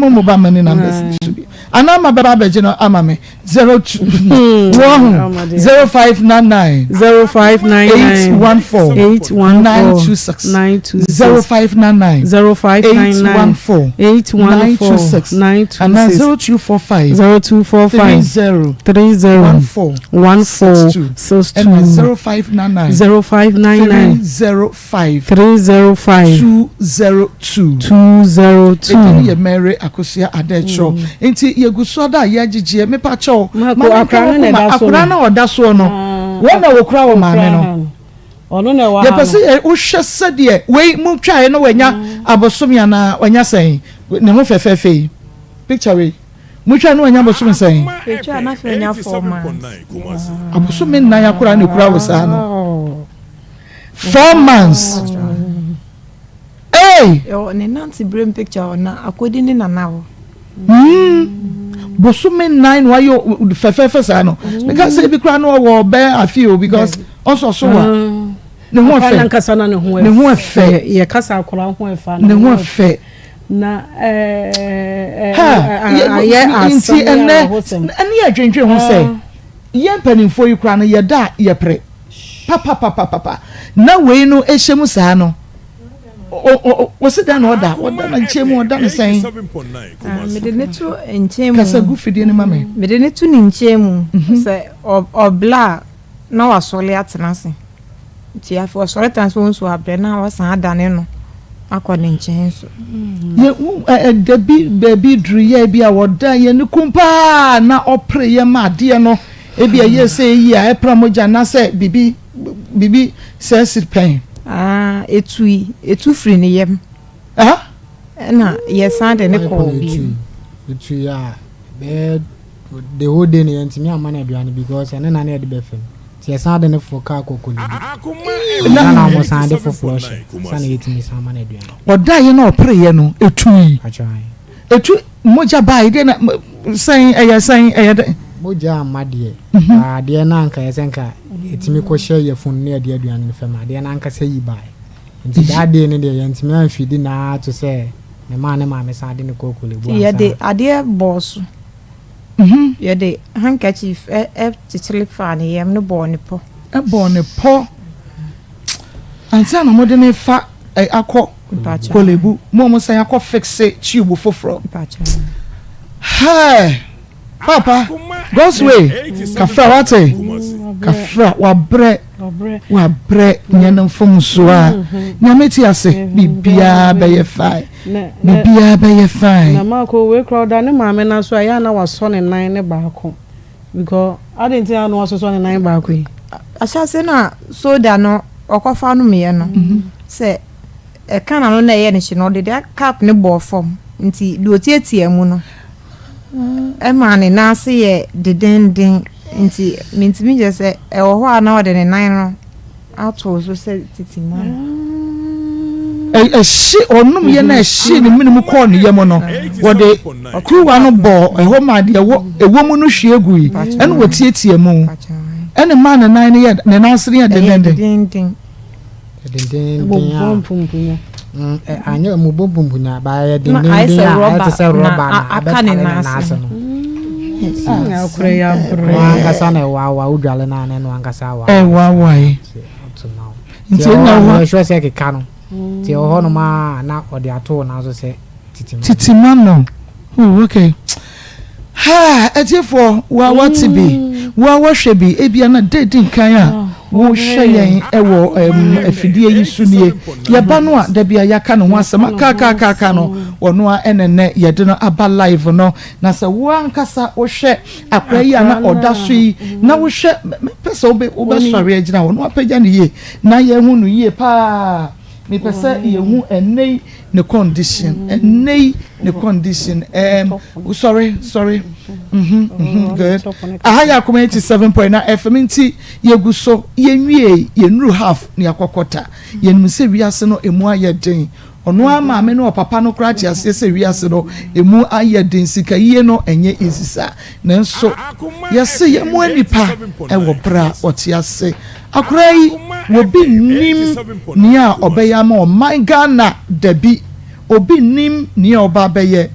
mo mobile money numbers ni so bi anaa ma bɛba abɛgye no ama me 02 wɔn 0599 0599 814 814 926 926 0599 0599 814 814 926 926 anaa 0245 0245 30 30 14 14 62 ɛna 0599 0599 305 305 202. 202. Ɛdin yɛ Mary Akosua Adɛkyerɛw. Nti yɛgu so ada a yɛagyegyeɛ mepa kyɛw. Mako, Maame akora no na Nkawakuma, ɛda so akora no. no a ɔda soɔ no, wɔn na wɔkura wɔ maame no. Ɔno na ɛwɔ ha Yɛpɛ no. sɛ wohwɛ sɛdeɛ wei mu twaeɛ no wanya abosome anaa wanya sɛn ne ho fɛfɛɛfɛ yi. Picture wei. Mu twaeɛ no wanya abosome sɛn. Etwa na afei nya 4 months. Abosome 4 akora na ekura wɔ saa no. Oh. 4 months. Hey! Ɛwɔ ne nante berem picture hɔ na akɔdi ne nana hɔ. Bosome 4 na wayɛ fɛfɛɛfɛ saa no, meka sɛ ebi koraa no ɔwɔ bɛɛ afi o, because ɔsɔ so wa ne ho Akora ɛfɛ. nankasa na ne ho. Ne ho ɛfɛ. Yɛ kasa akora ho ɛfɛ. Ne ho ɛfɛ. Na Ha ayɛ nti asɛm ɛnɛ awerɛhosɛm. Ɛne yɛ dwendwen ho sɛ yɛn mpanimfoɔ yi koraa no yɛda a yɛpere papapapapa na wei no ehyɛ mu saa no, wɔsi dan na ɔda ɔda na nkyɛn mu ɔda ne sɛn? Ah, mede ne to nkyɛn mu. Kasa gu fidie no ma me. Mede ne to ne nkyɛn mu sɛ ɔbla a na wasɔre atena ase, nti afei ɔsɔre tena ase, wɔn nso abrɛ na wasan adane no akɔ ne nkyɛn so. Yɛ wu ɛ ɛ dabi baabi duru yɛ bi a wɔda yɛ ne kum paa na ɔpere yɛ ma adeɛ no ebi a yɛ sɛ eyi a ɛpra mogya anaasɛ bibi bibi sɛ ɛsi pɛn. Ah, etu yi etu firi ne yam. Ɛha. Ɛna yɛsan de ne kɔɔ bio. Etu yi a bɛyɛ the whole day no yɛntumi amma no aduane because ɛne na ne yɛde bɛfam, nti yɛsan de ne fo kaa kɔ Korle Bu na ɔmo san de foforɔ hyɛ sana yɛtumi san ma no aduane. Ɔda yɛ na ɔpere yɛ no etu yi. Atwa. Etu mogya baa yi deɛ na sɛn ɛyɛ sɛn ɛyɛ dɛ? Mogya amma deɛ, adeɛ no anka yɛ sɛ nka ɛtumi kɔhyɛ yɛfunu ne yɛde aduane no fam, adeɛ no ankasa yi bae, nti that day no deɛ yɛntumi amfidi naa to sɛ ne maa ne maame san de ne kɔ Korle Bu. Nti yɛde adeɛ bɔɔ so. Yɛde handkerchief ɛ ɛ kyekyere faa ne yam no bɔɔ ne pɔ. Ɛbɔ ne pɔ ansa na mo de ne fa ɛ akɔ Mpakyɛ. Korle Bu mo a mo san akɔ fixe tube foforɔ. Mpakyɛ. Hɛɛ, papa God's way kafra, wate kafra, wabrɛ. Ɔbrɛ. Wabrɛ nyɛ no mfomso a Nyame te ase, biribiara bɛyɛ fine. Na Biribiara bɛyɛ na fine. Maako wei kora ɔda ne maame na so a ɛyɛ a na wasɔ ne nan ne baako because adi nti na wasosɔ ne nan baako yi. Ahyɛse no a soda no ɔkɔfa no mmiɛ no sɛ ɛka na no na ɛyɛ ne hye no, ɔde de cup ne bɔɔ fam, nti deɛ otiatia mu no ɛma ne nan ase yɛ dedenden, nti mintimi gyɛ sɛ ɛwɔ hɔ a na ɔde ne nan no ato so sɛ titi mu no. Ɛhye ɔnom yɛ na ɛhye ne mene mu kɔɔ ne yam no, wɔde kuruwa no bɔɔ ɛhɔ ma deɛ ɛwɔ ɛwɔ mu no hwie gu yi ɛna wɔtiatia mu ɛne maa ne nan no yɛ ne nan ase no yɛ ɛyɛ dendenden. Dedenden. Dendenden. Bɔbɔ a mpumpunya. Anyɛ mu bɔ mpumpunya ba ɛyɛ Na ayɛ dendenden sɛ a ayɛ rɔba te sɛ na rɔba na aka ne abɛtare ne nan nan ase. ase no. Akora yi abrɛ. Ɔno ankasa na ɛwaawa wodwale no a na ɛno ankasa awaawa. Ɛwaawae. Ɔto ma wo. Nti nti ɛwɔ ɛna hɔ wɔ a yɛhwɛ sɛ keka no, nti ɛwɔ hɔ nom a na ɔde ato wo nan so sɛ titi ma. Titima no. Oh, okay. Ha atiefoɔ wa wate bi wa wɔhwɛ bi ebia na de di nkan a wohwɛ yɛn ɛwɔ afidie yi so nie. Yɛba no a dabi a yɛaka ne ho asɛm akaakaakaaka no, ɔno a ɛnɛnɛ yɛde no aba live no, na sɛ wo ankasa wohwɛ akora yi a na ɔda so yi na wohwɛ, mepɛ sɛ wobɛsɔre agyina hɔ na wapagya no yie na yɛhu no yie paa. Mepɛ sɛ yɛhu ɛnɛ yi ne condition, ɛnɛ yi ne condition. Sorry, sorry, good. Aha yɛ Akoma 87.9 FM, nti yɛgu so yɛnwie, yɛnuru half ne yɛakɔkɔta. Yɛnim sɛ wiase no emu ayɛ den. Ɔno ara maame no ɔpapa no koraa te aseɛ sɛ wiase no emu ayɛ den, sika yie no ɛnyɛ easy saa, nanso yɛse yɛmmoa nipa ɛwɔ berɛ a ɔte ase. Akora yi obi nim nea ɔbɛyɛ ama ɔman Ghana dabi, obi nim nea ɔba bɛyɛ.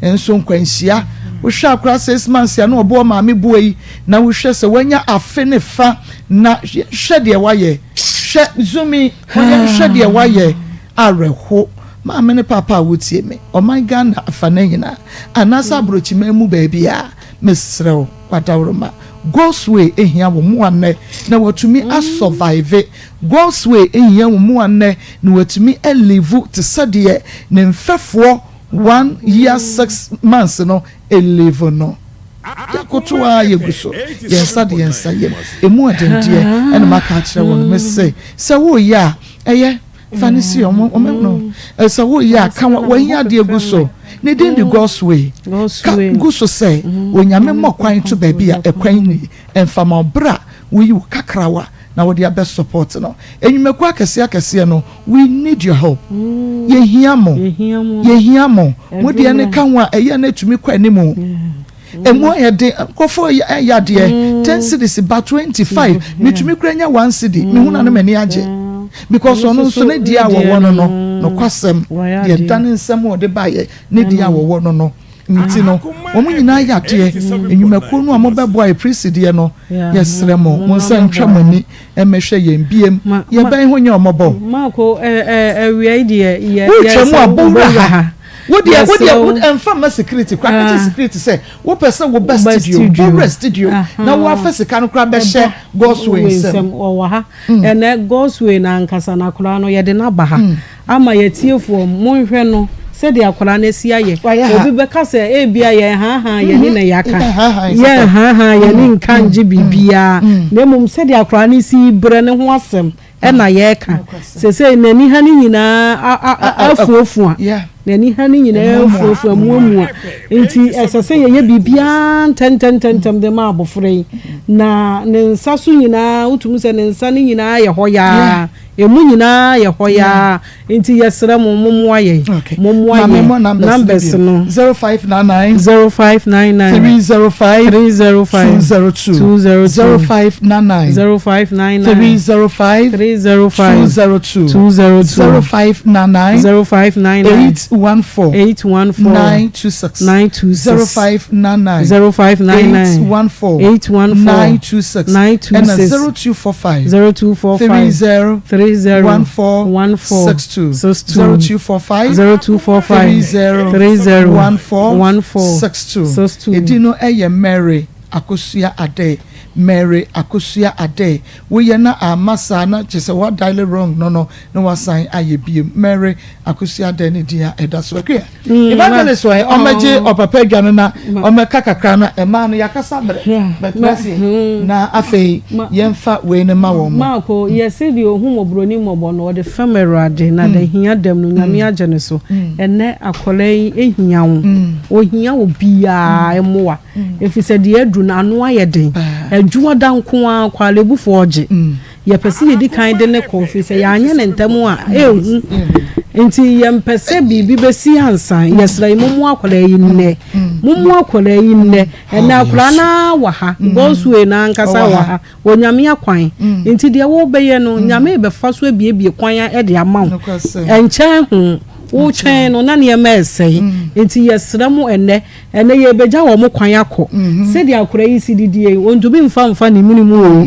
Nso nkwanhyia, wohwɛ akora 6 months a na ɔbɔ maame boa yi, na wohwɛ sɛ wanya afe ne fa, na hwɛ deɛ wayɛ. Hwɛ zumi, wɔyɛ hwɛ deɛ wayɛ. Awerɛho maame ne papa a wotie me, ɔman Ghana afa ne nyinaa anaasɛ aborɔkyiman mu baabi a, mesrɛ wo, wadaworoma, Godsway ehia wɔ mu anɛ na watumi asurvive. Godsway ehia wɔ mu anɛ na watumi alive te sɛ deɛ ne mfɛfoɔ 1 year 6 months no elive no. Yakoto a yɛgu so yɛn nsa de yɛn nsa yam emu adendeɛ, ɛna maka akyerɛ wɔn mese sɛ woyɛ a, ɛyɛ fa ne si ɔmo ɔmo no, sɛ woyɛ a, ka wɔyi adeɛ gu so ne din de Godsway ka gu so sɛ Onyame mmɔ kwan to baabi a ɛkwan ni mfama ɔbrɛ a woyi wo kakrawa na wɔde abɛ support no. Enyumakuo akɛseɛ akɛseɛ no, we need your help. Yɛhia mo, yɛhia mo. Mo deɛ ne ka ho a, ɛyɛ na etumi kɔ anim. Emu ayɛ den, nkurɔfoɔ ɛyɛ adeɛ 10 cedis ba 25, mitumi kura nya 1 cedi, mihu na no m'ani agye because ɔno nso ne deɛ a wɔwɔ no, nokwasɛm deɛ da ne nsɛm a ɔde baayɛ ne deɛ a wɔwɔ no, nti no wɔn nyinaa yɛ adeɛ. Enyumakuo no a wɔbɛboa yɛ presideɛ no, yɛsrɛ mo, mo nsa ntwa mo ani mmɛhwɛ yɛn biem, yɛbɛn ho nyɛ ɔmɔbɔ. Maako, ɛ ɛ awia yi deɛ yɛ wotwa mu a, bɔwura ha. Wodeɛ ɛnfa mma security kora, kɛkyɛ security sɛ wopɛ sɛ woba studio, bɔwura studio na woafa sika no kora bɛhyɛ Godsway nsɛm. Ɔwɔ ha ɛnɛ. Godsway na ankasa na akwaraa no yɛde n'aba ha ama yɛtiefoɔ monhwɛ no sɛdeɛ akwaraa no asi ayɛ. Obi bɛka sɛ ebia yɛn haahaa yɛne na yɛaka yɛn haahaa yɛne nka ngye biribiara, na mmom sɛdeɛ akwaraa no si brɛ ne ho asɛm ɛna yɛreka sɛsɛ n'ani ha no nyinaa afuafua, n'ani ha no nyinaa afuafua muamua, nti ɛsɛ sɛ yɛyɛ biribiara ntɛntɛntɛntɛm de ma abɔfra yi. Na ne nsa so nyinaa, wotumi sɛ ne nsa no nyinaa yɛ hɔ yaa, emu nyinaa yɛ hɔ yaa, nti yɛsrɛ mo, mommoa yɛn, mommoa yɛn. Numbers no: 0599 0599 305 305 202. 202. 0599 0599 305 305 202. 202. 0599 0599 814 814 926. 926. 0599 0599 814 814 926. 926. Ɛna 0245 0245 30 30 14 14 62. 62. 0245 0245 30 30 14 14 62. 62. Edi no ɛyɛ Mary Akosua Ade, Mary Akosua Ade. Woyɛ na ama saa na kyerɛ sɛ wadial wrong no na wasan ayɛ biem. Mary Akosua Ade ne din a ɛda so. Akua evangelist wɔ ɔmɛgye ɔpapa adwa no na ɔmɛka kakra na ɛmaa no yɛakasa mmerɛ bɛtena se na afei yɛmfa wei no ma wɔn mo. Maako, yɛse deɛ ohu mmɔborɔni mmɔbɔ no, ɔde fam Awurade na da hia dɛm no Nyame agye ne so. Ɛnɛ akwadaa yi ehia wo, ohia wo biara mmoa, ɛfiri sɛ deɛ aduru no ano ayɛ den. Adwuma da nko ara kwalebufoɔ ɔgye. Yɛpɛ sɛ yɛdi kan de ne kɔ, firi sɛ yɛanyɛ ne ntɛm a, ɛɛhu, nti yɛmpɛ sɛ biribi bɛsi ansa. Yɛsrɛ yi, mommoa akwadaa yi nnɛ, mommoa akwadaa yi nnɛ. Ɛnɛ akwadaa naa wɔ ha, Godsway na ankasa wɔ ha. Onyame akwan nti deɛ wɔbɛyɛ no, Nyame bɛfa so abiebie kwan de ama wo. Ɛnkyɛn ho wotwɛn no na nneɛma ɛsɛe, nti yɛsrɛ mo, ɛnɛ ɛnɛ yɛbɛgya wɔn mo kwan akɔ. Sɛdeɛ akwadaa yi si didie yi, ontumi nfa nfa ne mene mu o,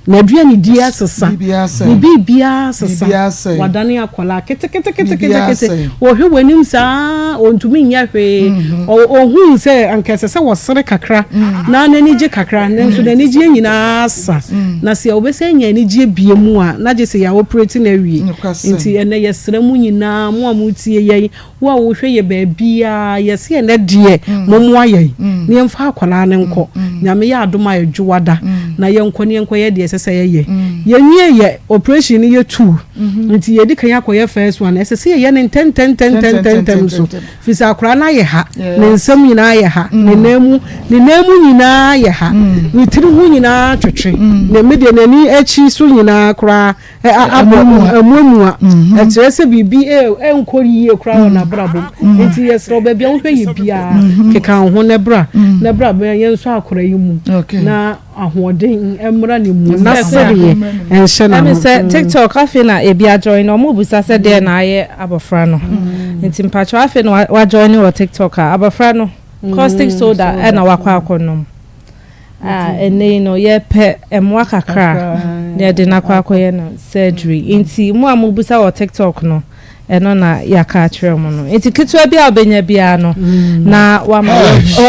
n'aduane die asesa, ne biribiara asesa, wadane akwadaa keteketeketekete. Wɔhwɛ w'anim saa, ontumi nyɛ hwee. Ohun sɛ anka ɛsɛ sɛ wɔsere kakra na n'ani gye kakra, nanso n'ani gye nyinaa asa, na sɛ wɔbɛsɛ nya anigye bie mu a, na gye sɛ yɛ operate na awie. Nti ɛnɛ yɛsrɛ mu nyinaa, mo a mo tie yɛn, wo a wohwɛ yɛ baabiara, yɛsɛ ɛnɛ deɛ mommoa yɛn na yɛmfa akwadaa no nkɔ. Nyame yɛ adom a, ɛdwoada na yɛnkɔ ne yɛnkɔyɛ deɛ ɛsɛ sɛ yɛyɛ. Yɛnwie yɛ operation no, yɛ two, nti yɛdi kan akɔyɛ first one. Ɛsɛ sɛ yɛyɛ ne ntɛntɛntɛntɛntɛm so, firi sɛ akwadaa no ayɛ ha, ne nsam nyinaa yɛ ha, ne nan mu, ne nan mu nyinaa yɛ ha, ne tiri ho nyinaa twetwe, na emi deɛ n'ani akyi so nyinaa koraa abɔ amuamua. Ɛkyerɛ sɛ biribi ɛnkɔ yie koraa wɔ n'abrabɔ mu, nti yɛsrɛ wo, baabi a wohwɛ yɛ biara, keka wo ho na bra, na bra bɛn yɛn nso akwadaa yi. yi mu na ahoɔden mmra ne mu na sereɛ nhyɛ n'ano. Ɛne sɛ TikTok afei na ebi ajoin na ɔmo bisa sɛ deɛ na ayɛ abɔfra no nti mpakyɛw afei na wajoin wɔ TikTok a abɔfra no caustic soda ɛna wakɔ akɔnom a ɛnɛ yi no yɛpɛ mmoa kakra na yɛde no akɔ akɔyɛ no surgery nti mo a mobisa wɔ TikTok no ɛno na yɛaka akyerɛ mo no nti ketewa bi a wobɛnya biara no na wama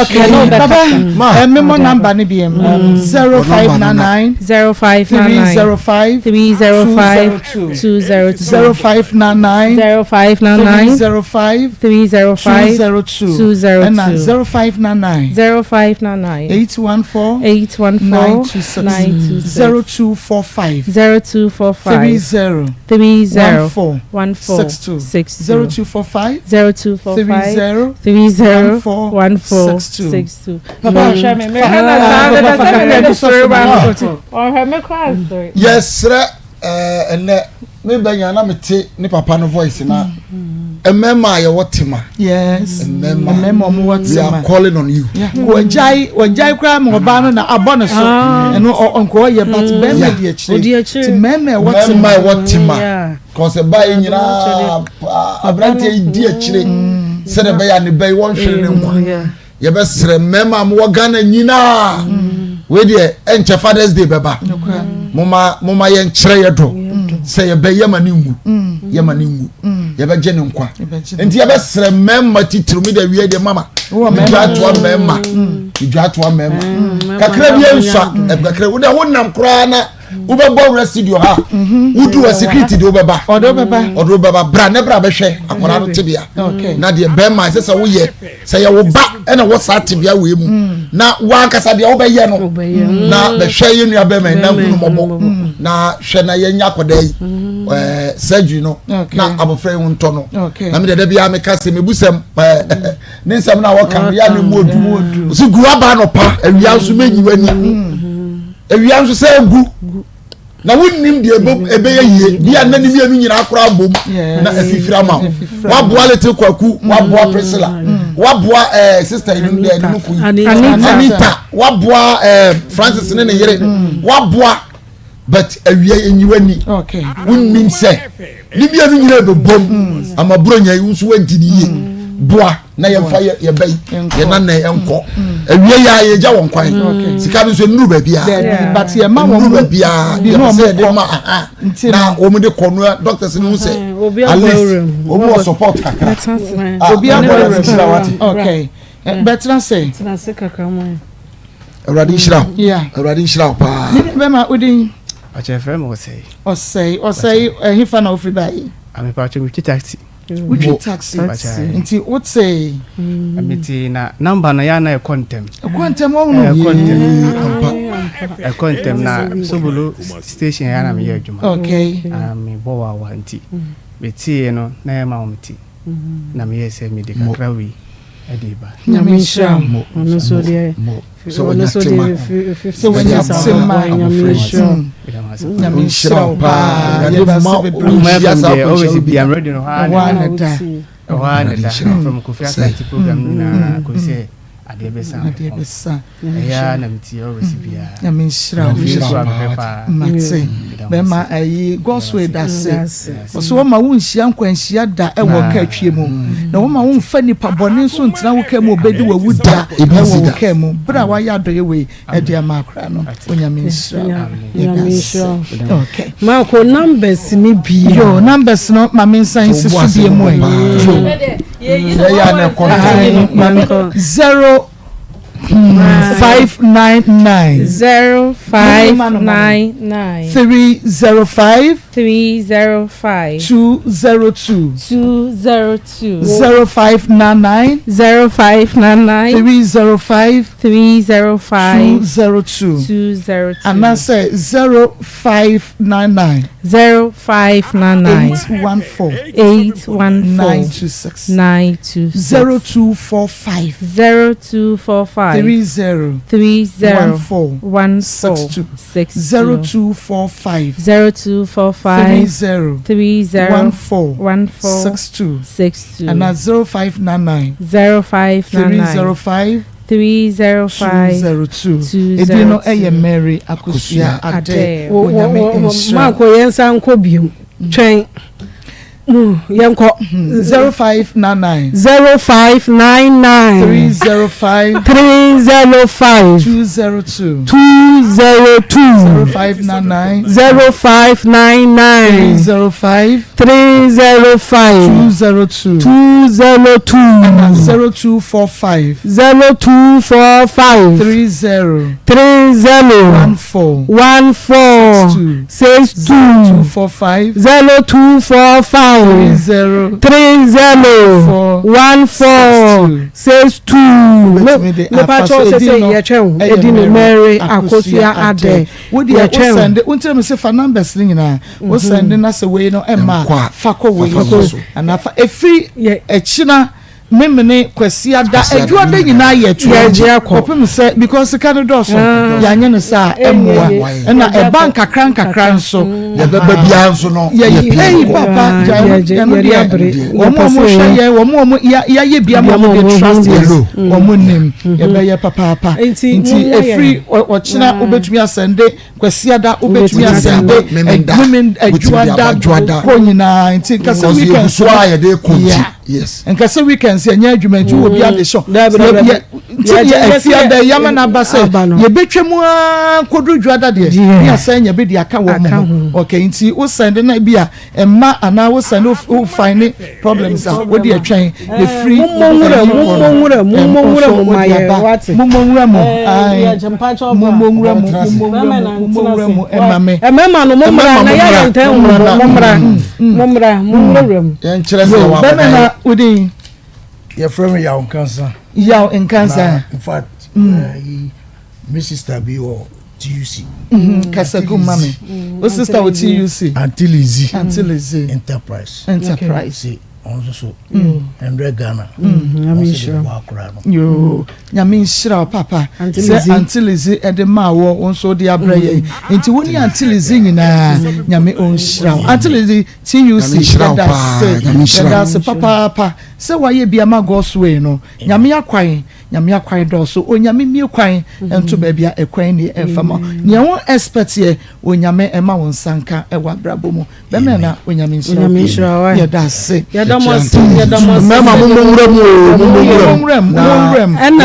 okay yɛne wobɛkasa. Papa, memmɔ number no biam. 0599 0599 305 305 202. 202 0599 0599 305 305 202. 202. Ɛna 0599 0599 814 814 926. 926 0245 0245 30 30 14 14 62. 62 0245 0245 30 30 14 14 62. 62. Papa, Ɔhwɛ me, mehwɛ no saa, mepɛ sɛ mede no sɔre ba. Ɔhwɛ me koraa sɔre. Yɛsrɛ ɛnɛ mebɛnya na mete ne papa no voice na mmarima a yɛwɔ tema. Yes. Mmarima. Mmarima ɔmo wɔ We are tema. calling on you. Wɔgyae wɔgyae koraa ma ɔbaa no na abɔ ne so. Ɛno ɔnkɔ ɔyɛ but bɛrima di akyire. Odi akyire. Ti mmarima ɛwɔ tema. Mmarima a ɛwɔ tema. Yeah. Kɔsɛ baa yi nyinaa aberanteɛ yi di akyire sɛdeɛ ɛbɛyɛ a ne ba yi wɔnhwere ne nkwa. Yɛbɛsrɛ mmarima a mowɔ Ghana nyinaa. Wei deɛ ɛnkyɛ Father's Day bɛba. Moma moma yɛnkyerɛ yɛ dɔ sɛ yɛbɛ yɛma ne nwu yɛma ne nwu yɛbɛgye ne nkwa. Nti yɛbɛsrɛ mmarima titiriw mi de awie deɛ mama medwa atoa mmarima medwa atoa mmarima kakra bi nsua kakra wo deɛ wonam koraa na wobɛbɔ wura studio ha wodu wɔ security de wobɛba Ɔde wobɛba. Ɔde wobɛba bra ne bra bɛhwɛ akwadaa no tebea na deɛ bɛrima ɛsɛ sɛ woyɛ sɛ yɛ wo ba ɛna wɔ saa tebea wei mu na wankasa deɛ wobɛyɛ no na bɛhwɛ yɛ nua bɛrima yi na hunu mmɔbɔ na hwɛ na yɛnya akwadaa yi surgery no na abɔfra yi ho ntɔ no. Na mi dɛdɛ biara meka sɛ mebu sɛm ne nsɛm na wɔka no yɛ ne mu odu osi gu aba anɔpa awia nso menyi w'ani awia nso sɛ egu na wonnim deɛ ɛbɛyɛ yie bi a nna ne mmienu nyinaa koraa bom na afifiri ama wo. Waboa Little Kwaku, waboa Priscilla, waboa sister yi ne nufo yi Anita, waboa Francis ne ne yere, waboa but awia enyiwa ni wonnim sɛ ne mmienu nyinaa bɛbom ama buronya yi nso wadi ne yie. Boa na yɛmfa yɛbɛ yi yɛn nan nkɔ awie yɛ a yɛgya wɔn kwan sika no nso nnuru baabi a nnuru baabi a yɛpɛ sɛ yɛde ma aha na wɔn de kɔ no doctors no ho sɛ at least wɔn wɔ support kakra. Obi abɔ wura mu. Okay, bɛtena se. Awurade nhyira wo. Awurade nhyira wo paa. Ne bɛma wodin. Ɔkyerɛ frɛ me Ɔsɛe. Ɔsɛe, Ɔsɛe, ɛhefa na wofiri baeɛ? Amepatwo metwi taxi. Wotwi taxi nti wote. Mete na number no yɛ na ɛkɔ ntɛm. Ɛkɔ ntɛm ɔhunu. Ɛkɔ ntɛm. Ɛkɔ ntɛm na Sobolo station yɛ na meyɛ adwuma. Okay. Mebɔ wawa nti meteeɛ no na ɛma wɔn ti na meyɛ sɛ mede kakra wei ɛde ba. Nyame nhyira wo. Ɔno nso deɛ sɛ wɔnya tema sɛ wɔnya tema Nyame nhyira wo. Nyame nhyira wo paa. Yɛda ase bebree. Nhyia saa akwanhyia bi a radio no hɔ a na da. Ɛhɔ a na da from Kofi Asante program nyinaa kò sɛ adeɛ bɛsa. Adeɛ bɛsa. Ɛyɛ a na metie always biara. Nyame nhyira wo. Mate bɛma ayi Godswill da se ɔsɛ wɔma wo nhyia nkwanhyia da ɛwɔ ka atwie mu na wɔma wo mfa nipa bɔne nso ntena wo ka mu obɛdi wawu da ɛwɔ wo ka mu berɛ a wayɛ adɔyɛ wei ɛde ama akora no. Onyame nhyira wo. Yɛda ase. Okay. Marco numbers ni bi. Yo, numbers no ma me nsan nsi so bie mu ɛ. Yo. Yɛ na ɛkɔ ntɛm. Mame 0599 0599 305 305 202 202 0599 0599 305 305 202 202 anaasɛ 0599 0599 814 814 926 926 0245 0245 30 30 14 14 62 62 0245 0245 30 30 14 14 62 62 ana 0599 0599 305 305 202. 202. Edin no yɛ Mary Akosua Adeh. Onyame nhyira. Maako yɛn nsa nkɔ biom. Twɛn. Yɛnkɔ. 0599. 0599. 305. 305. 202. 202. 0599. 0599. 305. 305. 202. 202. Ɛna 0245. 0245. 30. 30. 14. 14. 62. 62. 0245. 0245. 30. 30. 14. 62. Wobɛtumi de afa so. Mepakyɛw sɛ Edin sɛ no yɛtwɛn wo. ɛyɛ Edin no Mary Mary Akosua Adeh. Wo deɛ wo Yɛtwɛn wo. sɛnde, wo ntina mi se fa numbers no nyinaa. Wo sɛnde na sɛ wei no ɛmma Ɛnkɔ a, a, fa kɔ wei fa so. so. Anaa fa efiri Yɛ- ɛkyina memene Kwasiada, Kwasiada Adwuada nyinaa yɛ to Yɛgye akɔ. Kɔpem sɛ because sika no dɔɔso, yɛanyɛ no saa a ɛmmoa. Ɛmmoa. Ɛna ɛba nkakra nkakra nso. Yɛbɛba biara nso no, Yɛyi yɛpie eyi kɔ. papa Ah, gyae yɛgye- ɛno yɛde deɛ abere. wɔn a Yɛpɛ wɔn sɛ hwɛ yɛyɛ. yɛn wɔn a wɔn ya yɛayɛ bi ama Bi ama wɔn de wɔn trust ho us Yellow. wɔn nim yɛbɛyɛ papaapa Nti nti mommoa yɛn. efiri ɔkyena wobɛtumi asɛnde Kwasiada wobɛtumi asɛnde Memenda. Memen Wobɛtumi de aba Adwuada Adwuada. kɔ nyinaa nti nkasa Because weekend yɛgu so a yɛde kɔ nti. Yeah. Yes. Nkasa weekend sɛ ɛnyɛ adwuma nti wɔ bi ade hyɛ Dabi, dabi, dabi. nti deɛ Yɛgye- afiada yi ama no aba sɛ Aba no. yɛbɛtwa mu ara nkɔduru dwuada deɛ Yeah. ne asɛn nya bi de aka wɔn Aka ho ho. okay nti wo sɛnde na bi a mma anaa wo sɛnde wo find problems a wode atwɛn yɛfiri Mommɔ nwura mu, mommɔ nwura mu, mommɔ nwura mu ma yɛ, wate. mommɔ nwura mu ae yɛgye mpakyɛ ɔbra. mommɔ nwura mu Ɔbɛtena ase. mommɔ nwura mu mommɔ nwura mu ɛma me Mmarima no mommra na yɛayɛ ntɛn Mommra na- mommra mommra mommra wura mu. Yɛnkyerɛ sɛ yɛwɔ bɛmɛ abadaeɛ. na wodin Yɛfrɛ me Yaw Nkansa. Yaw Nkansa. Na in fact, mm. me sister bi wɔ TUC. Mm-hmm. Kasa gu ma me. Wo sister wɔ TUC. Auntie Lizzie. Auntie Lizzie. Enterprise. Enterprise. Si ɔno nso so. Hundred Ghana. Nyame nhyira. Ɔno akora no. Yoo, Nyame nhyira wo papa. Sɛ Auntie Lizzie ɛde maa wɔ, wo nso de abrɛ yɛn. Nti wo ne Auntie Lizzie nyinaa, Nyame ɔnhyira wo. Auntie Lizzie TUC yɛda ase. Yɛda ase papaapa. Sɛ wayɛ bi ama God's way no, Nyame akwan, Nyame akwan dɔɔso, Onyame mmue kwan nto baabi a ɛkwan nni ɛmfa ma wo. Nea wo expect yɛ, Onyame ɛma wo nsa nka ɛwɔ abrabɔ mu. Bɛmɛ na Onyame nhyira wo pii. Yɛda ase. Yɛda mo ase, yɛda mo ase. Mmarima mo mmɔ nwura mu o, mo mmɔ nwura mu. Na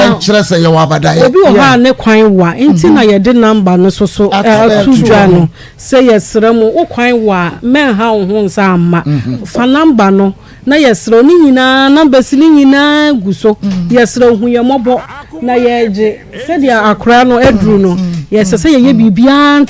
yɛnkyerɛ sɛ yɛwɔ abadaeɛ. Obi wɔ hɔ a ne kwan wa, nti na yɛde number no soso ato dwa no. Sɛ yɛsrɛ mo, wo kwan wa a, mɛnha wo ho nsa amma. Fa number no Na yɛsrɛ wo, ne nyinaa, numbers no nyinaa gu so. Yɛsrɛ wo, hu yɛn mmɔbɔ na yɛgye sɛdeɛ akora no aduru no. Yɛsɛ sɛ yɛyɛ biribiara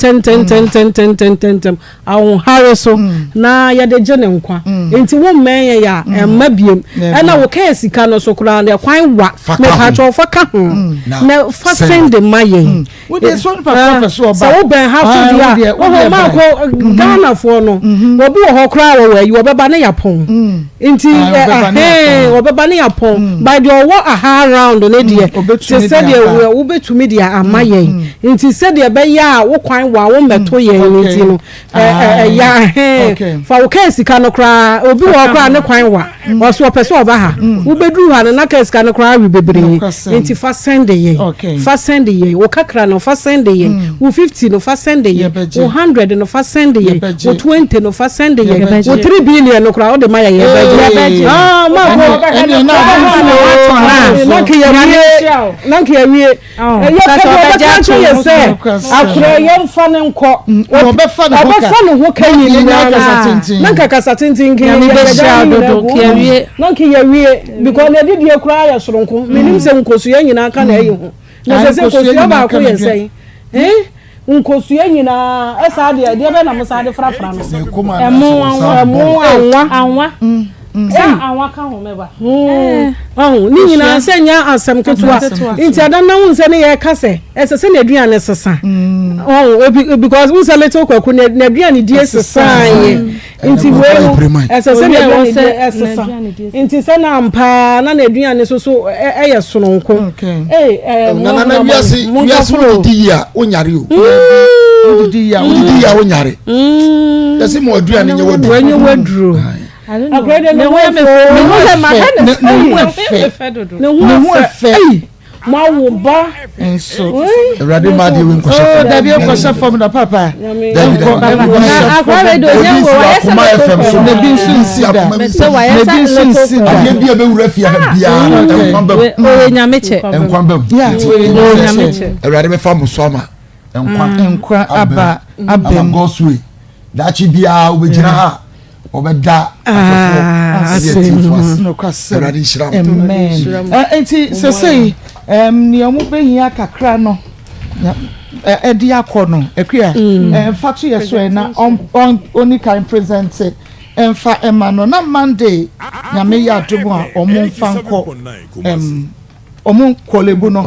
ntɛntɛntɛntɛntɛntɛntɛm, ahohare so, na yɛde gye ne nkwa. Nti wo mmɛn yɛn a, ɛmma biem. Ɛna wo kaa sika no so koraa no, ɛkwan wa. Mepakyɛw fa ka ho na fa send ma yɛn. Wo deɛ sɛ onipa korɔ pɛ so ɔba. Sɛ wobɛn ha so deɛ a, wohɔ maakɔ mm-hmm. Ghanafoɔ no mm-hmm. obi wɔ hɔ koraa wɔwɔ ayi wɔbɛba ne yapɔn mm. nti ɛhɛn wɔbɛba ne yapɔn mm. by deɛ ɔwɔ aha round ne deɛ mm, te sɛ deɛ wobɛtumi deɛ ama yɛn nti sɛdeɛ ɛbɛyɛ a wo kwan wɔ a wo mmɛto yɛn no nti no ɛya ɛhɛn fa wo kaa sika no koraa obi wɔ hɔ koraa ne kwan wa ɔso ɔpɛ sɛ ɔba ha wobɛduru ha no na kaa sika no koraa awe bebree nti fa sɛnde yɛn fa sɛnde yɛn wo kakra no fa sɛnde yɛn wo 50 no fa sɛnde yɛn wo 100 no fa sɛnde yɛn wo 20 no fa sɛnde yɛn wo 3 billion no koraa wode ma yɛn yɛbɛgye ah ma ko na nka yɛwie na nka yɛwie Ɛyɛ pɛ deɛ ɔbɛka akyerɛ yɛ sɛ akora yɛmfa no nkɔ. Ɔbɛfa ne ho ka nyinaa na nka kasa tenten nka yɛgya ne nyinaa gu na nka yɛwie because na adidie koraa yɛ soronko. Menim sɛ nkosua nyinaa ka na ɛyi ho na sɛ sɛ nkosua baako yɛ sɛn. Nkosua nyinaa ɛsaa deɛ deɛ bɛn na mo saa de frafra no. Ɛmo anwa. Ɛmo anwa. Anwa. Sɛ anwa ka ho mɛba. Ɔho ne nyinaa sɛ nyɛ asɛm ketewa nti ada na wohu sɛ ne yɛka sɛ ɛsɛ sɛ n'aduane sesa. Ɔho ebi because wohu sɛ little kwaku n'aduane die sesaeɛ. Nti wei no, ɛsɛ sɛ n'aduane die ɛsesa. Nti sɛ na ampa na n'aduane nso so ɛyɛ sononko. Ee ɛɛ mo Nana na wiase wiase wodidi yie a wonyare o. Wodidi yie a wodidi yie a wonyare. Yɛsi mo aduane nyɛ waduro. Wɔnyɛ waduro. Akɔyɛ de ne ho ɛfɛ. Ne ho ɛfɛ. Ne ho ɛfɛ. Moawo ba. Nso. Awurade mma adeɛ wei nkɔhyɛ fam. Oh, dabi nkɔhyɛ fam da papa. Dabi dabi. Na akora wei de onye wo wayɛ sɛ Akoma FM so. Na bi nso nsi da. Na bi nso nsi da. Adeɛ bi a bɛwura fie ha biara no nkwa bam. Oye nyame kyɛ. Nkwa bam. Yeah, oye nyame kyɛ. Awurade bɛfa mo so ama nkwa. Nkwa aba aba mu. Ama God's way. Daakye biara wobɛgyina ha. Wɔbɛda ahwɛfoɔ ne atiefoɔ ase. Nokwasɛm. Awurade nhyira mo. Amen. Eh, nti sesei um, nea ɔmo behia kakra no ɛde akɔ no akua ɛmfa to yɛ so ɛ na ɔni kan present ɛmfa ɛma no na Monday nyame yɛ adom a ɔmo mfa nkɔ um, Ɔmo kɔlebu no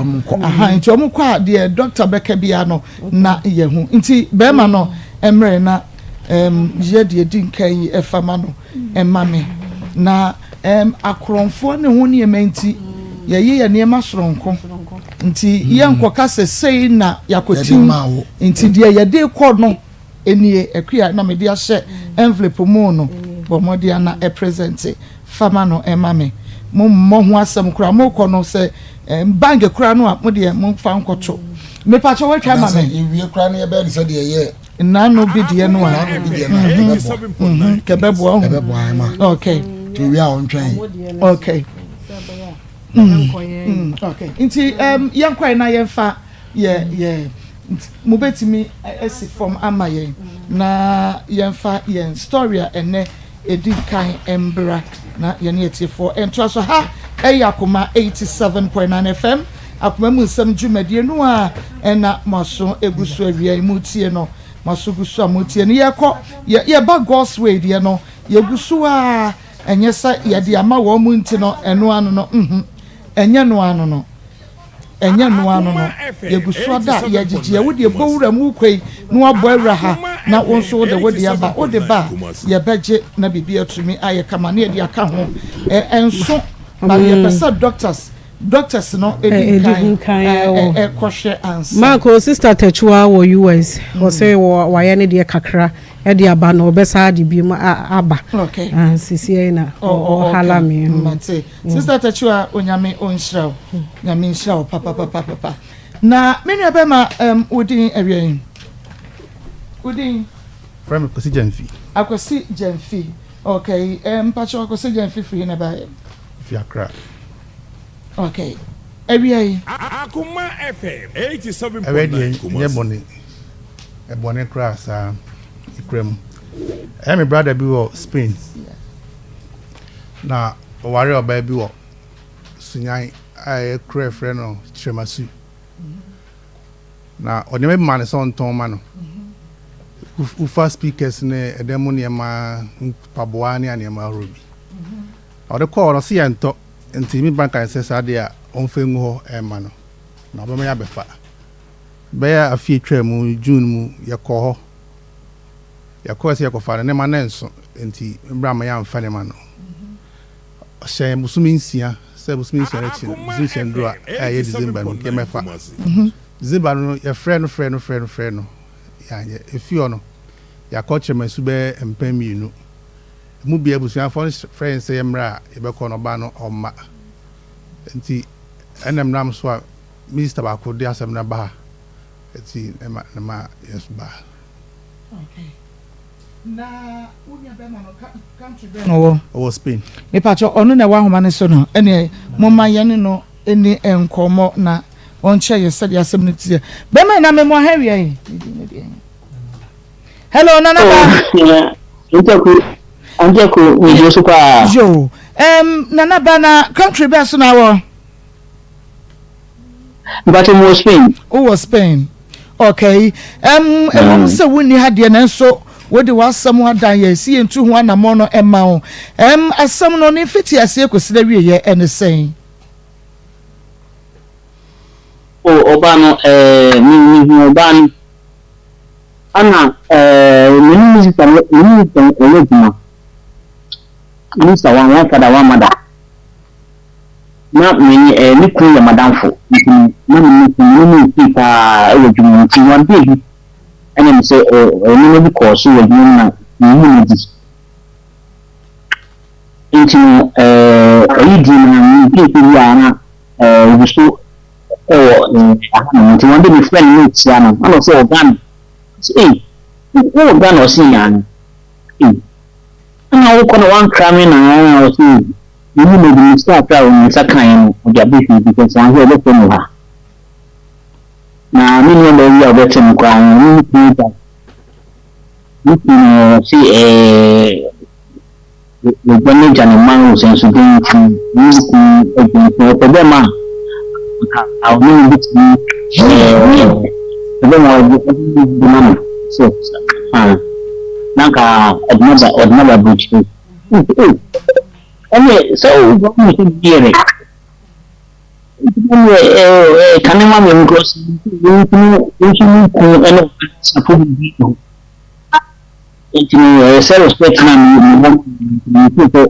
aha nti ɔmo kɔ a deɛ doctor bɛka biara no na yɛ hu nti bɛɛma no mmerɛ na ɛɛm yɛ deɛ di nkan yi ɛfa ma no ɛma me na ɛɛm akorɔnfoɔ ne ho nneɛma nti yɛyɛ yɛ nneɛma soronko nti yɛ nkɔka sɛ sei na yakɔtim nti deɛ yɛde kɔ no nie akua na mede ahyɛ envelope mu no bɔ mmɔden ana ɛpresente fa ma no ɛma me mo mmɔ ho asɛm koraa mo kɔ no sɛ bank koraa no a mo deɛ mo fa nkɔto mepakyɛ watwa ma me. Ewie koraa no yɛbɛyɛ no sɛ deɛ ɛyɛ. Nnaano bi deɛ no a Nnaano bi deɛ no a ɛbɛboa. Kɛbɛboa ho. Ɛbɛboa ɛma. Okay. Nti owie a ɔntwɛn. Okay. Mm, okay. Nti um, yɛnkɔɛ na yɛmfa yɛ yɛ mobɛtumi asi fam ama yɛn na yɛmfa yɛn story a ɛnɛ ɛdi kan mbra na yɛne atiefoɔ ntoa so. Ha ɛyɛ Akoma 87.9 FM, Akoma mu nsɛm dwumadie no a ɛna mo aso egu so awia yi mu tie no, mo aso gu so a mo tie no. Yɛkɔ yɛ yɛba God's way deɛ no yɛgu so a ɛnyɛ sɛ yɛde ama wɔn mu nti no ɛno ano no mhm ɛnyɛ no ano no. Ɛnyɛ ɛno ano no, yɛgu so ada a yɛgyegye. Wo deɛ bɔ wura mu wokɔ yi na woabɔ awura ha na wo nso wode wo deɛ aba. Wode ba a, yɛbɛgye na biribi atumi ayɛ kama na yɛde aka ho. Ɛnso, but yɛpɛ sɛ doctors, doctors no di nkan kɔhwɛ ansa. Mark, o sister Tachuwa wɔ US, ɔsɛ wayɛ ne deɛ kakra de aba na ɔbɛsa de bi mu aba. Okay. Sisi yɛ na ɔhala me. Mate. Sister Tachiwa, Onyame onhyira wo. Nyame nhyira wo papapapapa. Na me nua bɛma um, wo din awia yi. Wo din? Frɛ me Kwasi Gyamfi. Akwasi Gyamfi. Okay. Um, mpakyɛ Akwasi Gyamfi firi na baayɛ? Fi Accra. Okay. Awia yi. Akoma FM Ɛwɛ 87.9 deɛ nyɛ Kumasi. bɔne. Ɛbɔne koraa saa. Ekura mu. Ɛyɛ me brother bi wɔ Spain. Na ɔwaree ɔbaa bi wɔ Sunyani a ɛyɛ kuro a yɛfrɛ no Kyeremasu. Na ɔde nneɛma bi maa no sɛ ɔntɔn ma no. Wofa speakers ne ɛdan mu nneɛma, mpaboa ne nneɛma ahorow bi. Na ɔde kɔɔ hɔ no, ɔse yɛntɔ. Nti me ba kae sɛ saa deɛ a ɔmfa ngu hɔ mma no, na ɔbɛma yɛabɛfa. Bɛyɛ afe a etwaa mu, June mu, yɛkɔɔ hɔ. Yɛkɔe sɛ yɛkɔfa no, nneɛma no nso, enti bere amma yɛamfa nneɛma no. Ɔhyɛɛ yɛn bosome nsia sɛ bosome nsia no akyi no, bosome nsia no duru a, a ɛyɛ December no, yɛmmɛfa. December no, yɛfrɛɛ no frɛɛ no frɛɛ no frɛɛ no, yɛanyɛ. Efi hɔ no, yɛakɔ Kyerɛmasu bɛyɛ mpɛn mmienu. Emu biara, abusuafoɔ no frɛ yɛn sɛ yɛmmra a, yɛbɛkɔ no, ɔbaa no, ɔmma. Enti ɛna ɛnam so a minista baako de asɛm no aba ha, enti ɛma ɛma yɛn nso baa. Okay. Na wo nua bɛrima no country bɛn na ɔwɔ? Ɔwɔ Spain. Mepakyɛ ɔno na ɛwɔ ahoma no so no ɛneɛ momma yɛne no ɛni nkɔmmɔ na ɔnkyerɛ yɛ sɛdeɛ asɛm no teɛ. Bɛrima yi na memo ha awia yi. Hello Nana Ba. Ntaku, Ntaku, megyina so paa. Yo, um, Nana Ba na country bɛn so na wɔ? Mpakyɛ mewɔ Spain. Wowɔ Spain. Okay. Um, ɛwɔ mu sɛ wonni ha deɛ nanso wode w'asɛm adan yɛn si yɛntu ho anammɔn no ɛma wo. Um, asɛm no ne mfiti aseɛ kɔsi n'awieɛ ɛne sɛn? O, ɔbaa no, ɛɛ, me mehu ɔbaa no. Ana, ɛɛ, me ne me sista no, me ne me sista no ɛyɛ adwuma. Me sista one, one father, one mother. Na me ne eh, me kunu yɛ m'adamfo, nti no, na me ne me kunu, me ne no pii paa wɔ adwuma mu. Nti one day bi, ɛna me sɛ eh, nneɛma bi kɔɔ so wɔ adwuma mu na meyii no adi. Nti no, eh, ɛyi dii no, me pii bi a na eh, ogu so. Ɛha nti wɔn de me frɛ no na ekyia no ɛna ɔsɛ wɔ Ghana. Ɔsɛ ei wowɔ Ghana ɔsɛ yaa ei ɛna wokɔ na wankra me na ɔsɛ me mu na ɔde me sika akra wɔ ne nsa kaeɛ no ɔde abɛ fie because anhwɛ ɔbɛfrɛ me wɔ ha. Na me nua baa bi a ɔbɛte me koraa no ɔne ne kunu gyae. Ne kunu no ɔse ɛɛ wagya n'agya ne mma no wɔ sɛ nso dɛn nti ɔne ne kunu agya nti ɔpɛ dɛ ma anka ɔne no bɛtumi ɛɛ ɔpɛ dɛ ma ɔde ɔde ma no sɛ ah na anka ɔde no ba ɔde no ba aburokyire. Ɛne sɛ wobɔ mu sɛ biere Kane ma me because nso me kun ɛne sapɔ bi bi ho nti no ɛyɛ sɛ respect na me me hɔ me me sɛ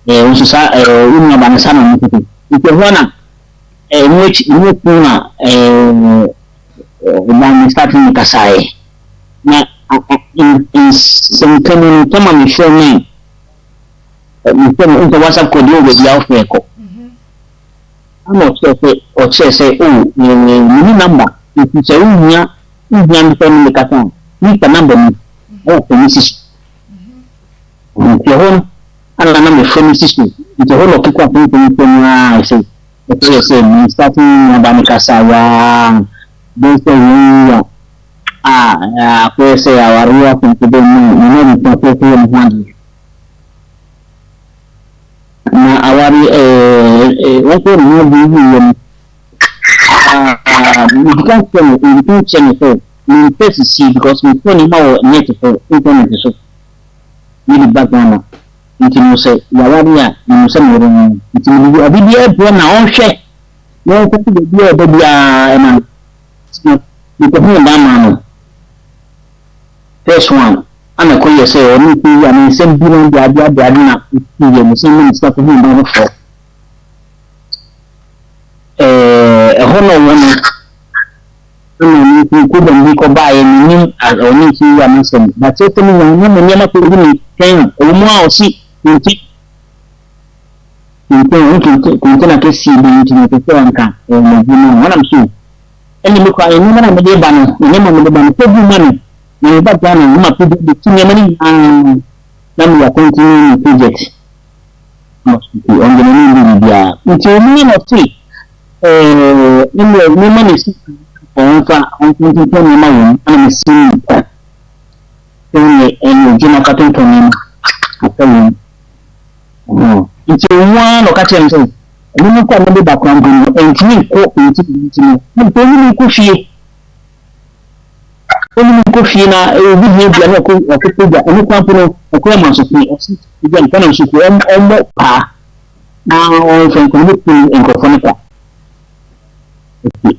ɛɛ nso sa ɛɛ wo nua ba ne sa na me tete nti ɛhɔ na ɛɛ mu akyi mu akyi na ɛɛ ɔba me start me kasaeɛ na nsɛmka mu no tɛma me frɛ me me frɛ no nka WhatsApp kɔ deɛ ɔbɛbi a wofrɛ kɔ. Ɛna ɔkyerɛɛ sɛ ɔkyerɛɛ sɛ oh me menni number nti sɛ wohia wohia me sɛ ne me kasa a Mr number ni na wafrɛ me si so. Nti ɛhɔ no ana na mefrɛ no si so nti ɛhɔ na ɔkeka asɛm mu ara sɛ ɛkɔyɛ sɛ me start ne nuaba no kasa yaa bɛyɛ sɛ wɔn yi a a akɔyɛ sɛ awareɛ asɛm dɛ mu a me na abusua kɔkɔyɛ me ho adeɛ. Na aware ɛɛ wɔn kɔ ne ho adi wieɛ no, medi kan kyerɛ no medi kan kyerɛ no sɛ mempɛ sisi because metɔ nneɛma wɔ net so internet so mede ba Ghana nti no sɛ yɛaware a menim sɛ meyere no nti mede ade biara brɛ na ɔnhwɛ na ɔnkɔto baabi a ɔba biara ɛma no nti no mekɔhuu dan maa no first one Ana ɛkɔyɛɛ sɛ ɔne nkurow yi anaa nsɛm bi no de ade ade ade na otuu yɛ ne san ma ne sika kɔhuu dan foforɔ. Ɛɛ ɛhɔ na ɔwɔ no ɛna ɔne nkurow problem bi kɔbaeɛ menim ɔne nkurow yi anasɛm but sɛ sɛ menya na mo nneɛma kɔgu ne nkyɛn a ɛwɔ mu a ɔse nti nti kɔntena kɛseɛ bi nti na ɛsɛ sɛ anka ɛɛ n'adwuma no ɔnam so ɛne me kora nneɛma na mede ba no nneɛma mede ba no kɔgu ma no Na me ba Ghana no ma project me tu nneɛma no nyinaa na me yɛ continue me project na ɔsi ɔno deɛ n'ani ngye biribiara nti ɔmo yɛ na ɔse ɛɛ ɛnna nneɛma na esi ɔnfa ɔnfa ntontɔn nneɛma wɔ mu ɛna me si mu ɛnna ɛnna ogye na ɔfa tontɔn nneɛma aka wɔ mu ɔhɔn nti ɔmo ara na ɔka kyerɛ me sɛ ɛno no kɔ a mede ba koraa mpo no ɛntumi nkɔ nti nti no mepɛ ɔmo nkɔ fie. Ɔne me nkɔ fie na obi hia aduane ɔkɔ ɔkɔpɛ gya ɔno koraa mpo no ɔkɔyɛ mansotwe ɔsi gya no kwan nso ɔm ɔmmɔ paa na ɔmfa nkɔ no bɛtu nkurɔfoɔ no kwa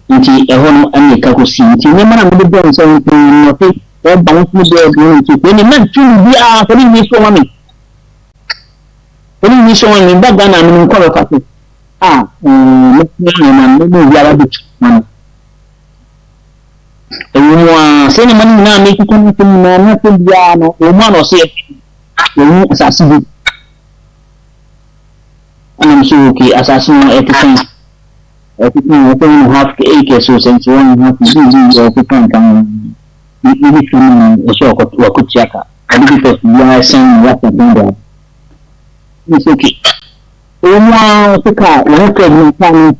nti ɛhɔ no ɛne ɛka kɔsi nti nneɛma no a mede brɛ no sɛ ɔntɔn no ɔse ɔba wo nso brɛ ɔde no nti kɔ ne mɛntu no biara sɛ ne nni so ma me sɛ ne nni so ma me ba Ghana menim kɔ bɛfa so a mɛtena nneɛma no mɛma obiara bɛtu ma no Ɛwɔ mu ara, sɛ nneɛma no nyinaa a merekeka ho asɛm nyinaa no asɛm biara no, ɛwɔ mu a na ɔsɛ yɛhu asase bi. Ɛna m so okay, asase no ɛte sɛn? Ɛte sɛn? Ɛsɛ one and a half acres o, sɛ nti one and a half bi bi ɛte sɛn kan ho. Ebi sɛ no ɛsɛ ɔkɔtua ka. Ɔde bi pɛs biara sɛn no wasa sɛn de. Ɛna sɛ okay. Ɛwɔ mu ara ɔsɛ kaa, wɔn kaa bi kaa no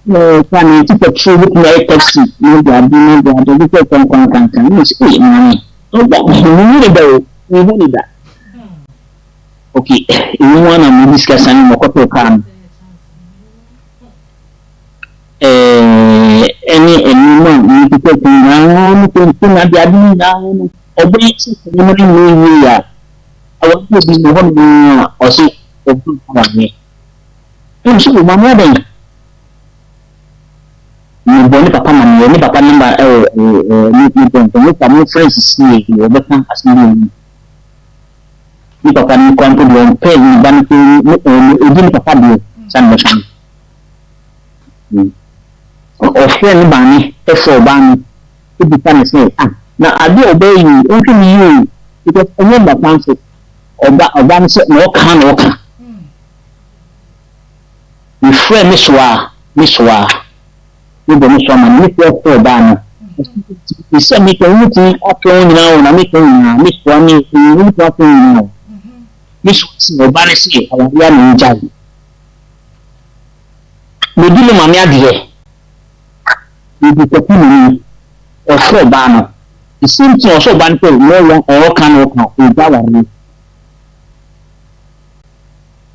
Ɛɛ ne ti taxi wobɛtumi ayɛ taxi ne de ade ne de ade de sɛ kɔnkɔnkankan ne sɛ ee maame ɔba mehu ne da o mehu ne da ok ɛwɔ mu ana mede sika sane mɔkɔtɔ kaa no ɛɛ ɛne nneɛma a mekeka kɔ nyinaa ne kɔnti na de ade nyinaa no ɔbɛyɛ sɛ nneɛma no nyɛ yie a awɔ bi wɔ hɔ nom a ɔse ɔbɛn awareɛ Ɛna ɔse o maame adɛn? Mebɔ ne papa amaneɛ, ne papa number ɛwɔ ɛɛ ne ne bɔ nti mo fa mo frɛ sisi yɛ ɔbɛka asɛm bi wɔ mu. Ne papa no kora mpo deɛ ɔmpɛ ne ba no sɛ ne ɛɛ ɔdi ne papa deɛ saa na bɛka no. Ɔfrɛ ne maame ɛfrɛ ɔbaa no ebisa no sɛ ah na adeɛ a ɔbaa yi ɔnhwɛ ne yie o because ɛnyɛ mma kwan so ɔba ɔbaa no sɛ na ɔka na ɔka. Mefrɛɛ me soa, me soa. Mebɔ me so ama no, me frɛfrɛ ɔbaa no. Sɛ meka wo tumi afrɛ wo nyinaa o, na meka nyinaa, me soa me, wo tumi afrɛ wo nyinaa o. Me so sɛ ɔbaa no se awareɛ a na ɔgyae. Medi me maame adeɛ, medi kwaku m'anim, ɔfrɛ ɔbaa no. The same thing ɔsɛ ɔbaa no sɛ na ɔyɛ ɔɔka na ɔka, ɔgya awareɛ.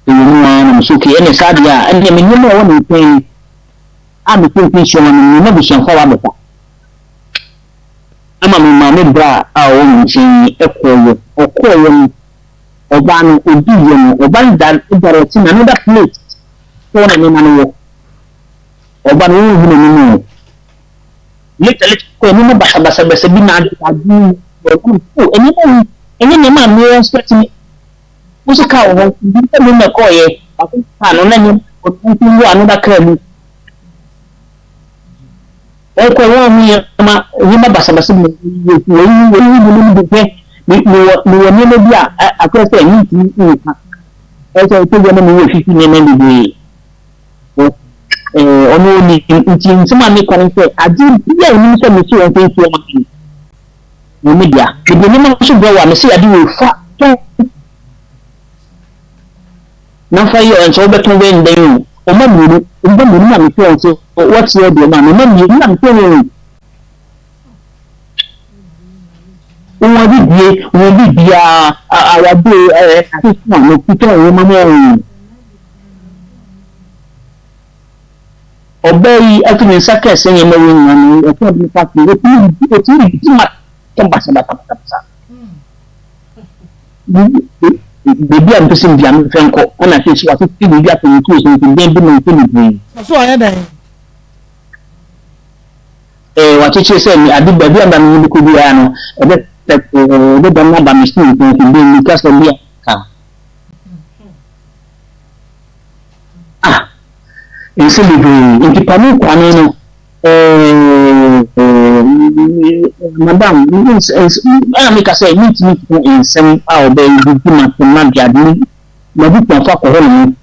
Ɛwɔ mu ara na me so okay, ɛne saa deɛ a, ɛne me nneɛma a ɛwɔ ne nkyɛn no, a mekɔ mfinhyia no, me m'abusuafo a wɔabɛfa ama me maame bra a ɔwɔ me nkyɛn yi kɔeɛ. Ɔkɔeɛ no, ɔbaa no, ɔdiiɛ no, ɔba no da direct no another place sɛ hɔ na nneɛma no wɔ. Ɔba no, wonhu n'anim o. Later, later, kɔɛ nneɛma basabasabasa bi na ade ade yi. Oh, nneɛma yi, ɛnyɛ nneɛma a me expect me. Wo sɛ kaa wɔ hɔ, nti sɛ me na ɛkɔeɛ, baako kaa no na nneɛma ɔno nso wɔ another car mu. Wɔkɔ wɔn ho nneɛma nneɛma basabasa bi na wɔyi wɔyi nneɛma no bi hwɛ me mewɔ mewɔ nneɛma bi a akɔyɛ sɛ mentumi nka ɛsɛ sɛ bi na mewɔ fifi nneɛma bebree wɔ ɛɛ ɔno onim nti nsɛm a meka no sɛ ade bi a onim sɛ mesi wɔn mfa nsuo ma me no me dea mede nneɛma nso brɛ wɔ a mesi ade wɔ fa tɔn Na fa yɛ nkyɛ wobɛtɔn bɛn dɛn o, ɔma mienu, mma mienu na mehwɛ wɔn so, wɔteɛ deɛ ma me, mma mienu na mehwɛ wɔn o. Wɔn adidie, wɔn biribiara, awade ɛɛ aseso a mekita wɔn ma wɔn o. Ɔbaa yi afi ne nsa kɛse nneɛma wei nyinaa no, ɔtɔ ade no fa so, otumi otumi di ma tɔn basabasabasa. Baabi a mepɛ sɛ mebia mefɛ nkɔ ɛna afei so wasese biribi ato me tiri so nti dɛn bi na mepɛ bebree. Ɔso wayɛ dɛn? Ɛɛ wakyekyere sɛ me ade baabi a mba me bɛkɔ biara no ɛbɛ ɛbɛda no aba me so nti nti dɛn mi kasa bi a ka. Ah nsɛm bebree nti Pamo Kwame no. Eh, madam, ɛna meka sɛ mentumi nka nsɛm a ɔbɛyɛ bi di m'asɛm na de ade m'abusuafo akɔ hɔ nom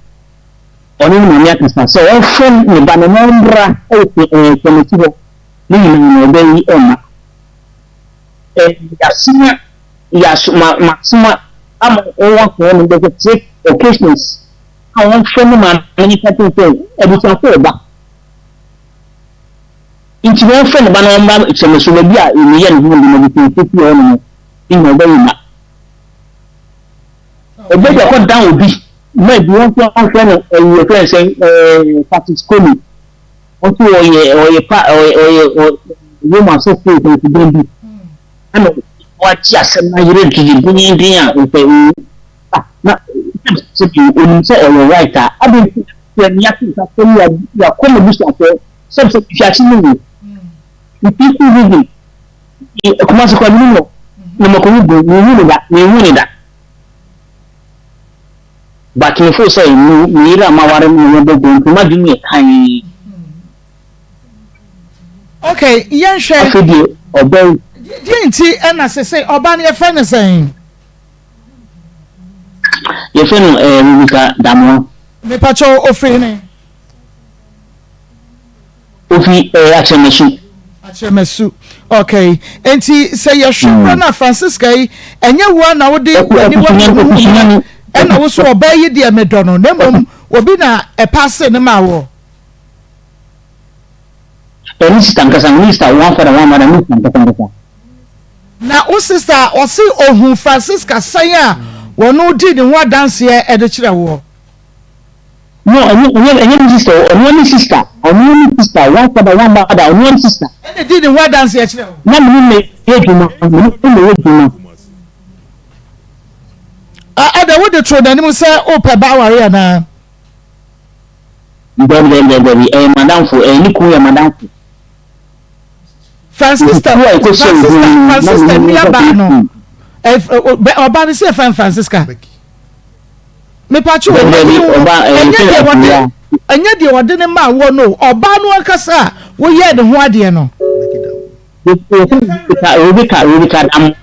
ɔne ne maame akasa sɛ ɔmfrɛ ne ba no na ɔmmra ɛwɔ kɛmɛsi hɔ ne nyinaa no ɔbɛyi ɔmma yɛasoma yɛasoma masoma ama wɔn akɔ hɔ nom bɛsɛ three occasions a wɔmfrɛ ne maame ne ka kyerɛ sɛ abusuafo ɔba Nti wɔmfrɛ ne ba na ɔmmra kyerɛ me so baabi a meyɛ ne ho ade na abusuafo fie hɔ nom nya ɔbɛyɛ ma. Ɔbɛdi akɔdan obi ma bi wɔn nso wɔmfrɛ no ɛyi yɛfrɛ no sɛn ɛɛ Patrick Koli. Wɔn nso ɔyɛ ɔyɛ pa ɔyɛ ɔyɛ Roma asɔfo nsɛnkudan bi ɛna wɔagye asɛm no ayerɛ dendenden a nsɛ ah na sɛ bi onim sɛ ɔyɛ right a adɛn nti na sɛ yɛate nka sɛ yɛakɔ m'abusuafoɔ sɛ sɛ mfiase no mu mfi school reading Kumasi kora menim no na makɔhu bu mehu ne da mehu ne da but mefo sɛ me yere a maware no na yɛbɔ bɔ nti m'adwene yɛ kann. Okay, yɛnhwɛ. Afei deɛ ɔbɛn. Deɛ nti ɛna sese ɔba no yɛfrɛ no sɛn? Yɛfrɛ no eh, Rebecca Damoah. Mepakyɛw, ofiri hene? Ofi eh, Akyerɛmasu. Akyerɛmasu, okay. Enti sɛ yɛhwɛ mm. berɛ no a Francisca yi, ɛnyɛ wo a na wode w'aniwa mmienu hu no ɛna wo so ɔbaa yi deɛ medɔ no, na mmom obi na ɛpaase ne maa wɔ. Ɛne sista nkasa, ne sista one father one mother, ne sista nkasa nkasa. Na wo sister a ɔse ohuu Francisca sɛn a wɔno dii ne ho adanseɛ de kyerɛ woɔ? No, ɛnyɛ ɛnyɛ ɛnyɛ me sister o, ɔnoa ne sister, ɔnoa ne sister, one father one mother, ɔnoa ne sister. Ɛna dii ne ho adanseɛ kyerɛ wo? Na me ne no yɛ adwuma, me ne no yɛ adwuma. Ɛdɛ wode too n'anim sɛ wopɛ ba aware anaa? Dabi dabi dabi dabi, ɛyɛ madamfo, ɛyɛ ne kunu yɛ madamfo. Francisca Francisca Francisca nua baa no ɔbaa no si ɛfɛn Francisca mipatwo ɛnyɛ deɛ wɔde ɛnyɛ deɛ wɔde ne maa wɔ no ɔbaa no ankasa a woyɛ ne ho adeɛ no. Rebecca Rebecca Dam.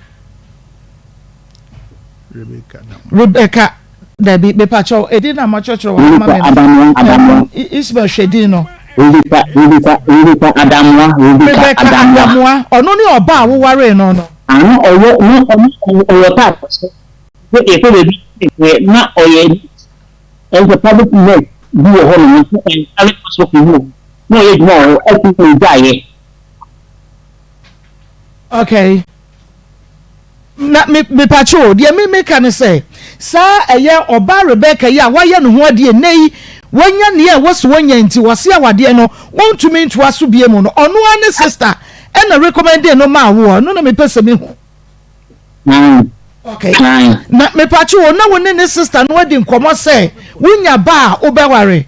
Rebecca dabi mipatwo edin na mo akyerɛkyerɛ wɔ ama mi no Ismail hwɛ din no. Rebecca Rebecca Rebecca Adamoah Rebecca Rebecca Adamoah. Adamoah, ɔno ne ɔbaa a wowaree no no. Ah na ɔyɛ na ɔno ɔyɛ ɔtaa sɛ yɛfɛ baabi na ɔyɛ ɛnsɛ private nurse bi wɔ hɔ nom nso ɛn private hospital bi wɔ hɔ na ɔyɛ adwuma wɔ hɔ ɛti na ogyaeɛ. Okay. Na me mepatwo o, deɛ me meka ne sɛ, saa ɛyɛ ɔbaa Rebecca yi a wayɛ ne ho adeɛ nnɛ yi, wanya nea ɛwɔ sɛ ɔnya nti wɔse awadeɛ no wɔntumi ntoa so bie mu no, ɔno ara ne sister ɛna recommendee no maa woɔ, ɛno na mepɛ sɛ mehu. Okay. Na mepatwo o, na wo ne ne sister no adi nkɔmmɔ sɛ wonya ba a wobɛware?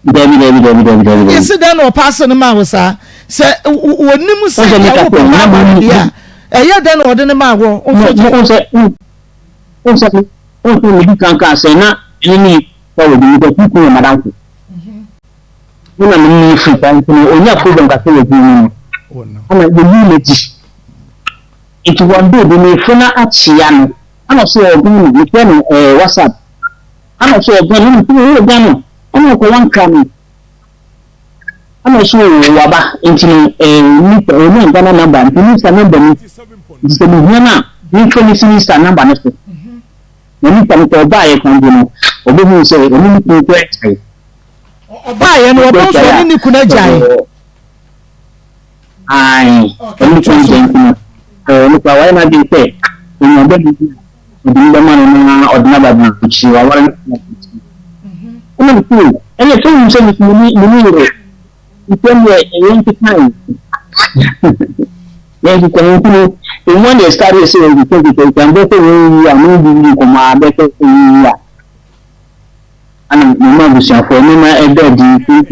Dabi dabi dabi dabi dabi dabi. Yɛsi dɛn na ɔpaase no maa wo saa? Sɛ wɔnim sɛ deɛ wo papa aware deɛ a, ɛyɛ dɛn na ɔde no maa wɔ? Nso gye. Nsɛ nsɛ nsɛ medi kan kaa sɛ na ɛne ne fa wɔ bi because ne kunu yɛ madamfo. Ne na mene ne firi saa nti no ɔnya problem kakra wɔ adwuma mu no ɛna yɛyii n'akyi. Nti one day bi mefo na akyea no ɛna ɔsɛ ɔwɔ Ghana mefrɛ no ɛɛ WhatsApp. Ana ɔsɛ ɔwɔ Ghana? Ɛna ɔsɛ ɔwɔ Ghana. Ɛna ɔkɔ wankra no. Ɛna ɔsɛ ɔwɔ waba nti no ɛɛ mista ɔnya Ghana number nti mista number ni. Nti sɛ mehia no a memfrɛ no si mista number no so. Na mista no sɛ ɔbaayɛ kwan bi no ɔbɛhu sɛ ɔne ne kunu kura agyae. Ɔbaayɛ no ɔbɛhu sɛ ɔne ne kunu agyae. Ae, ɔne ne kunu agyae nti no ɛɛ ɔno koraa wayɛ n'adwene sɛ ɔnya bɛrima bi a ɔde no bɛma no na ɔde no aba aburokyiri, waware no akɔ aburokyiri. Ɛna me se, ɛnna sɛ wonim sɛ me nso menni menni yere, nti ɛnneɛ yɛnkeka yi. Yɛnkeka yi nti no, emu a na yɛstaree sɛ yɛnkeka nkeka, bɛyɛ sɛ one year, ne didi nkɔmmɔ ara, bɛyɛ sɛ one year. Ana mema abusuafoɔ nneɛma ɛda adi sɛ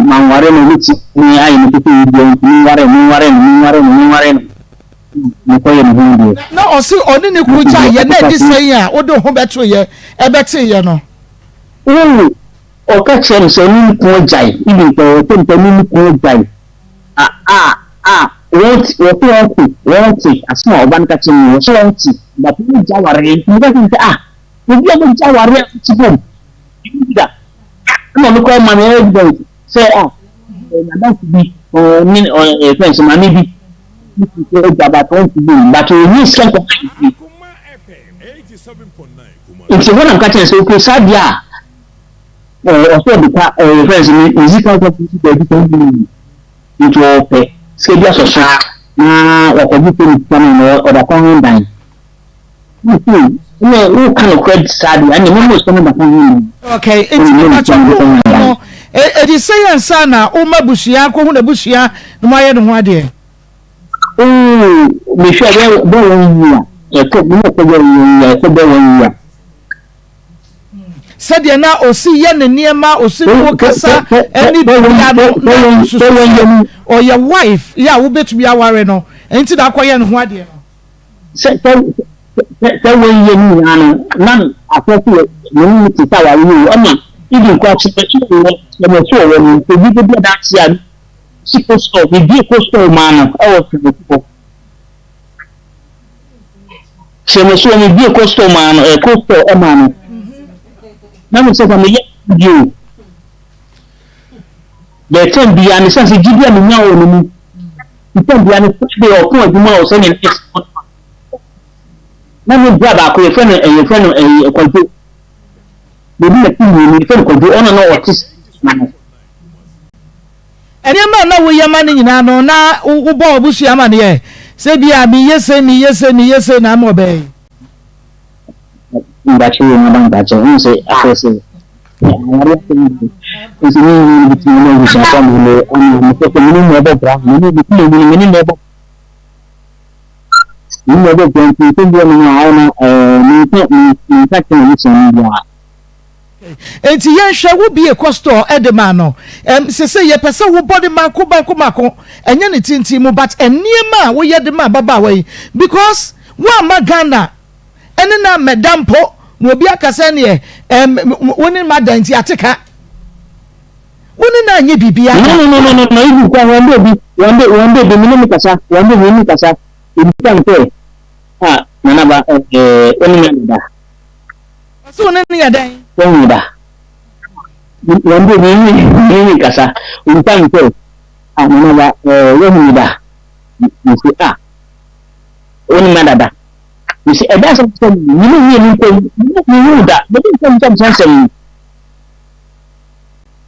manware no obɛtumi ayɛ me sɛ sɛ deɛ nti menware no menware no menware no menware no mekɔyɛ ne ho deɛ. Na ɔse ɔne ne kunu gyaeɛ na ɛde sɛn a wode wo ho bɛtoeɛ ɛbɛteeɛ no. Oo ɔka kyerɛ me sɛ ɔne ne kunu agyae even sɛ ɔsɛ mpa ne ne kunu agyae a a a wɔn te wɔse wɔn te wɔn te asɛm a ɔba no ka kyerɛ me wɔse wɔn te but wɔn gya awareɛ nti meka kyerɛ no sɛ ah obi a wɔgya awareɛ a wɔte bom ɛmu bi da ɛna ɔno koraa ma me evidence sɛ ah n'adamfo bi ɔne ɔɛ fɛn sɛ maame bi gya but wɔn te bom but ɔnyɛ sika nkɔmɔ nti hɔ na meka kyerɛ no sɛ okay saa deɛ a Ɔsɛ ɔde ka ɛɛ fɛn sɛ ne sika kɔ fi baabi kɔ bi nti ɔpɛ sika bi asɔ so na wakɔgye sɛ ne sika no na ɔda kwan ho dan. Nti ɛnna woka nokorɛ saa deɛ ɛnna mɛma sika no da kwan ho dan. Okay, nti mepatwa wo no ɛdi sɛ yɛn nsa na woma abusua akɔhu n'abusua na moayɛ ne ho adeɛ. Oo, mehwɛ bɛ bɛ wɔn yi a ɛkɔ mo na ɛkɔ bɛ wɔn yi a ɛkɔ bɛ wɔn yi a. Sɛdeɛ na ɔsi yɛ ne nneɛma, ɔsi ne wo kasa ne biribiara no, na wosusu sɛ ɔyɛ wife yɛ a wobɛtumi aware no, nti na akɔyɛ ne ho adeɛ no. Sɛ sɛ sɛ sɛ wɔyɛ ne nyinaa no, na asɛ sɛ yɛ ne ne te sɛ aware yi o, ɛna even koraa kyerɛ sɛ ɔwɔ kyerɛ sɛ ɔwɔ no, obi bɛdi adanse a si kɔ store, biribi kɔ store maa no ɛwɔ sɛ hɔ. Sɛ me so me bie kɔ store maa no ɛkɔ store ɛmaa no na me sɛ sɛ meyɛ bio the time bia ne sɛ sɛ gyidi a menya wɔ ne mu the time bia ne Friday ɔko adwuma a ɔsɛ ne next na me bra baako yɛfrɛ no yɛfrɛ no ɛyɛ kwadwo baabi na ti mmienu yɛfrɛ no kwadwo ɔno na ɔte na no. Nneɛma a na woyɛ ma no nyinaa no, na wobɔ w'abusua amanneɛ sɛ ebia mereyɛ sei, mereyɛ sei, mereyɛ sei na ama ɔbɛyɛ yi? Mpakyɛ o, madam mpakyɛ, wohu sɛ afei sɛ aware asɛm bi nti ne nyinaa no bitumi ne abusuafo amanneɛ ama mepɛ sɛ mene na ɛbɔ bra, mene me kuma mu no mene na ɛbɔ mene na ɛbɔ bra nti nsɛm bi wɔ me ho a ayɛ na ɛɛ menka menka kyerɛ m'abusua no biara. Enti yɛnhwɛ, wo bie kɔ store de maa no, ɛm, sesei yɛpɛ sɛ wo bɔ no mako mako mako, ɛnyɛ ne tenten mu but nneɛma a woyɛ de ma ababaawa yi because woamma Ghana ɛne no ammɛda mpo na obi aka sɛ ɛneɛ ɛm, wo ne no ada nti ate ka. Wo ne no anyɛ biribiara da. No, no, no, no, no, even kwa wɔn de bi, wɔn de, wɔn de bi, me ne no kasa, wɔn de me ne no kasa, ebisa no sɛ, ah, Nana ba, ɛɛ, wo ne me abɛda. Ɔse wo ne no yɛ dɛn? Woahu da? Wɔn de me ne me ne kasa. Onipa mi sɛ, ah nana ba ɛɛ woahu me da? Mese ah wonim me dada. Mese ɛda asɛm sɛ me ne mmienu ntam me hu da. Mede nsɛm nsɛm sɛ nsɛm yi.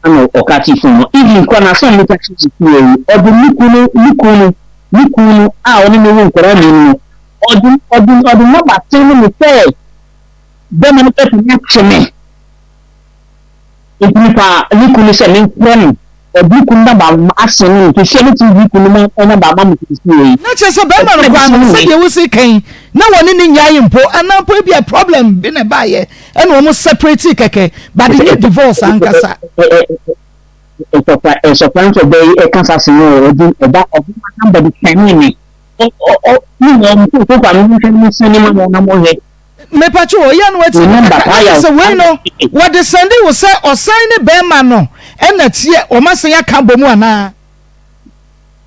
Ɛna ɔka ti fon no. Even kora na asɛm meka kyerɛ ne fie yi, ɔde ne kunu ne kunu ne kunu a ɔne ne wo nkwadaa mmienu no, ɔde ɔde ɔde nɔba ten ne me sɛ bɛma no bɛtumi akye me. Enti mefaa ne kunu sɛ memfrɛ no. Ɔde ne kunu nɔba ma asen no. Nti sɛ mɛtumi de ne kunu nɔba ama mo seesei yi. Na kyerɛ sɛ bɛrima no koraa no, sɛdeɛ wosi ka yi, na wɔne no nnyae mpo, anaa mpo ebia problem bi na ɛbaeɛ ɛna wɔn separate kɛkɛ, but ɛnyɛ divorce ankasa. Nsɔkwa nso ɔbaa yi ɛka saa asɛm yi, ɔde ɔba ɔde ma namba de sɛnee me. Ɔ ɔ ɔ ne nyinaa mo fo fa no monhwɛ no mo sɛne ma no na monhwɛ. Mepatwo o, yɛ no wati Ne number kaka paa na yaw. sɛ wei no wɔde sɛnde wo sɛ ɔsan ne bɛɛma no ɛna teɛ wɔn asan aka abɔ mu anaa?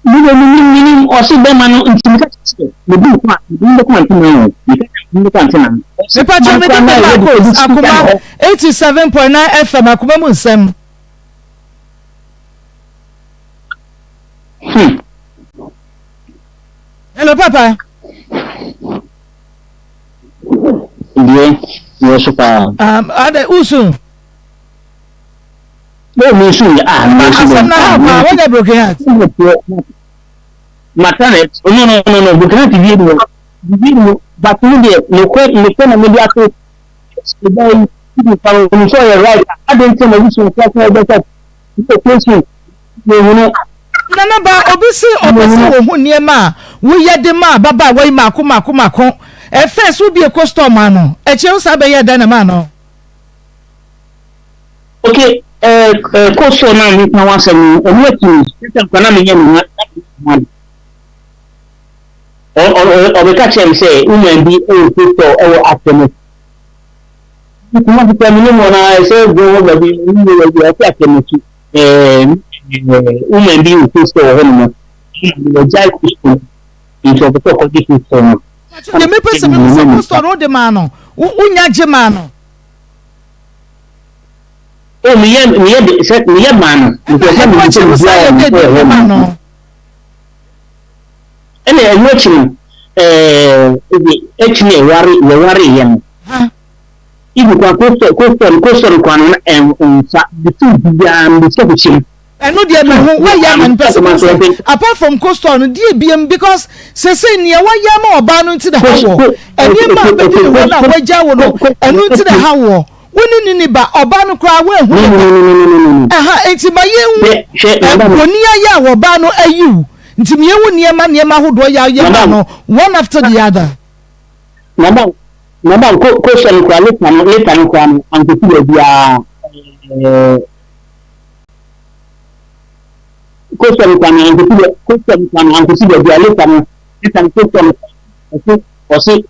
Me deɛ menim menim ɔse bɛɛma no nti meka kyerɛ sɛ mebu nkɔ a mede no bɛkɔ antena o meka kyerɛ mede no bɛkɔ antena ɔse Mepatwo man mede koraa na me ɛyɛ de Marcos kɔdi speaker Akoma no hɔ. 87.9 FM Akoma mu nsɛm. Hmm. Hello papa. Deɛ mewɔ so paa. Um, adɛ usu. Bẹ́ẹ̀ mi nsu yɛ ah mi nsu bẹ́ẹ̀. Asɛm na ha paa wɔnyɛ broken heart. Mata na no no no no broken heart bi ni hɔ bi ni hɔ but mi deɛ mekɔ mekɔ na mi de ato ɛda yi bi fa no sɛ ɔyɛ right adi nti na wusu nsa sɛ ɔbɛsɛ ɛkɛsi Mehunu. Nana ba, obi se ɔpɛ sɛ ohu nneɛma a woyɛ de ma ababaawa yi mako mako mako. Ɛ first wobie kɔ store maa no, akyire wo san bɛyɛɛ dɛn na maa no? Ok, eh, eh, kɔ store no a meka ho asɛm no, ɛno akyi no, sɛ nka na menyɛ me ho na menyɛ me ho ade. Ɔ, ɔ, ɔ, ɔbɛka kyerɛɛ me sɛ woman bi wɔ food store wɔ Atɛmɛ. Kumasi koraa menim wɔn ara, sɛ Goho baabi, menim baabi a, ɔte Atɛmɛ akyi. Woman bi wɔ food store wɔ hɔ nom wagyae food store nti ɔpɛ sɛ ɔkɔgye food store no. Deɛ mepɛ sɛ mehu sɛ food store no wode maa no wonya gye maa no. Oh meyɛ meyɛ de sɛ meyɛ maa no. Ɛna ɛno akyi no saa yɛ dɛ bi maa no. Ɛna ɛno akyi no ɛɛ akyi no yɛware yɛware yɛ no. Even koraa coastal coastal coastal koraa no na ɛnfa the food biara no sika kɔhyɛ mu. Ɛno deɛ me ho wayɛ ama no pɛ sɛ mehu sɛ apart from coastal no deɛ biam because sesei nea wayɛ ama ɔbaa no nti na ha wɔ nneɛma a bɛdi ne hɔ no a wagya wo no ɛno nti na ha wɔ wo ne ne ni ba ɔbaa no koraa woanhu ne ba ɛha nti ma yɛnhu bɔni ayɛ a ɔbaa no ayiw nti ma yɛnhu nneɛma nneɛma ahodoɔ yɛ ayɛ ma no one after the other. Madam, madam, ko ko sɛ no koraa later no later no koraa no ankosi baabiara ɛɛ ko sɛ no koraa no ankosi bɛ ko sɛ no koraa no ankosi baabiara later no later no ko sɛ no ɔse ɔse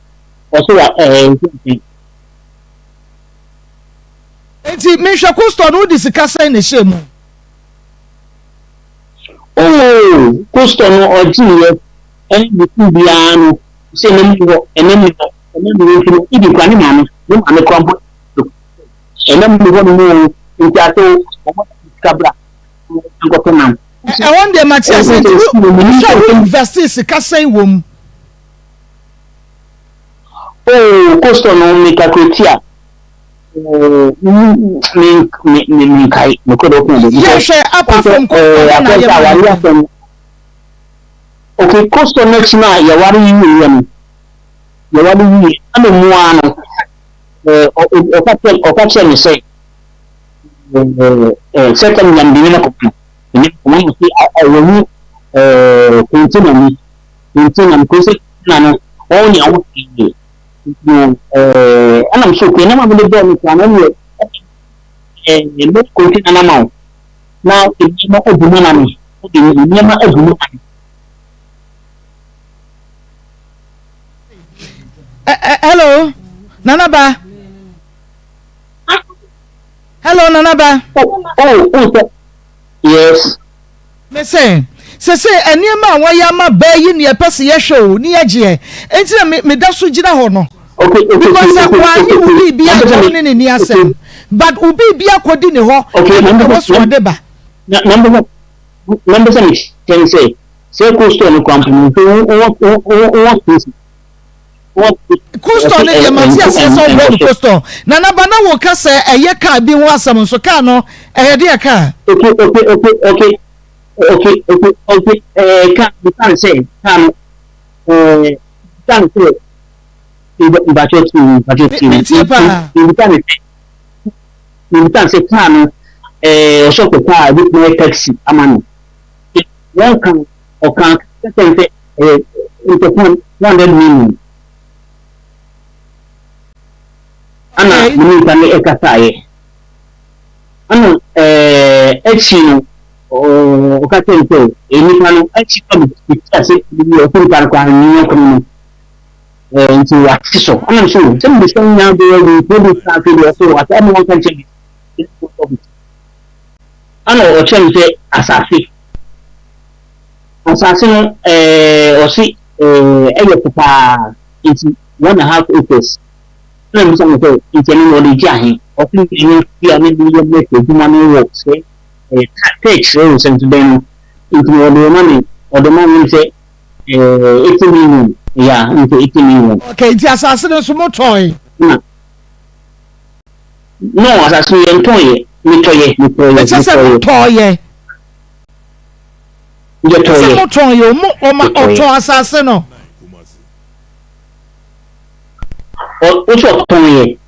ɔse wa ɛɛ nti. Nti mehwɛ kostɔ no wode sika sɛn na ɛhyɛ mu. Oo kostɔ no ɔgyeeɛ ɛne ne sukuu biara no. Sɛ ɛnam nni hɔ, ɛnam nni hɔ, ɛnam nni hɔ nti no, even koraa ne maame, ne maame koraa mpo ɛnam nni hɔ nom o, nti ase o, wɔn sika bra, nkɔtɔ nam. Ɛhɔ no deɛ mate ase nti wo hwɛ wo invest sika sɛn wɔ mu. Oh, kostɔ no me calculate a, me me me me nkae, me kɔ dɛ ɔkɔn dɛ. Yɛhwɛ apart from kostɔ no na yɛ ma no. Okay, kosɔ no akyi no a yɛware wieeɛ no, yɛware wieeɛ na me mu ara no, ɔka kyerɛ ɔka kyerɛ me sɛ ɛɛ sɛ tam nyam de nneɛma kɔma no, nneɛma kɔma no sɛ wɔhu ɛɛ kɔntena mi, kɔntena mi, kɔntena no wɔn nea wɔn yɛ nti no ɛɛ ɛna so okay nneɛma mi de bɔɔ no koraa no ɛna ɛɛ mɛ kɔntena no ama wo na nneɛma agu mu ama me. Wode nneɛma agu mu ama me. Hello, Nana Ba. Hello, Nana Ba. Oh, oh, oh, sir. Yes. Me se, sese nneɛma a wɔayɛ ama baa yi ne yɛpɛ sɛ yɛhwɛ o ne yɛgyeɛ. Enti na me meda so gyina hɔ no. Okay, okay, Because sɛ okay, wɔanye okay, wo okay. biribi a Mampɛ sɛ wo me ne ne ni okay. asɛm. But wo biribi akɔdi ne hɔ ɛna ɛwɔ so ɔde ba. Na na mpɛ na mpɛ sɛ mekyerɛ ne sɛ sɛ cold store no koraa mpo no nso wo wo wo wo wɔ Cool store no deɛ mate aseɛ sɛ ɔbrɛ no cool store. Nana ba na woka sɛ ɛyɛ car bi ho asɛm nso car no ɛyɛ deɛ car? Okay okay okay okay okay okay okay ɛɛ car bisa no sɛ car no ɛɛ bisa no sɛ mpakyɛ tie mi mpakyɛ tie mi Metie paa. bisa no sɛ bisa no sɛ car no ɛɛ ɔsɛ ɔpɛ car ebitumi ayɛ taxi ama no wɔn kan ɔkan sɛ sɛ ɛyɛ ntɔkwan 100 million ana me ne nipa no ɛkasaeɛ ana ɛɛ akyi no ɔka kyerɛ me sɛ nipa no akyi pa me ti ase bi ɔsɛ nipa no koraa ne yɔnko no ɛɛ nti wate so ana me so sɛ me sɛ nya bɛyɛ wi sɛ bi sa afei deɛ ɔsɛ wate ama wɔn ka nkyɛn bi ana ɔkyerɛ me sɛ asase Asase no ɛɛ ɔse ɛɛ ɛyɛ fɛ paa nti one and a half acres ɛna mebisa no sɛ nti ɛno no ɔde gye ahe ɔse ɛno bi a ne ne yɛ mɛfɛ adwuma no wɔ sɛ ɛɛ tɛkyerɛ o sɛ nso dɛn no nti no ɔde ma me ɔde ma me sɛ ɛɛ 80 million ya nti 80 million. Okay nti asase no nso mo tɔe. Na no asase no yɛn tɔn yɛ metɔ yɛ metɔ yɛ metɔ yɛ. Ɛkyɛ sɛ mo tɔ yɛ. Yɛtɔn yɛ. Sɛ mo tɔn yɛ ɔmo ɔma ɔtɔn asase no. Ɔ wosɛ ɔtɔn yɛ.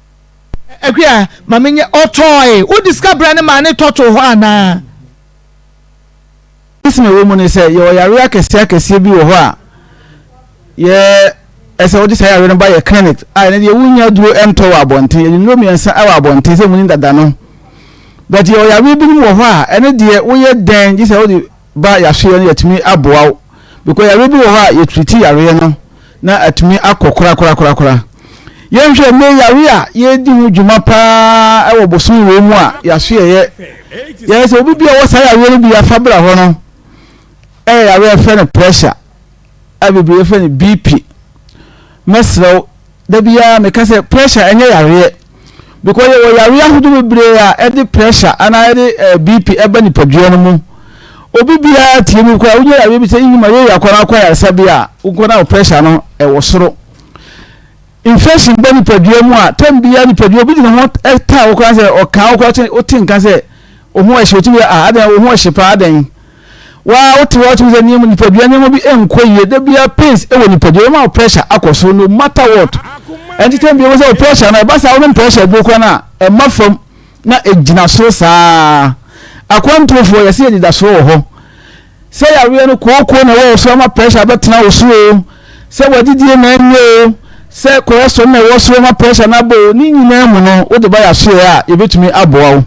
Akua ma me nyɛ ɔtɔn yɛ wodi sika brɛ ne maa ne tɔ to hɔ anaa. Asɛm a ɛwɔ mu ne sɛ, yɛwɔ yareɛ akɛseɛ akɛseɛ bi wɔ hɔ a yɛ ɛsɛ wode saa yareɛ no ba yɛ clinic a ɛno deɛ wonnya aduro ntɔ wɔ abɔnten. Yɛde nnuro mmiɛnsa wɔ abɔnten sɛ munim dada no. But yɛwɔ yareɛ binom wɔ hɔ a ɛno deɛ woyɛ dɛn gye sɛ wode ba yɛasoeɛ no yɛatumi aboa wo because yareɛ bi wɔ hɔ a yɛtriti yareɛ no na atumi akɔ korakorakorakora. Yɛnhwɛ nnɛ yare a yɛredi ho dwuma paa wɔ bosome wei mu a yɛasoɛyɛ yɛyɛ sɛ obi bi a ɔwɔ saa yareɛ no bi afa bra hɔ no ɛyɛ yareɛ a yɛfrɛ no pressure a bebree yɛfrɛ no BP. Mɛsrɛ wo da biara meka sɛ pressure ɛnyɛ yareɛ because yɛwɔ yareɛ ahodoɔ bebree a ɛde pressure anaa ɛde eh, BP ɛba nipadua no mu. Obi biara tie mu koraa wonya yareɛ bi sɛ yi malaria kɔ na akɔ ayaresabea a wokɔ na wo pressure no ɛwɔ soro. Infection ba nipadua mu a tɛm biara nipadua obi de ne ho taa wo koraa sɛ ɔkaa wo koraa wote nka sɛ wo ho ɛhye otumi yɛ ah adɛn wo ho ɛhye paa adɛn waa wote hɔ otumi sɛ nneɛma nipadua nneɛma bi nkɔ yie da biara pains ɛwɔ nipadua ɛma wo pressure akɔ soro no matter what ɛnti tɛm biara sɛ wo pressure no ɛba saa wonom pressure aduro koraa no a ɛma fam na ɛgyina soro saa akwantuofoɔ yɛsɛ yɛdeda soro wɔ hɔ Sɛ yareɛ no kookoo na ɛwɔ wo so ama pressure abɛtena wo so oo, sɛ w'adidie na ɛnyɛ oo, sɛ cholesterol na ɛwɔ so ama pressure no abɔ oo, ne nyinaa mu no wode ba yɛasoɛɛ a yɛbɛtumi aboa wo.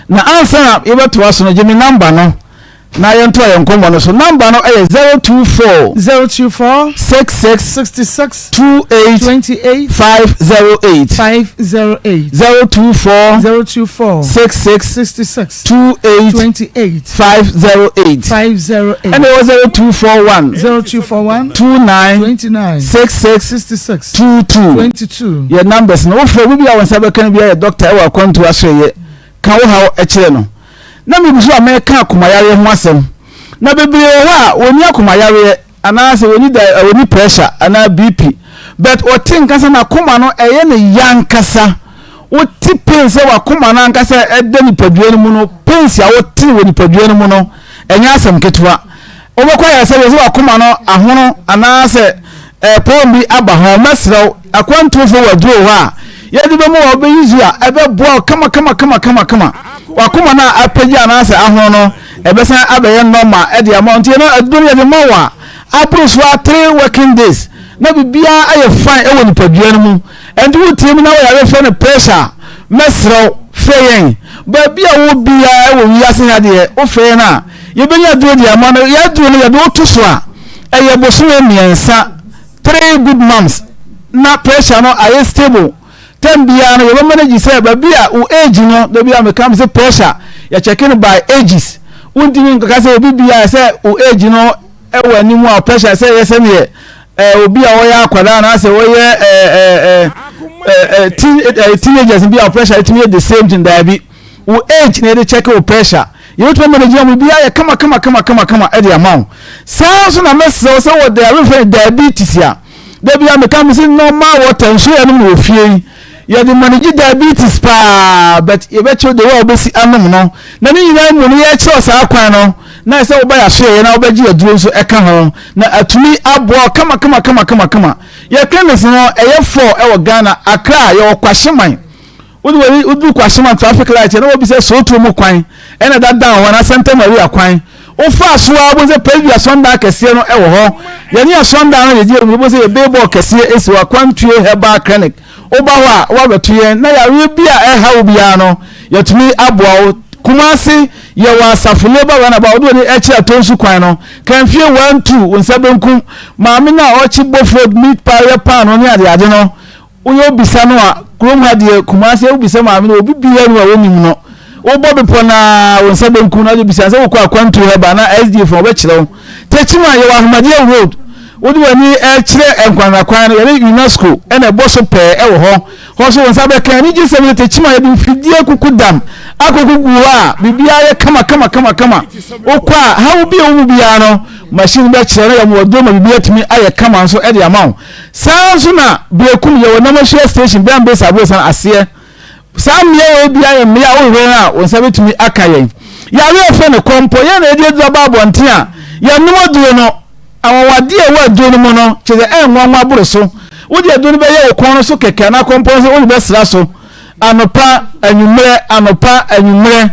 Na ansa na yɛbɛtoa so no, gye me number no na yɛntoa yɛn nkɔmmɔ no so. Number no yɛ 024 024 66 66 28 28 508 508 024 024 66 66 28 28 508 508 ɛna ɛwɔ 0241 0241 29 29 66 66 22 22 yɛ numbers no wofrɛ obi bi a wɔn nsa bɛka no bi ayɛ doctor ɛwɔ akwantu asoɛyɛ ka wo haw kyerɛ no na megu so a mɛka akomayareɛ ho asɛm na bebree wɔ hɔ a wɔnni akomayareɛ Anaasɛ wɔnni da wɔnni pressure anaa BP but ɔte nka sɛ n'akoma no ɛyɛ ne ya ankasa. Wote pain sɛ w'akoma no ankasa ɛda nipadua no mu no, pains a wote wɔ nipadua no mu no, ɛnyɛ asɛm ketewa. Wobɛkɔ ayaresabea sɛ w'akoma no ahono anaasɛ ɛɛ bi aba ho, mɛsrɛ wo, akwantuofoɔ wɔ aduro wɔ hɔ a yɛde bɛma wo a wobɛyi zu a ɛbɛboa wo kama kama kama kama kama. W'akoma no a apagya anaasɛ ahono no, ɛbɛsan abɛyɛ normal de ama wo. Nti ɛno aduro no yɛde ma wo a, aboro so ara three working days na biribiara ayɛ fine wɔ nipadua no mu. Ɛnti wotie mu na woyare frɛ no pressure a, mɛsrɛ wo frɛ yɛn. Baabi a wowɔ biara wɔ wiase ha deɛ wofrɛ yɛn a, yɛbɛnya aduro de ama no. Yɛn aduro no yɛde wo to so a, ɛyɛ bosome mmiɛnsa, three good months, na pressure no ayɛ stable. Term biara no yɛbɛ manage sɛ baabi a wo age no da biara meka me sɛ pressure yɛ check no by ages wontumi nkaka sɛ obi biara sɛ wo age no ɛwɔ anim a pressure sɛ yɛ sɛneɛ ɛɛ obi a ɔyɛ akwadaa anaasɛ ɔyɛ ɛɛ ɛɛ. eh, teen, eh, teenagers bi a pressure ɛtumi yɛ the same thing daabi. Wo age na yɛde check wo pressure. Yɛbɛtumi ama no gyina mu biribiara yɛ kama kama kama kama kama ɛde ama wo. Saa nso na mɛsrɛ wo sɛ wɔ deɛ yɛfrɛ no diabetes a, da biara meka me sɛ normal water nsuo yɛnom no wɔ fie yi, yɛde manage diabetes paa but yɛbɛkyerɛ the way a wobɛsi anom no. Na ne nyinaa mu no yɛkyerɛ saa kwan no na ɛsɛ woba yɛasoɛyɛ na wobɛgye aduro nso ɛka ho na atumi aboa kama kama kama kama kama. Yɛ clinics no ɛyɛ four ɛwɔ Ghana, Accra yɛwɔ Kwahyeman. Wode w'ani woduru Kwashima traffic light na wobisa Sowutuo mu kwan ɛna ɛda down hɔ anaa Santa Maria kwan. Wofaa so ara wobɛhu sɛ Presby asɔndan kɛseɛ no ɛwɔ hɔ. Yɛne asɔndan no yɛgye wobɛhu sɛ yɛ billboard kɛseɛ ɛsi hɔ Akwantuo Herbal Clinic. Woba hɔ a wobɛto yɛn na yareɛ bi a ɛha wo biara no yɛtumi aboa wo. Kumasi yɛwɔ Asafo Labour Runabout wode w'ani ɛkyerɛ Atonsu kwan no Kanfie 1 2 wo nsa benkum maame no a ɔkye bofrot meat pie yɛ paanoo ne adeade no Woyɛ obisa no a, kurom ha deɛ, Kumasi wobisa maame no, obi biara ni hɔ a wɔnim no. Wobɔ bepɔ no ara, wo nsa benkum na wode bisa sɛ wokɔ akwantuo hɔ ba na SDA fo wɔbɛkyerɛ wo. Techiman yɛwɔ Ahmadiyya Road, wode w'ani kyerɛ Nkwanna kwan no, yɛne UNESCO na ɛbɔ so pɛɛ wɔ hɔ. Hɔ nso wo nsa bɛka. Anigyesɛm ne Techiman yɛde mfidie kuku dam akɔkɔgu hɔ a biribiara yɛ kama kama kama kama. Wokɔ a, haw bi a ɛwɔ mu biara no, machine bɛkyerɛ na yɛama waduro ma biribi atumi ayɛ kama nso de ama wo. Saa ara nso na Berekum yɛwɔ Namahyia station bɛn Besa Abosan aseɛ. Saa mmea wei biara yɛ mmea a wohwehwɛ yɛn a wo nsa bɛtumi aka yɛn. Yareɛ a yɛfrɛ no kɔmpɔ, yɛn na yɛde aduro aba abɔnten a yɛnom aduro no, anwanwadeɛ a ɛwɔ aduro no mu no kyerɛ sɛ ɛnwanwa boro so. Wode aduro no bɛyɛ wo kɔn no so kɛkɛ anaa kɔmpɔ no so wode bɛsra so anɔpa, anwummerɛ, anɔpa, anwummerɛ.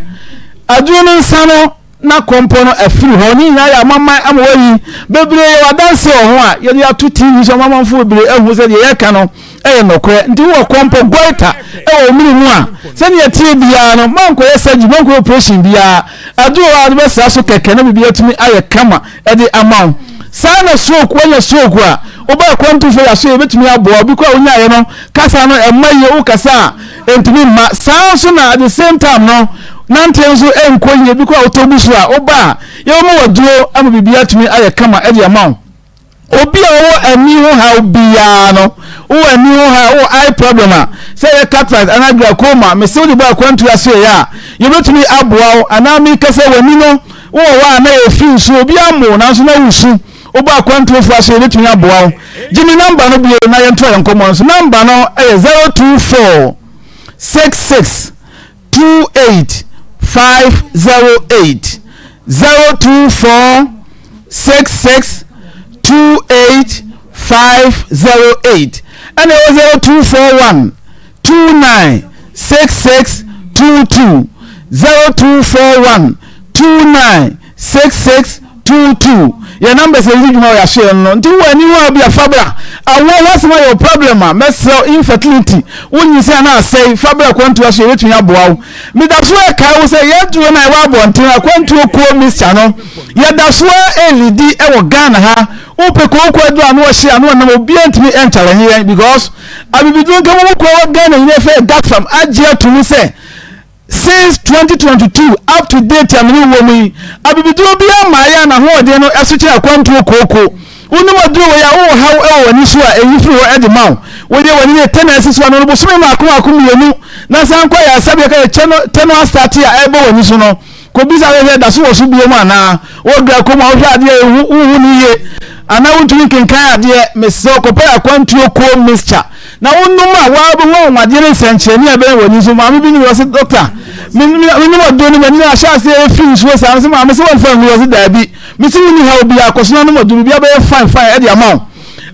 Aduro no nsa no na kɔmpɔ no afiri hɔ. Ne nyinaa yɛ amaman ama wɔayi. Bebree yɛwɔ adanseɛ wɔ ho a yɛde ato TV so ama amanfoɔ bebree ahu sɛ deɛ yɛreka no yɛ nokorɛ. Nti wowɔ kɔmpɔ, goiter, wɔ wo mene mu a, sɛdeɛ ɛteɛ biara no, mankɔyɛ surgery, mankɔyɛ operation biara. Aduro a wode bɛsra so kɛkɛ na biribi atumi ayɛ kama de ama wo. Saa na stroke, woanya stroke a, woba akwantufoɔ yɛ aso yɛbɛtumi aboa. Obi koraa a wonyaeɛ no, kasa no ɛmma yie, wokasa a, Ɛntumi mma. Saa ara nso na at the same time no, nanteɛ nso ɛnkɔ yie. Bi koraa wotɔ gu so a, woba a, yɛbɛma wo aduro ama biribi atumi ayɛ kama de ama wo. Obi a ɔwɔ ani ho haw biara no, wowɔ ani ho haw, wowɔ eye problem a, sɛ ɛyɛ cataract anaa glaucoma, mese wode bɔ akwantuo asoɛeɛ a, yɛbɛtumi aboa wo. Anaa meka sɛ w'ani no, wowɔ hɔ a na ɛrefi nsuo, obi ammo wo nanso na woresu. Wobɔ akwantuofo ase a, yebetumi aboa wo. Gye me nɔmba no bio na yɛntoa yɛn nkɔmmɔ no so. Nɔmba no yɛ 024 66 28 508. 024 66 28 508. Ɛna ɛwɔ 0241 29 66 22. 0241 29 66 22 Yɛn numbers a yɛde di dwuma wɔ yɛn asoɛeɛ no no nti wowɔ ani ho a bi a fa bra. Awoɔ ho asɛm ayɛ wo problem a mɛsrɛ wo infertility wo nyinsɛn anaa asɛe fa bra akwantuo asoɛeɛ yɛbɛtumi aboa wo. Meda so ɛkae wo sɛ yɛn aduro no a ɛwɔ abɔnten akwantuo kuo mixture no yɛda so ara ɛlidi ɛwɔ Ghana ha. Wopɛ kooko aduro ano ɔhye ano ɔnam obiara ntumi ɛnchallenge yɛn because abibiduro nka mu kuo wɔ Ghana nyinaa fɛ GATFAM agye ato mu sɛ Since 2022 up to date a me ne wo wɔ mu yi, abibiduro biara mmaeɛ a n'ahoɔden no so kyɛn akwantuo kooko. Wonom aduro wei a, wowɔ haw wɔ w'ani so a, ɛyi firi hɔ de ma wo. Wodeɛ w'ani no tɛ na asi so ano no bosome mmaako mmaako mmienu na san kɔ ayaresabea ka sɛ kyɛ no tɛ no astate a ɛrebɔ w'ani so no. Kɔbisa hwɛ sɛ ɛda so wɔ so biom anaa. Wowɔ glaucoma a, wohwɛ adeɛ a ɛhu wonhu no yie anaa wontumi nkenkan adeɛ, mesrɛ wo kɔpɛ akwantuo kuo mixture na wonom a woara wobɛhu anwanwadeɛ ne nsɛnkyerɛnne a ɛbɛyɛ w'ani so. Maame bi ne ɔse dɔkta menom aduro no m'ani no ahyɛ aseɛ ɛfiri nsuo saa. Mese maame sɛ wɔmfa ngu ɔse daabi. Mese wonni haw biara kɔ so na nom aduro biribiara bɛyɛ fine fine ɛde ama wo.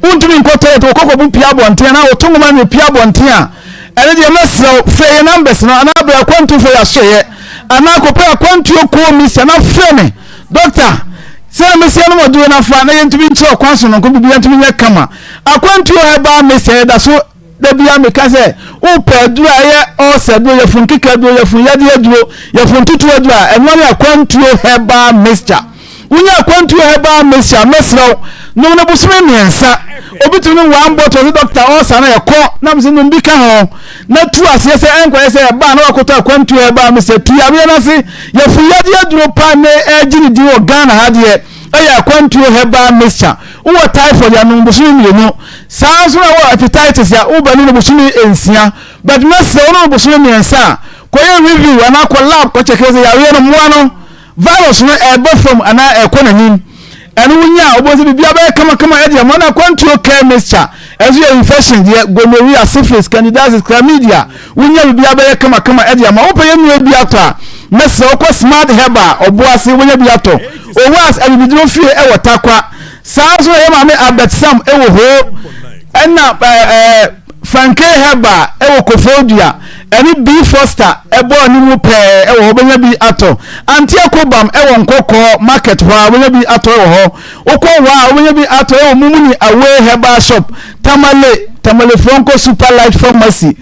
Wontumi nkɔ toilet wokɔ kɔbu pia abɔnten anaa woto nwoma no pia abɔnten a ɛno deɛ mɛsrɛ wo frɛ yɛn numbers no anaa brɛ akwantufoɔ yɛ asoɛyɛ anaa kɔpɛ akwantuo kuo misia na frɛ me dɔkta sɛ mesia no mɔduro no afa na yɛntumi nkyerɛ ɔkwan sononko biribiara ntumi nyɛ kama. Akwantuo herbal mixture yɛda so da biara meka sɛ wopɛ aduro a ɛyɛ ulcer aduro, yafunu keka aduro, yafunu yadeɛ aduro, yafunu tutu aduro a ɛno ne akwantuo herbal mixture. Wonya akwantuo herbal mixture a mɛsrɛ wo nom no bosome mmiɛnsa. Obi tumi nom one bottle sɛ doctor ulcer no ɛkɔ na mesɛ nom bi ka ho na tu aseɛ sɛ ɛnkɔyɛ sɛ ɛbaa na wakɔtɔ akwantuo herbal mixture tu yareɛ no ase. Yafunu yadeɛ aduro paa ne ɛgye ne din wɔ Ghana ha deɛ. yɛ akwantuo herbal mixture. Wowɔ typhoid a, nom bosome mmienu. Saa ara nso na wowɔ hepatitis a, wobɛnom no bosome nsia. But mɛsrɛ wo, nom no bosome mmiɛnsa a, kɔyɛ review anaa kɔ lab kɔ check sɛ yareɛ no mmoa no, virus no ɛreba fam anaa ɛrekɔ n'anim. Ɛno wonya a, wobɛhu sɛ biribiara bɛyɛ kamakama de ama wo. Na akwantuo care mixture, ɛnso yɛ infection deɛ, gonorrhea, syphilis, candidiasis, chlamydia, wonya biribiara bɛyɛ kamakama de ama wo. Wopɛ yɛ nnuro bi atɔ a, mɛsrɛ wo kɔ Smart Herbal, Ɔboase, wobɛnya bi atɔ. Owas Abibiduro Fie wɔ Tarkwa. Saa nso na yɛ maame Albert Sam wɔ Hoo, ɛna ɛɛ Franke Herbal wɔ Koforidua, ɛne B Foster ɛbɔ ne mu pɛɛ wɔ hɔ, wobɛnya bi atɔ. Auntie Akobam wɔ Nkɔkɔɔ market hɔ a, wobɛnya bi atɔ wɔ hɔ. Wokɔ hɔ a, wobɛnya bi atɔ wɔ Mumuni Away Herbal Shop, Tamale, Tamale Fronco Super Light Pharmacy.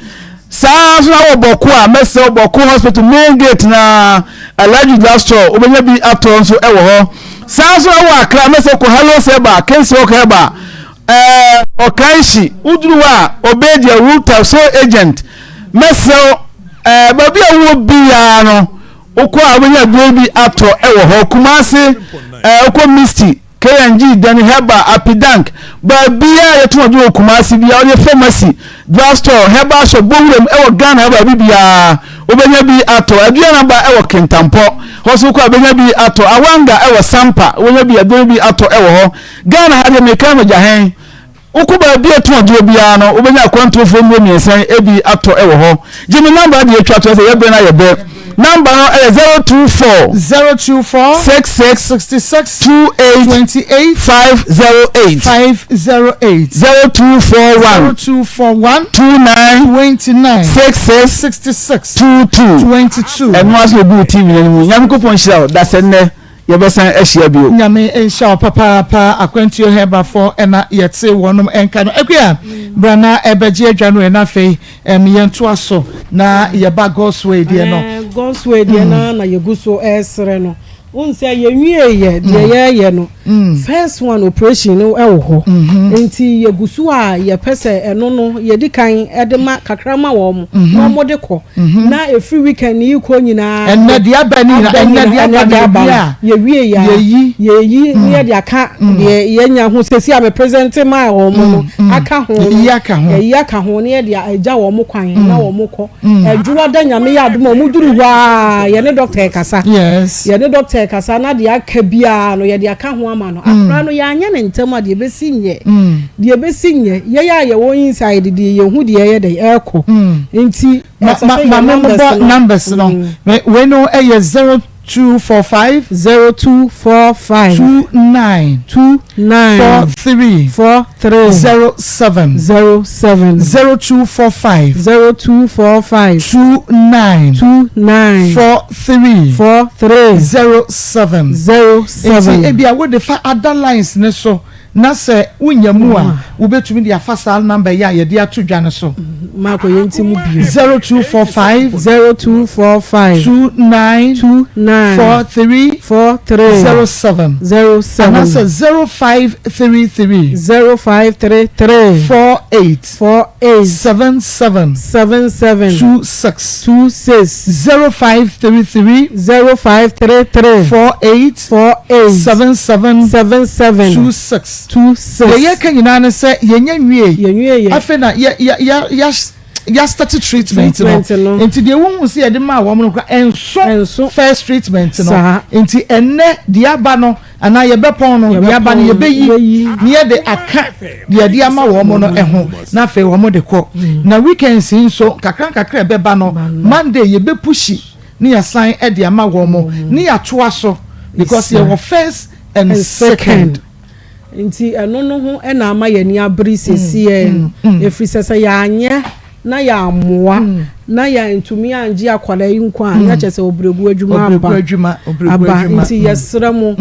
Saa ara nso na wɔ Bɔko a, mɛsrɛ wo Bɔko Hospital main gate no ara, Alhaji Drug Store, wobɛnya bi atɔ nso wɔ hɔ. Saa nso na wɔ Accra, mɛsrɛ wo kɔ Hallows Herbal, King's Rock Herbal, ɛɛ Ɔkanhyi, woduru hɔ a, Obedia, Ruta, Soul Agent, mɛsrɛ wo, ɛɛ baabi a wowɔ biara no, wokɔ a wobɛnya aduro bi atɔ wɔ hɔ. Kumasi, ɛɛ wokɔ Misty, KNG, Danny Herbal, Apidank, baabiara a yɛtɔn aduro wɔ Kumasi biara, ɔyɛ pharmacy, drug store, herbal shop, bɔ wuram ɛwɔ Ghana ha baabi biara, wobɛnya bi atɔ. Aduanaba ɛwɔ Kintampo, hɔ so wokɔ a wobɛnya bi atɔ. Awanga ɛwɔ Sampa, wobɛnya bi aduro bi atɔ ɛwɔ hɔ. Ghana ha deɛ meka no gya hɛn. Wokɔ baabi a ɛtɔn aduro biara no, wobɛnya akwantuofoɔ nnuro mmiɛnsa yi bi atɔ wɔ hɔ. Gye me namba deɛ atwa toɔ sɛ yɛbrɛ no ayɛ bɛ. Namba no yɛ 024 024 66 66 28 28 508 508 0241 0241 29 29 66 66 22 22. Ɛno ara so na ɛgu wo TV no anim. Nyankopɔn nhyira wo. Dasɛ nnɛ. Yɛbɛsan ahyia bio. Nyame nhyira wo papaapa akwantuo herbafoɔ ɛna yɛte wɔnom nka no Akua bra na ɛbɛgye adwa no ɛ na afei ɛm yɛntoa so na yɛba God's way deɛ no. Ɛɛ God's way deɛ no ara na yɛgu so ɛresrɛ no wohu sɛ yɛnwieeɛ deɛ yɛreyɛ no first one operation no wɔ hɔ nti yɛgu so a yɛpɛ sɛ ɛno no yɛdi kan de ma kakra ma wɔn na wɔde kɔ Na ɛfiri weekend yi rekɔ nyinaa. Ɛnnɛ deɛ aba ni nyinaa, ɛnnɛ deɛ aba no yɛwie yɛ a, yɛyi, yɛyi na yɛde aka deɛ yɛanya ho sɛsi a me present maa wɔn no aka ho no, yɛyi aka ho, yɛyi aka ho na yɛde agya wɔn kwan na wɔn kɔ. Adwoada Nyame yɛ adom a wɔn duru hɔ a yɛne doctor ɛkasa, yɛne doctor ɛkasa na deɛ aka biara no yɛde aka ho ama no. Akora no yɛanyɛ no ntɛm a deɛ ɛbɛsi nyɛ, deɛ ɛbɛsi nyɛ, yɛn a yɛwɔ inside deɛ yɛhu deɛ ɛyɛ dɛn ɛrekɔ. Nti ɛsɛ sɛ yɛ numbers no. Numbers no. Wei no ɛyɛ 0245. 0245. 29. 29. 43. 43. 07. 07. 0245. 0245. 29. 29. 43. 43. 07. 07. Nti ebia wode fa other lines ne so. Na sɛ wonya mu a, wobɛtumi de afa saa number yi a yɛde ato dwa no so. Marco yɛn ti mu bio. 0245. 0245. 29. 29. 43. 43. 07. 07. Anaasɛ 0533. 0533. 48. 48. 77. 77. 26. 26. 0533. 0533. 48. 48. 77. 77. 26. 26. Deɛ yɛka nyinaa ne sɛ yɛnya nwiei. Yɛnwie yɛ. Afei na yɛ yɛ yɛ yɛ yɛastarte treatment no. Treatment no. Nti deɛ wohu sɛ yɛde maa wɔn no koraa ɛnso Ɛnso. first treatment no. Saa. Nti ɛnnɛ deɛ aba no anaa yɛbɛpɔn no deɛ aba no Yɛbɛpɔn, yɛbɛyi yɛbɛyi. na yɛde aka deɛ yɛde ama wɔn no ho na afei wɔn de kɔ. Na weekends yi nso nkakra nkakra a ɛbɛba no Monday yɛbɛpushi ne yɛasan de ama wɔn ne yɛatoa so because yɛwɔ first and second. Nti ɛno no ho na ama yɛn ani abere seesei no, ɛfiri sɛ sɛ yɛanyɛ na yɛammoa na yɛantumi angye akwadaa yi nkwa a, na kyerɛ sɛ ɔbrɛgu adwuma aba. Aba. Nti yɛsrɛ mo,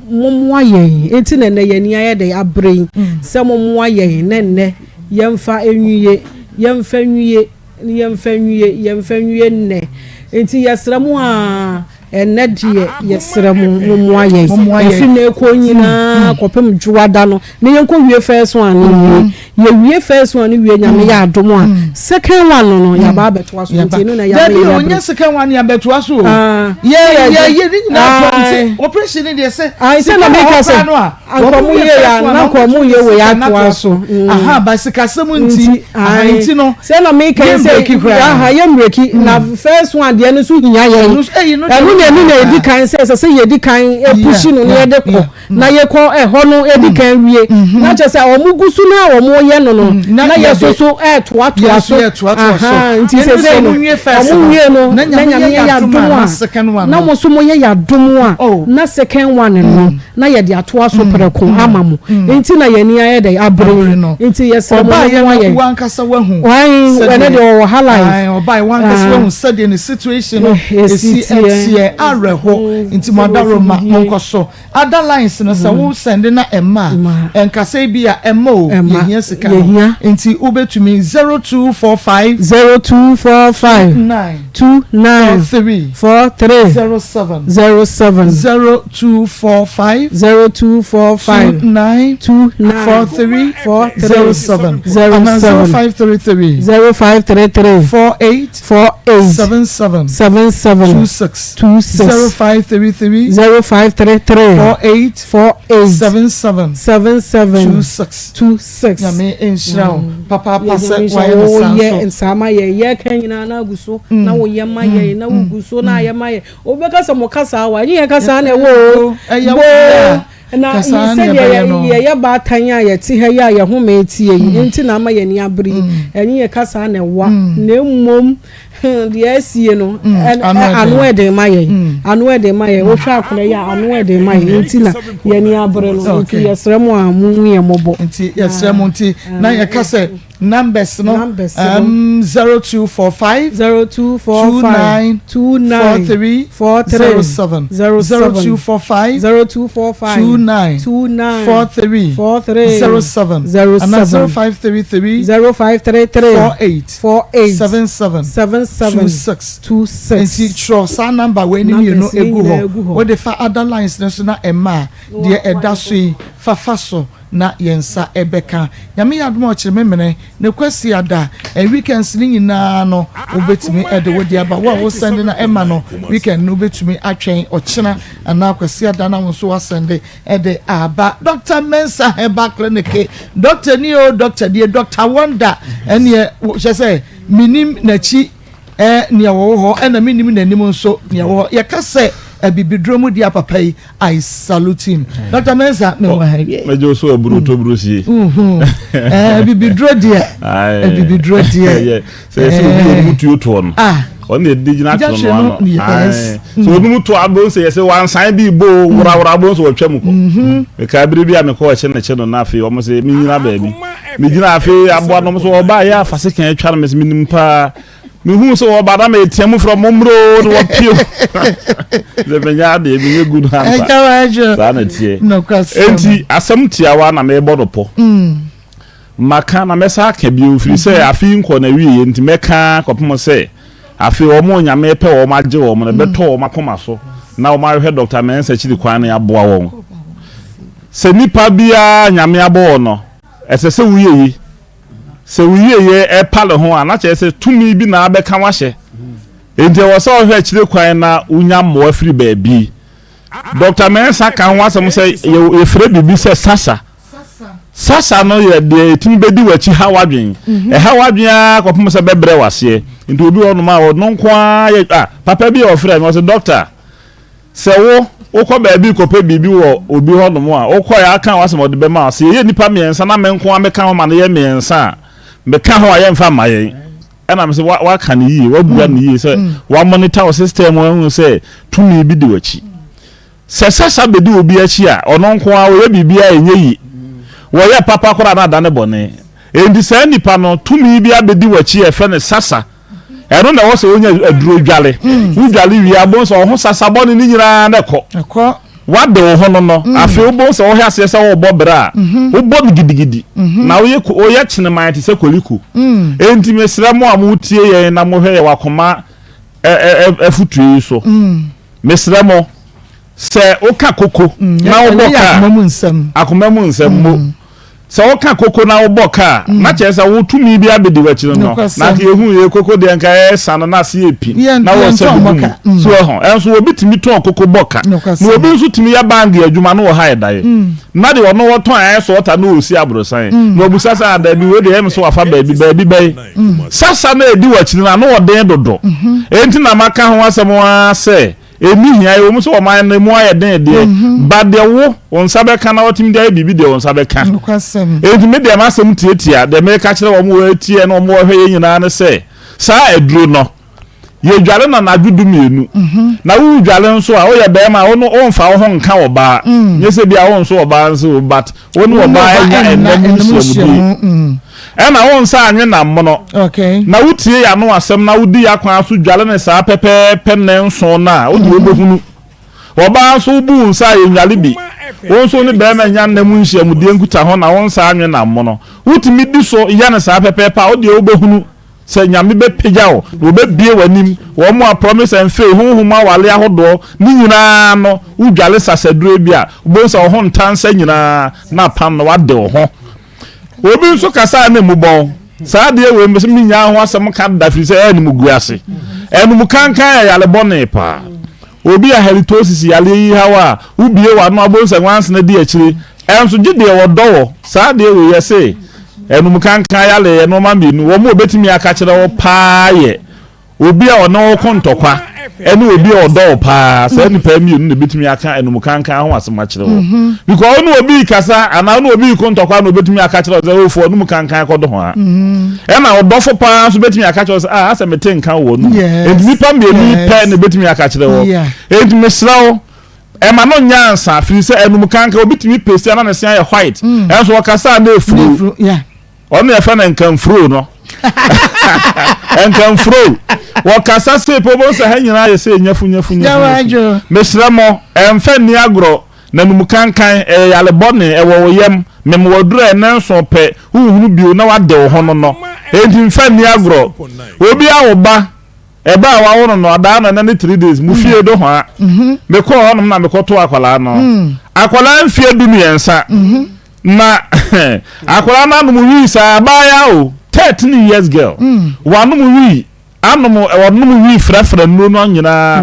mommoa yɛn. Nti na ɛnnɛ yɛn ani ayɛ dɛn abere yi, sɛ mommoa yɛn na ɛnnɛ yɛmfa nwie, yɛmfa nwie, yɛmfa nwie, yɛmfa nwie nnɛ. Nti yɛsrɛ mo ara. Ɛnnɛ deɛ yɛsrɛ mo mommoa yɛn ɛfiri nnɛ rekɔ nyinaa kɔpem dwoada no na yɛnkɔ wie first one no nwie. Yɛwie first one no wie Nyame yɛ adom a second one no no yɛaba abɛtoa so nti ɛno na yɛama Dabi yɛn o abere. nyɛ second one yɛabɛtoa so o. Ah, Yɛ sɛ yɛ yɛde yɛ ne nyinaa toa nti ae operation no deɛ sɛ ae sɛ sika na wɔ meka hɔ sɛ koraa no a anka wɔn ɔmo wie yɛ first a one na a anka wɔn ɔmo bɛtumi yɛ de wei sika no atoa atoa so so. mm. Aha ba sikasɛm nti Nti aha ae nti no sɛ na meka yi yɛn sɛ breki koraa. aha yɛn mbreki na first one deɛ no nso hia yɛn Ɛno nso ɛyi no deɛ ɛno na ɛno na hia yɛdi paa. kan sɛ ɛsɛ sɛ yɛdi kan Yeah pushi no na yeah yɛde kɔ yeah. na yɛkɔ ɛhɔ no ɛdi kan wie na kyerɛ sɛ wɔn gu so na wɔn yɛ no no na na yɛ so yɛde so ɛɛtoatoa yɛn so nso yɛtoatoa so ahan nti yɛn sɛ sɛ sɛ no wɔn wie first wɔn no wie no na na nyame nyame yɛ yɛ yadom adom a na a second one na no mo nso mo yɛ yɛ adom a oh na second one no na yɛde atoa so prɛko ama mo nti na yɛn ani ayɛ dɛ abere abere yi no nti yɛsrɛ mo ɔbaa mo yɛ mmoa no yɛn wankasa wahu wɔn ɛnɛ sɛdeɛ deɛ ɔwɔ ha live ae ɔbaa yɛ wankasa ah wahu sɛdeɛ ne situation no esi esi teɛ ɛteɛ awerɛho nti mo sɛdeɛ esi adaworoma didie monkɔ so Other lines no sɛ wo sɛnde na ɛmma a, ɛnkasa ebia ɛmma o, Ɛmma, yɛhia sika no. yɛhia. Nti wobɛtumi 0245. 0245. 29. 29. 43. 43. 07. 07. 0245. 0245. 29. 29. 43. 43. 07. 07. Anaa 0533. 0533. 48. 48. 77. 77. 26. 26. 0533. 0533. 48. 48. 77. 77. 26. 26. Nyame nhyira wo papaapa sɛ Nyame nhyira wayɛ no wo. saa Woyɛ nso. nsaa ma yɛn. Yɛka nyinaa na agu so na woyɛ ma yɛn na wogu so na ayɛ ma yɛn. Obi bɛka sɛ mo kasaa wa, ɛnyɛ yɛn kasaa na ɛwɔ o. Ɛyɛ wo Boo. dea. Na Kasaa na sɛdeɛ ɛbɛyɛ no. yɛyɛ baatan a yɛte ha yi a yɛn home teɛ yi nti na ama yɛn ani abere yi. Ɛnyɛ yɛn kasaa na ɛwa na mmom deɛ asie no ano ɛden ma yɛn. Ano ɛden ma yɛn. Wohwɛ akwadaa yi a ano ɛden ma yɛn nti na yɛn ani abere no. Nti yɛsrɛ mo a monhu yɛn mmɔbɔ. Nti yɛsrɛ mo nti na yɛka sɛ Numbers no, Numbers no. um, 0245 0245 29 29 43 43 07 07 0245 0245 29 29 43 43 07 07 anaa 0533 0533 48 48 77 77 26 26. Nti twerɛ saa number wei ne Numbers mmienu no egu nyinaa hɔ. egu hɔ. Wode fa other lines no so na ɛmma a, deɛ ɛda so yi fa fa so. na yɛn nsa bɛka. Nyame yɛ adom a ɔkyere memene ne Kwasiada and weekends no nyinaa no wobɛtumi de wo deɛ aba. Wo a wo sɛnde na ɛma no weekend no wobɛtumi atwɛn ɔkyena anaa Kwasiada na wo nso wasɛnde de aba. Doctor Mensah Herbal Clinic, Doctor ni o, Doctor nie, Doctor Wonder ɛneɛ kyɛ sɛ menim n'akyi eh, nea wɔwɔ hɔ ɛna menim n'anim nso nea wɔ hɔ. Yɛka sɛ abibiduro mu di apapa yi I salute him. Dr. Mensah, me wɔ ha wie. Mɛgye wo so aburo to buro sie. Eh, bibiduro deɛ. Bibiduro deɛ. Sɛ yɛsɛ obi wɔ mu tuo toɔ no. Ah. Ɔno na yɛde gyina to no ano. Yes. Sɛ onum to abo sɛ yɛsɛ wansan bi bo worawora abo nso wɔtwa mu kɔ. Mhm. Mekaa bere bi a mekɔ ɔkye ne kye no na afei wɔn sɛ menyina baabi. Megyina afei aboa nom so ɔbaa yɛ afa sekan atwa no mesɛ menim paa. Mehuu sɛ wɔba na metea mu frɛ mo mmerɛ o na wɔpie sɛ menyɛ adeɛ menyɛ good hunter saa na teɛ enti asɛm tiawa na mebɔ no pɔ mm. maka na mɛsa aka bio firi sɛ mm-hmm. afe yi nkɔ na wieɛ nti mɛka kɔpem sɛ afei wɔn nyame pɛ wɔn agye wɔn na bɛtɔ wɔn akoma so na wɔn ahwehwɛ Dr. Mensah akyiri kwan na aboa wɔn sɛ nipa biara nyame abɔ wɔn no ɛsɛ sɛ woyɛ yi Sɛ wo yieyɛ repa ne ho a, na kyerɛ sɛ tumi bi na abɛka wo ahyɛ. Enti ɛwɔ sɛ wohwɛ akyire kwan na wonya mmoa firi baabi. Dɔkta Mensah ka ho asɛm sɛ yɛfrɛ biribi sɛ sasa. Sasa no yɛ deɛ ɛtumi bɛdi w'akyi ha w'adwene. Mhm. Ɛha w'adwene ara kɔpem sɛ bɛbrɛ w'aseɛ. Nti obi wɔ hɔnom a ɔno nko ara yɛ ah, papa bi a ɔfrɛ me ɔsɛ dɔkta Sɛ wo, wokɔ baabi rekɔpɛ biribi wɔ obi hɔnom a, wokɔe a aka w'asɛm a ɔde bɛma wo. Sɛ yɛyɛ nnipa mmiɛnsa na me nko ara meka ho ma no yɛ mmiɛnsa a, meka ho a yɛmfa mma yɛn. Ɛna mese wa, waka no yie, wabua no yie sɛ wamonitor wo system mu ahu sɛ tumi bi di w'akyi. Sɛ sasa bɛdi obi akyi a, ɔno nko ara ɔyɛ biribi a ɛnyɛ yie. Wɔyɛ papa koraa na adane bɔne. Enti saa nipa no, tumi bi abɛdi w'akyi a yɛfrɛ no sasa. Ɛno na ɛwɔ sɛ wonya aduro dwale. Mm. Wodwale wie a, wobɛhu sɛ ɔho sasa bɔne no nyinaa na ɛkɔ. Wade wo ho no no, mm. afei wobɛhu sɛ wohwɛ aseɛ sɛ wobɔ berɛ a, mm-hmm. wobɔ no gidigidi. Mm-hmm. Na woyɛ woyɛ kyeneman te sɛ koliko. Mm. Enti mesrɛ mo a motie yɛn na mohwɛ yɛ wakoma afotuo yi so. Mesrɛ mo, sɛ woka koko mm, na wobɔ kaa, akoma mu nsɛm mo. Mm. Sɛ woka koko na wobɔ kaa, mm. na kyerɛ sɛ wo tumi bi abɛdi w'akyi no no. Na nka yɛhu yɛ koko deɛ nka ɛsa no na ase yɛ pi na wɔsɛ gugu mu. So ɛho. Ɛnso obi tumi tɔn koko bɔ ka. Na obi nso tumi yɛ bank adwuma na ɔha ɛdaeɛ. Na deɛ ɔno ɔtɔn ayɛ sɛ ɔta na ɔsi aborosan. Na ɔbusa sɛ adaabi wei deɛ ɛyɛ me sɛ wafa baabi baabi bɛyi. Sasa no a ɛdi w'akyi no ano ɔden dodo. Enti na maka ho asɛm ara sɛ ɛnni hia. Ɛwɔ mu sɛ ɔman no emu ayɛ den deɛ, but deɛ wo, wo nsa bɛka na watumi de ayɛ biribi deɛ wo nsa bɛka. Enti me deɛ m'asɛm tiatia, deɛ mereka kyerɛ wɔn a wɔretie ne wɔn a wɔrehwɛ yɛn nyinaa ne sɛ, saa aduro no, Yɛdware no anadwo dumienu. Na woredware nso a, woyɛ barima a, wo no womfa wo ho nka ɔbaa. Nyɛ sɛ bi a wonso ɔbaa nso o, but wo ne ɔbaa anya ɛnna mu nhyiamudie. Ɛna wo nsa anwe nam mono. Na wotie y'ano asɛm na wodi y'akwan so dware no saa pɛpɛɛpɛ nnanson no a, wo deɛ wobɛhunu. Ɔbaa nso wobu wo nsa a yɛnnware bi. Wo nso wo ne barima nya nna mu nhyiamudie nkutaho na wo nsa anwe nam mono. Wotumi di so yɛ no saa pɛpɛɛpɛ a, wo deɛ wobɛhunu. Sɛ Nyame bɛpagya wo na ɔbɛbue w'anim, wɔn a promise and fail, honhom mu awale ahodoɔ, ne nyinaa no, wo dwale sasaduro bi a, wobɛhu sɛ wo ho ntansa nyinaa na apam na wade wo ho. Obi nso kasa a na emu bɔn. Saa adeɛ wei mesɛ menyaa ho asɛm ka da firi sɛ ɛyɛ animguase. Anum kankan yɛ yare bɔne paa. Obi a halitosis yareɛ yi haw a, wobue w'ano a wobɛhu sɛ nwansena di akyire. Ɛnso gye deɛ wɔdɔ wɔ. Saa adeɛ wei yɛse anum kankan yareɛ yɛ nnoɔma mmienu. Wɔn a wɔbɛtumi aka kyerɛ wo paa yɛ obi a ɔne wo ko ntɔkwa ɛne obi a ɔdɔ wo paa. Saa nnipa yi mmienu na ɛbɛtumi aka anum kankan ho asɛm akyerɛ wo. Because wo ne obi rekasa anaa wo ne obi reko ntɔkwa na ɔbɛtumi aka kyerɛ wo sɛ oh fo anum kankan kɔdɔ ho a. Ɛna ɔdɔfo paa nso bɛtumi aka kyerɛ wo sɛ ah asɛ mete nka wɔ w'anum. Enti nnipa mmienu yi pɛ na ɛbɛtumi aka kyerɛ wo. Enti mesrɛ wo Ɛma no nyɛ ansa firi sɛ anum kanka obi tumi pesi ana ne se ayɛ white mm. ɛnso ɔkasa a na efuro ɔno na yɛfrɛ no nkanfuro no nkanfuro wɔkasa se po bɔ sɛ ha nyinaa yɛ sɛ nyafu nyafu nyafu mesrɛ mo ɛmfa nni agorɔ na num kankan ɛyɛ yale bɔne ɛwɔ wo yam mem waduru a ɛnɛ nso pɛ wohunu bio na wade wo ho no no enti mfa nni agorɔ obi awo ba Ɛbɛ a wawo no no adaa no ɛnɛ ne 3 days mo fie do hɔa me kɔɔ hɔnom na me kɔ to akwadaa no akwadaa mfie du mmiɛnsa na akwadaa no anom wii saa abaayaa o 13 years girl wanom wii anom wɔnom wii frɛfrɛ nnuro no nyinaa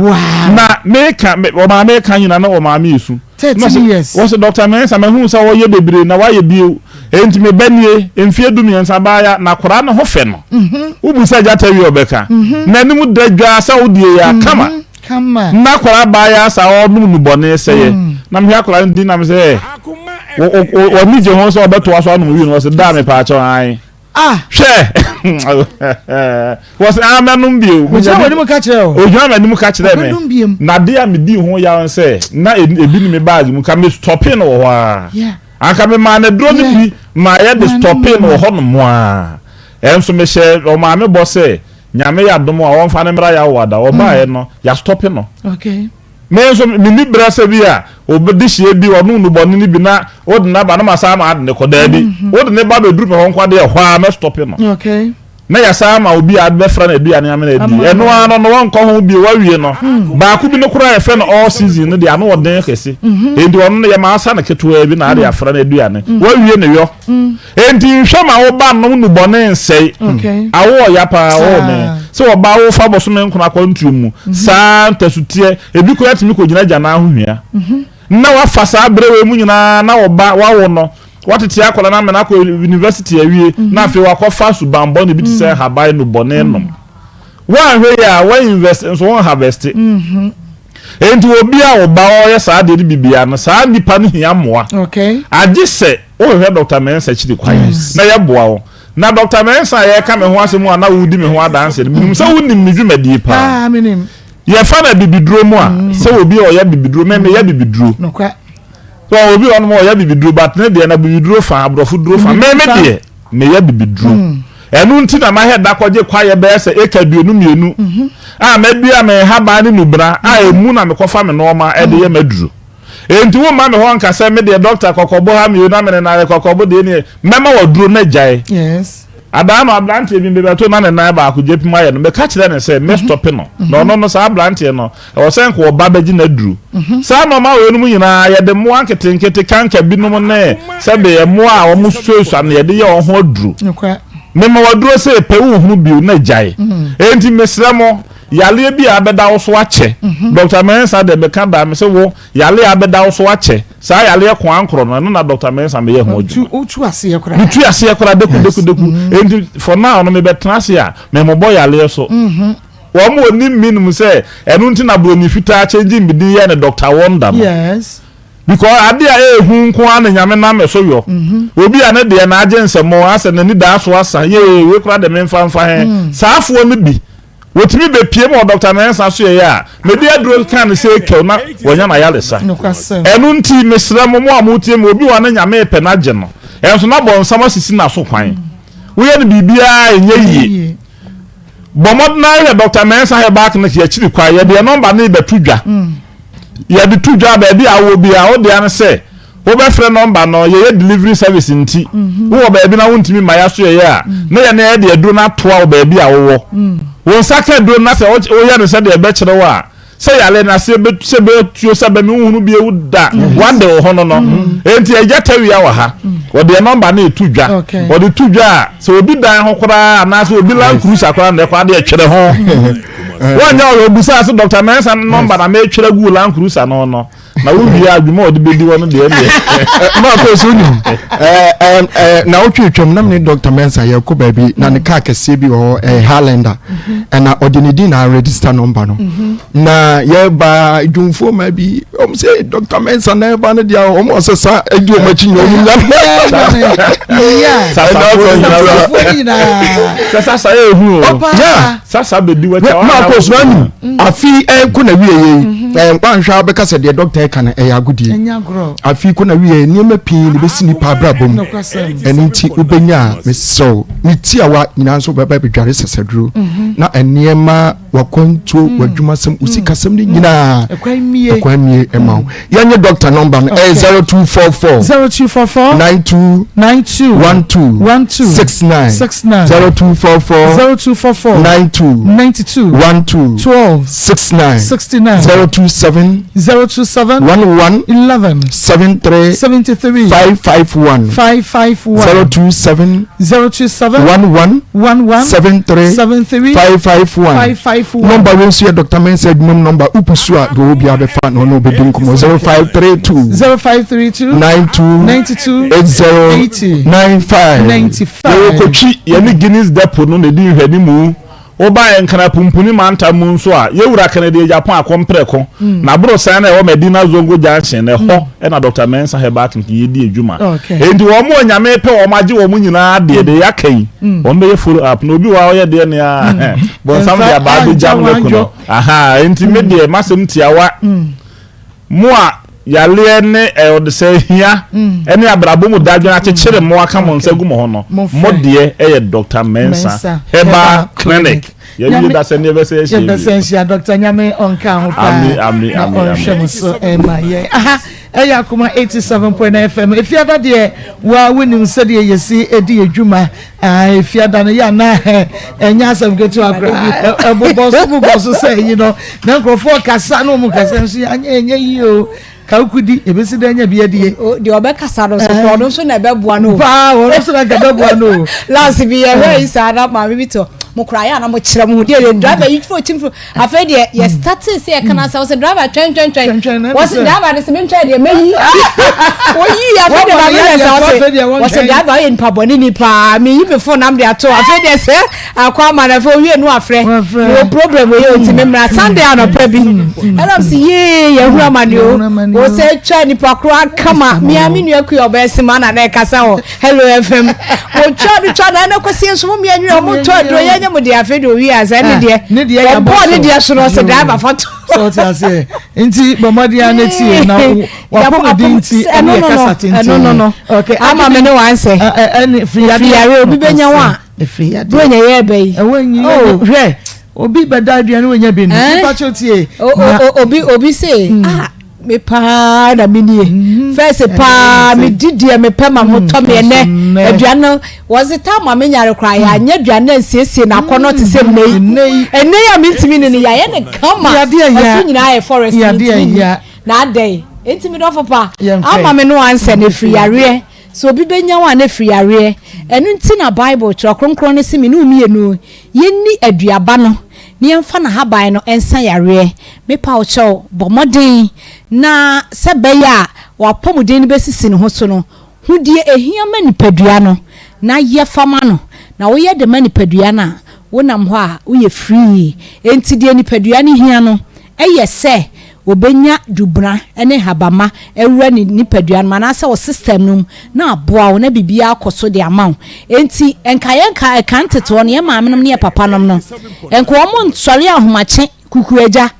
na meka ɔmaa meka nyinaa na ɔmaa me esu 13 years. Wɔsi Dɔkta Mensah mahu sɛ wɔyɛ bebree na wayɛ bio enti me ba nie mfeɛ du mmiɛnsa baaya na akwadaa no ho fɛ no mhm. wobu sɛ gyata wie ɔbɛka mhm. n'anim da dwaa sɛ wodie yɛ akama mhm. na akwadaa baaya saa ɔnom nubɔne sɛyɛ mm. na mehwɛ akwadaa no din na me sɛ wɔne gye ho sɛ ɔbɛtoa so anom wie no wɔsi daa mepaakyɛw ae Ah! Hwɛ! Wɔsɛ ah mɛnom bio. Ogyina w'anim ka kyerɛ o. Ogyina m'anim ka kyerɛ me. Ɔbɛnom biem. Na adeɛ a medii ho yaw ne sɛ na ebi ni me baage mu ka me stɔpee no wɔ hɔ ara. Anka me maa no aduro no bi ma yɛde stɔpee no wɔ hɔ nom ara. Ɛnso mehyɛ ɔmaame bɔ sɛ Nyame yɛ adom a ɔmfa no mmra Yawoada. Ɔbaeɛ no yɛastɔpe no. Okay. Me nso menni berɛ sɛ bi a obi dehyeɛ bi ɔnom nnubɔne no bi na wode no aba na masan ama ade no kɔ. Daabi. Mm-hmm. Wode ne ba bɛduru me hɔ nko adeɛ ɛhɔ ara mɛstɔpe no. Okay. Na yɛsan ama obi a bɛfra no aduane amena adi. Ɛno ara no no wɔnkɔ ho bio wawie no. Hmm. Baako bi no koraa yɛfrɛ no all season no deɛ ano ɔden kɛse. Mm-hmm. Enti ɔno no yɛma asa no ketewaa bi na ade hmm. afra no aduane. Hmm. Wawie ne yɔ. Enti nhwɛ ma wo ba nnom nnubɔne nsɛe. Awo ɔya paa oo me. Sɛ ɔbaa wo fa bosome nkron akwantuo mu saa ntasuteɛ ebi koraa tumi kɔgyina agyanaa ho hwia. Na wafa saa berɛ wei mu nyinaa na wo ba wawo no watete akwadaa no ama no akɔ university awie na afei wakɔfa suban bɔne bi te sɛ nhaban nnubɔne nom. Woanhwɛ yie a wo invest nso wo harvest. Enti obi a wo ba ɔyɛ saa adeɛ no bi biara no, saa nipa no hia mmoa. Agye sɛ wohwehwɛ Dɔkta Mensah akyiri kwan na yɛboa wo. Na Dɔkta Mensah a yɛreka me ho asɛm a na woredi me ho adanseɛ no, menim sɛ wonim me dwumadie paa. Yɛfa no abibiduro mu a, mm. sɛ obi a ɔyɛ abibiduro, me meyɛ abibiduro. Sɛ obi wɔ nom a ɔyɛ abibiduro, but ne deɛ na abibiduro fa, aborɔfo duro fa. Me me deɛ, meyɛ abibiduro. Mm. Ɛno nti na mahɛ da kɔgye kwaeɛ bɛyɛ sɛ eka 22 a madua me nhaban ne nnubena a ɛmu na mekɔfa me nnoɔma de yɛ m'aduro. Enti womma me hɔ nka sɛ me deɛ dɔkta kɔkɔbo ha mmienu na menenare kɔkɔbo deɛ nie, mɛma w'aduro no agyae. Adaa no abranteɛ bi mebɛto na ne nan baako gyapim ayɛ no, meka kyerɛ no sɛ mɛ stɔpe no. Na ɔno no saa abranteɛ no, ɛwɔ sɛ nka ɔba bɛgye n'aduru. Saa nnoɔma wei nom nyinaa yɛde mmoa nketenkete, kanka binom ne sɛbe mmoa a wɔn suasua no yɛde yɛ wɔn ho aduru. Mema wo aduro sei pɛ wonhunu bio na gyae. Enti mesrɛ mo, yareɛ bi a abɛda wo so akyɛ, Doctor Mensah deɛ meka daa mese wo, yareɛ a abɛda wo so akyɛ, Saa yareɛ koankorɔ no, ɛno na Doctor Mensah meyɛ ho adwuma. Wotu aseɛ koraa. Metu aseɛ koraa deku deku deku. Enti for now no mebɛtena ase a, memmobɔ yareɛ so. Wɔn a wɔnim me nim sɛ ɛno nti na Buroni fitaa change me din yɛɛ no Doctor Wonder no. Yes. Because adeɛ a ɛyɛ hu nko ara na Nyame nam me so yɔ. Obi a ne deɛ na agye nsɛmɔ, asɛ n'ani daa so asa, yee, wei koraa de memfa mfa he. Saa afoɔ no bi. Wɔtumi bɛpiem wɔ Dɔkta Mensah asoɛeɛ a, mede aduro kaa no sɛ kɛw na wanya n'ayaresa. Ɛno nti, mesrɛ mo, mo a motie me, obi wɔ hɔ a na Nyame repɛ no agye no, ɛnso na bɔnsam asisi n'aso kwan. Woyɛ no biribiara a ɛnyɛ yie. Bɔ mmɔden ara hwɛ Dɔkta Mensah Herbal Clinic yɛakyiri kwan, yɛde yɛn nɔmba no rebɛto dwa. Yɛde to dwa a, baabi a wowɔ biara, wo dea ne sɛ Wobɛfrɛ nɔmba no, yɛyɛ delivery service nti, wowɔ baabi na wontumi mma yɛasoɛeɛ a, na yɛne yɛde aduro no atoa wo baabi a wowɔ. Wo nsa ka aduro no na sɛ woyɛ no sɛdeɛ ɛbɛkyerɛ wo a, sɛ yareɛ no aseɛ bɛtu, sɛ bɛtuo, sɛ bɛme, wonhunu bio da, wade wo ho no no. Enti Agya Tawia wɔ ha, ɔde yɛn nɔmba no reto dwa. Ɔde to dwa a, sɛ obi dan ho koraa anaasɛ obi Land Cruiser koraa na ɛkɔ adeɛ twere ho. Wɔnyɛ ɔyɛ obisaa sɛ Dr. Mensah nɔmba na metwerɛ guu Land Cruiser no no. na wo wie adwuma a ɔde bɛdi hɔ no deɛ deɛ. Maako so wonim na wotwe twam na mene Dr. Mensah yɛkɔ baabi na ne kaa kɛseɛ bi wɔ hɔ ɛyɛ Highlander ɛna ɔde ne din na register number no na yɛba dwumfoɔ ma bi ɔm sɛ Dr. Mensah na ɛba no deɛ ɔm ɔsɛ sa adi ɔm akyi nyɛ ɔm nya sasa yɛ ehu o sasa bɛdi wɔ kyɛ Maako so anim afi ɛkɔ na wie yɛ yi Woanhwɛ a wobɛka sɛ deɛ dɔkta reka no ɛyɛ agodie. Afei kɔ na wieɛ nneɛma pii na ɛbɛsi nipa abrabɔ mu. Ɛno nti wobɛnya a mesrɛ wo ne tiawa nyinaa nso wobɛba abɛdware sasaduro mhm. na nneɛma wakwantuo mm. w'adwumasɛm wo sikasɛm no nyinaa ɛkwan mmie ɛma wo. Yɛnyɛ dɔkta nɔmba no ɛyɛ 0244 0244 92 92 12 12 69 69 0244 0244 92 92 12 12 69 69 027 027 11 11 73 73 551 551 027 027 11 11 73 73 551 551 Nɔmba wei nso yɛ Dr. Mensah adwuma mu nɔmba wopu so a deɛ ɔwɔ biara bɛfa na ɔne wobɛdi nkɔmmɔ 0532 0532 92 92 80 80 95 95 Yɛwɔ Kotwi, yɛne Guinness Depot no na ɛdi nhwɛanimu. Woba Nkran Pumpuni mantam mu nso a, Yɛwura Kennedy Agyapong Akompreko, n'aborosan no a ɛwɔ Medina Zongo Junction no, ɛhɔ na Doctor Mensah Herbal Clinic yi di adwuma. Enti wɔn a Nyame pɛ wɔn agye wɔn nyinaa deɛ, deɛ yɛaka yi, wɔn bɛyɛ follow up. Na obi wɔ hɔ a ɔyɛ deɛ nea bonsam de abaa bɛgyam no aku no. Ahaa, enti me deɛ, m'asɛm tiawa. Mo a yareɛ ne ɔdesɛe hia ne abrabɔ mu dadwen akyekyere mo aka mo nsa gu mo ho no, mo deɛ yɛ Doctor Mensah Herbal Clinic. Yɛwie da sɛ ne yɛbɛsɛ ahyia bio. Yɛbɛsɛ ahyia Doctor Nyame ɔnka ho paa na ɔnhwɛ mo so ɛma yɛn. Aha ɛyɛ Akoma 87.9 FM. Efiada deɛ wa wonim sɛdeɛ yɛsi edi adwuma. Ah, efiada no yɛ ana ɛnyɛ asɛm ketewa koraa. Ɛbobɔ so bobɔ so sɛ yi no. Na nkurɔfoɔ kasa na wɔn kasa nso yɛ anyɛ ɛnyɛ yie o. Kawukudi ebesi dɛ nya bi adie. Deɛ ɔbɛkasa no so kɔ ɔno nso na ɛbɛboa no. Paa ɔno nso na nka ɛbɛboa no o. Last bi yɛ hwɛ yi saa na maame bi tɔ mo kora yɛ ana mo kyerɛ mo ho deɛ deɛ driver yi fo kyim fo afei deɛ yɛ starte sɛ yɛka no asɛ wɔsɛ driver twɛn twɛn twɛn wɔsɛ driver no sɛ mentwɛn deɛ mɛyi wɔyi afei deɛ maame yɛ sɛ wɔsɛ wɔsɛ driver ɔyɛ nipa bɔne ni paa meyi me phone nam de ato afei deɛ sɛ akɔ ama no afei owie no afrɛ mewɔ problem wɔ yɛ ɔti me mmra Sunday anɔpa bi ɛnam sɛ yee yɛhunu amane o wɔsɛ twa nipa koro akama mea me nua kua ɔbɛyɛ sema na na ɛkasa wɔ Hello FM. Wɔtwa no twa no ɛna kwasi nso mo mmea nwene ɔmo tɔ aduro yɛn nyɛ mo deɛ afei deɛ owie asa ɛne deɛ ne deɛ yɛ wɔbɔɔ ne deɛ so no ɔsɛ driver fa to. Sɛ ɔte aseɛ nti bɔ mmɔden a ne tie na wapɔmuden nti ɛne yɛ kasa tenten. Ɛno no no. Okay. Ama me ne wansɛ. Ɛne firi yadeɛ. Firi yadeɛ obi bɛnya wo a. Firi yadeɛ. Bro nyɛ yɛ ɛbɛ yi. Ɛwɔ nyi hwɛ obi bɛda aduane wɔ nya bi no. Nipa kyɛw tie. Obi obi se ah. Me paa na me nie. Mm-hmm. First paa me di deɛ me pɛ ma ho tɔ me ɛnɛ. Aduane no wɔdze ta ma me nyare koraa yɛ anyɛ aduane na nsiesie na akɔnɔ te sɛ nnɛ yi. Ɛnɛ yi a mentumi ne no yɛayɛ ne kama. Ɔso nyinaa yɛ forest mentumi ni. Na adɛn? Enti me dɔfo pa ama me no ansɛ no ɛfiri yareɛ. Sɛ obi bɛnya wo a na ɛfiri yareɛ. Ɛno nti na Bible Twerɛ Kronkron no se me ne wo mmienu yɛnni aduaba no na yɛmfa n'ahaban no nsa yareɛ. Mepa wo kyɛw, bɔ mmɔden na sɛ ɛbɛyɛ a w'apɔmuden no bɛsisi ne ho so no, hu deɛ ɛhia ma nipadua no na yɛ fa ma no. Na woyɛ de ma nipadua no a, wonam hɔ a woyɛ free. Enti deɛ nipadua no hia no yɛ sɛ ɔbɛnya dubena ne nhabamma awura ne nipadua no mu anaasɛ wo system no mu na aboa wo na biribiara akɔ so de ama wo. Enti nka yɛn nka ɛkan teteɔ no, yɛn maamenom ne yɛn papanom no, nka wɔn nsɔre ahomakye kukuagya.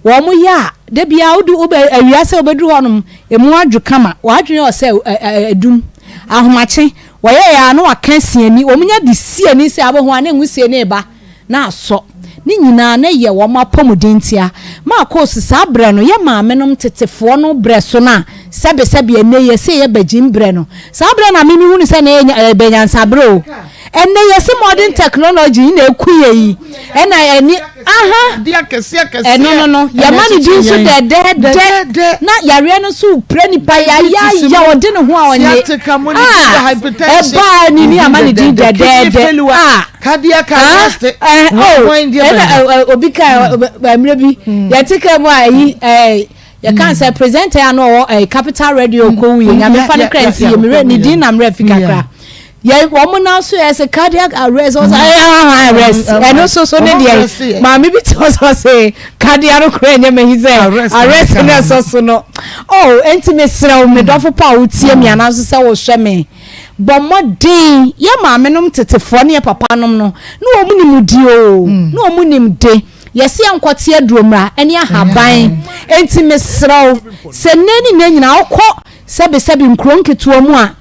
Wɔn yɛ a, da biara wode wobɛ awia sɛ wobɛduru hɔnom, emu adwo kama, w'adwene yɛ sɛ adum. Ahomakye, wɔyɛ yɛ a na waka siani, wɔn nya de siani sɛ abɛho a na nwusie no reba. na asɔ. Ne nyinaa na ɛyɛ wɔn apɔmuden ntia. Marcos, saa berɛ no, yɛn maamenom tetefoɔ no berɛ so no a, sɛbesɛbe ɛnnɛ yi yɛse ɛyɛ bagyim berɛ no, saa berɛ na me mehunu sɛ na ɛyɛ ɛyɛ nyansa berɛ o. Ɛnnɛ yɛse modern technology yi na ɛku yɛ yi, ɛna ɛne, aha, ɛno no no, yɛma no din nso dɛdɛɛdɛ, na yareɛ no nso repira nipa yayaaya, ɔde ne ho a ɔnye, ah, ɛbaa ne ni ama ne din dɛdɛɛdɛ, ah. Cardiac arrest. Ah, oh, ɛna obi ka mmerɛ bi yɛte ka mu a ɛyi ɛɛ yɛka sɛ presenter a na ɔwɔ capital radio kɔwu yɛ nyame fa ne kra nsi yɛ mmerɛ ne din na mmerɛ fi kakra yɛ wɔn nan so yɛ sɛ cardiac arrest ɔsɛ ɛyɛ arrest ɛno so so ne deɛ maame bi te ɔsɛ ɔsɛ cardiac no kora ɛnyɛ mɛ yi sɛ arrest ne ɛsɔ so no oh enti mesrɛ wo medɔfo pa a wotie mi anaasɛ sɛ wohwɛ me. Bɔ mmɔden, yɛn maamenom tetefoɔ ne yɛn papanom no, na wɔn nim di oo, na wɔn nim de. Yɛse yɛnkɔte aduro mmra ne ahaban. Enti mesrɛ wo, sɛ nnɛ ne nnɛ nyinaa wokɔ sɛbesɛbe nkuro nketewa mu a,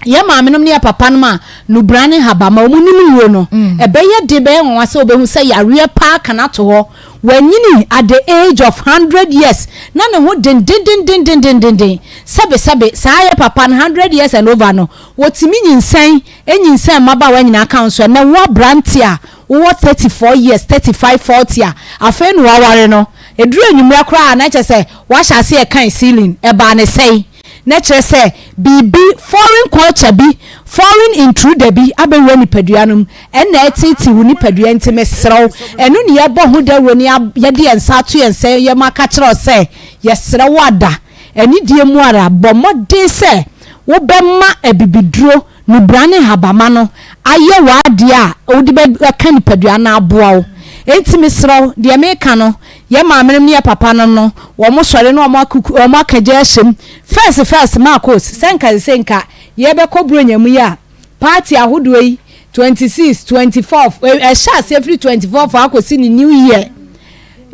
yɛn maamenom ne yɛn papanom a nubra ne nhabamma wɔn nim nnuro no, ɛbɛyɛ den, bɛyɛ nwanwa sɛ wobɛhu sɛ yareɛ paa ka no ato hɔ. Wanyini at the age of hundred years na ne ho dendendendendendenden. Sɛbesɛbe, saa yɛ papa no hundred years and over no, wɔtumi nyinsɛn, nyinsɛn mmabaawa nyinaa ka ho nso. Ɛnnɛ wo aberante a wowɔ 34 years, 35, 40 a afei na woaware no, ɛduru anwummerɛ koraa a na kyerɛ sɛ woahyɛ aseɛ rekan ceiling. Ɛbaa ne sɛn? Na kyerɛ sɛ biribi, foreign culture bi, foreign intruder bi abɛwura nipadua no mu. Ɛna ɛteetee wo nipadua nti mesrɛ wo, ɛno ne yɛbɔ ho dawuro ne yɛde yɛn nsa ato yɛn nsa yam aka kyerɛ wo sɛ yɛsrɛ wo ada anidie mu ara bɔ mmɔden sɛ wobɛma abibiduro, nubra ne nhabamma no ayɛ w'adeɛ a wode bɛka nipadua no aboa wo. Enti mesrɛ wo, deɛ meka no, yɛn maamenom ne yɛn papanom no, wɔn sɔre na wɔn akuku, wɔn aka gya ahyɛ mu. First first, Marcos, sɛ nka sesei nka yɛbɛkɔ Buronya mu yi a, Party ahodoɔ yi, 26, 24, ɛhyɛ aseɛ firi 24 akɔsi ne new year.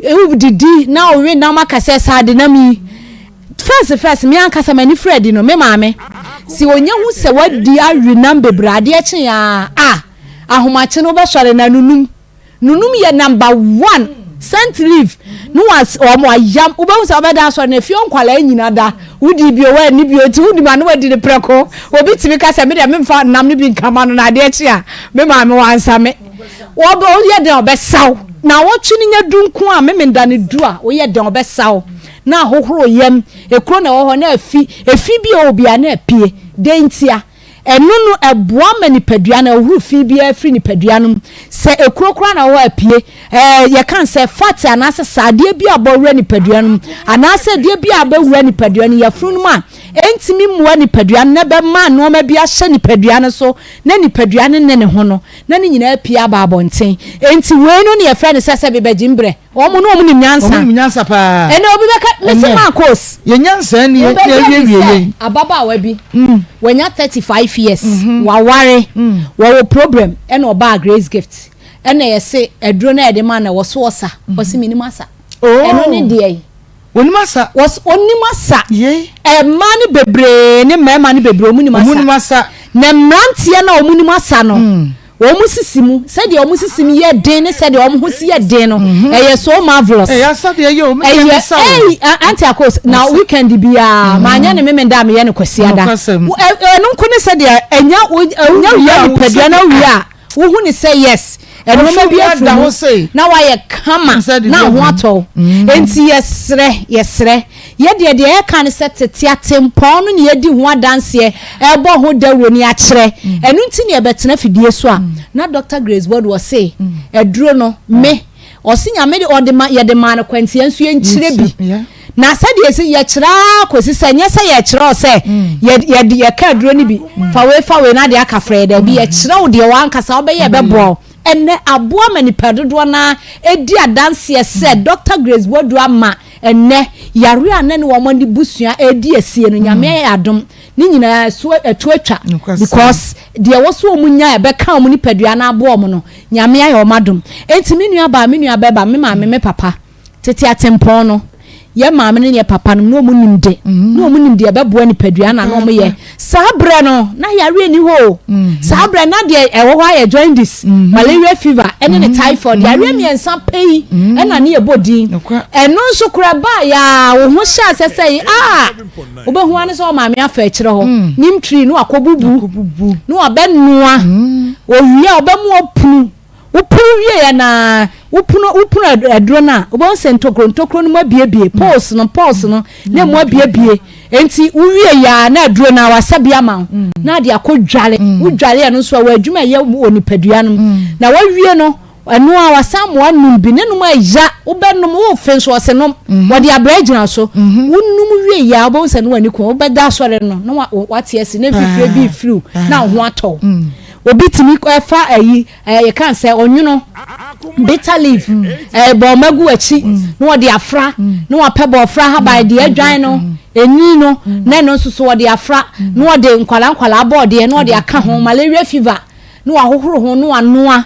Wodidi na wowe nam aka sɛ saa de nam yi. First first, me ankasa m'ani firi adi no, me maame, si onya hu sɛ wadi awe nam bebree adeɛ kye a, a, ahomakye no wobɛsɔre na nunum. Nunum yɛ number one scent leaf ne was wɔn ayam wobɛhu sɛ wobɛda asɔre na efie nkwadaa nyina da wodi bio wɔanni bio nti wonim a na wadi ne prɛko obi tumi ka sɛ me deɛ memfa nam no bi nkama no na adeɛ kye a me maame wansa me wɔbɛ woyɛ dɛn ɔbɛsaw na wɔtwe no nya du nko a memenda no du a woyɛ dɛn ɔbɛsaw na ahohoro yam ekuro na ɛwɔ hɔ na afi efi bi a ɛwɔ bi a na apue dɛn ntia Ɛno no, ɛboa ma nipadua no, ɛhohoro fi biara firi nipadua no mu. Sɛ ekuro koraa na ɛwɔ hɔ a, ɛpue. Ɛɛ, yɛka no sɛ fat anaasɛ sradeɛ bi a abɔ wura nipadua no mu, anaasɛ adeɛ bi a abɛwura nipadua no yafunu no mu a, ɛntumi mmoa nipadua no na ɛbɛma nneɛma bi ahyɛ nipadua no so na nipadua no ne ne ho no, na ne nyinaa apue aba abɔnten. Enti wei no na yɛfrɛ no sɛ sɛ bebɛgyimbrɛ. Wɔn no wɔn nim nyansa. Wɔn nim nyansa paa. Ɛnna obi bɛka mesi Marcos. Yɛ nyansa ni yɛ wie wie yɛ. Ababaawa bi mm. wanya 35 years mm -hmm. waware mm. wɔwɔ problem ɛna ɔbaa Grace Gift ɛna yɛse aduro no a yɛde ma na wɔso ɔsa mm. ɔse menim asa. Oh. Ɛno ne deɛ yi. Onim asa. Wɔs onim asa. Yei. Mmaa no bebree ne mmarima no bebree wɔn nim asa. Wɔn nim asa. Na mmeranteɛ no a wɔn nim asa no. Mm. Wɔn sisi mu, sɛdeɛ wɔn sisi mu yɛ den ne sɛdeɛ wɔn ho si yɛ den no, mhm. ɛyɛ so marvelous. Ɛyɛ asadeɛ yɛ omi yɛ nsa o. Ɛyɛ ɛy aunty Akos na weekend biara mhm. maa nyɛ ne mímí da mi yɛ ne kwasi ada. Ɛno nko ne sɛdeɛ ɛnya ɛnya wia nipadua na wia a wohu ne sɛ yes ɛnneɛma bi afiri mu na wayɛ kama na ho atɔ mhm. nti yɛsrɛ yɛsrɛ. Yɛ deɛ, deɛ yɛka ne sɛ tete atempɔn no na yɛdi ho adanseɛ, ɛrebɔ ho dawuro ne akyerɛ. Ɛno nti na yɛbɛtena fidie so a, na Doctor Grace Boadu ɔse, aduro no, me, ɔse Nyame de, ɔde ma, yɛde maa no kwa nti yɛn nso yɛnkyerɛ bi. Na sɛdeɛ ɛsi, yɛkyerɛ ara kɔsi sɛ, nyɛ sɛ yɛkyerɛ wo sɛ, yɛ, yɛde, yɛka aduro no bi, fa wei, fa wei na adeɛ aka frɛ yɛ, daabi, yɛkyerɛ wo deɛ w'ankasa wobɛyɛ ɛbɛboa wo. Ɛnnɛ, aboa ma nnipa dodoɔ no ara di adanseɛ sɛ Doctor Grace Boadu ama Ɛnnɛ, yare a na ɛne wɔn abusua redi asie no, Nyame ayɛ adom, ne nyinaa ɛso ɛto atwa because deɛ ɛwɔ sɛ wɔn nya a ɛbɛka wɔn nipadua no aboa wɔn no, Nyame ayɛ wɔn adom. Enti me nua baa, me nua bɛba, me maame, me papa, tete atempɔn no, yɛ maame ne yɛ papa nom, na wɔn nim de, na wɔn nim deɛ ɛbɛboa nipadua na na wɔn yɛ. Saa berɛ no, na yareɛ nni hɔ o. Saa berɛ na deɛ ɛwɔ hɔ ayɛ jaundice, malaria fever, ɛne ne typhoid. Yareɛ mmiɛnsa pɛ yi ɛna ne yɛbɔ din. Ɛno nso koraa ɛbaeɛ a, wo ho hyɛ aseɛ sɛ yi a, wobɛhu ara ne sɛ ɔmaame afa akyire hɔ, neem tree na wakɔbubu, na wabɛnoa. Ɔwie a, ɔbɛma wapunu. Wopunu wieɛ no ara, wopunu wopunu aduro no a, wobɛhu sɛ ntokuro ntokuro no mu abiebie, pores no pores no na emu abiebie. Enti wowie yɛ a na aduro no a wasa bi ama wo na ade akɔ dware. Wodware ɛno nso a wɔ adwuma ɛyɛ wɔ nipadua no mu. Na wawie no ɛno a wasan ma wanom bi ne nom ɛya wobɛnom wofe nso ɔse nom wɔde abrɛ gyina so. Wonom wie yɛ a wobɛhu sɛ ne w'ani ko wobɛda asɔre no na wate asi na mfifire bi refiriw na wo ho atɔ wo. Obi tumi fa ayi ɛɛ yɛka no sɛ ɔnwono bitter leaf ɛɛ bɔɔma gu akyi na wɔde afra na wɔapɛ bɔɔfra haban deɛ adwan no enyi no na ɛno nso so wɔde afra na wɔde nkwalaa nkwalaa bɔɔdeɛ na wɔde aka ho malaria fever na wɔahohoro ho na wɔanoa.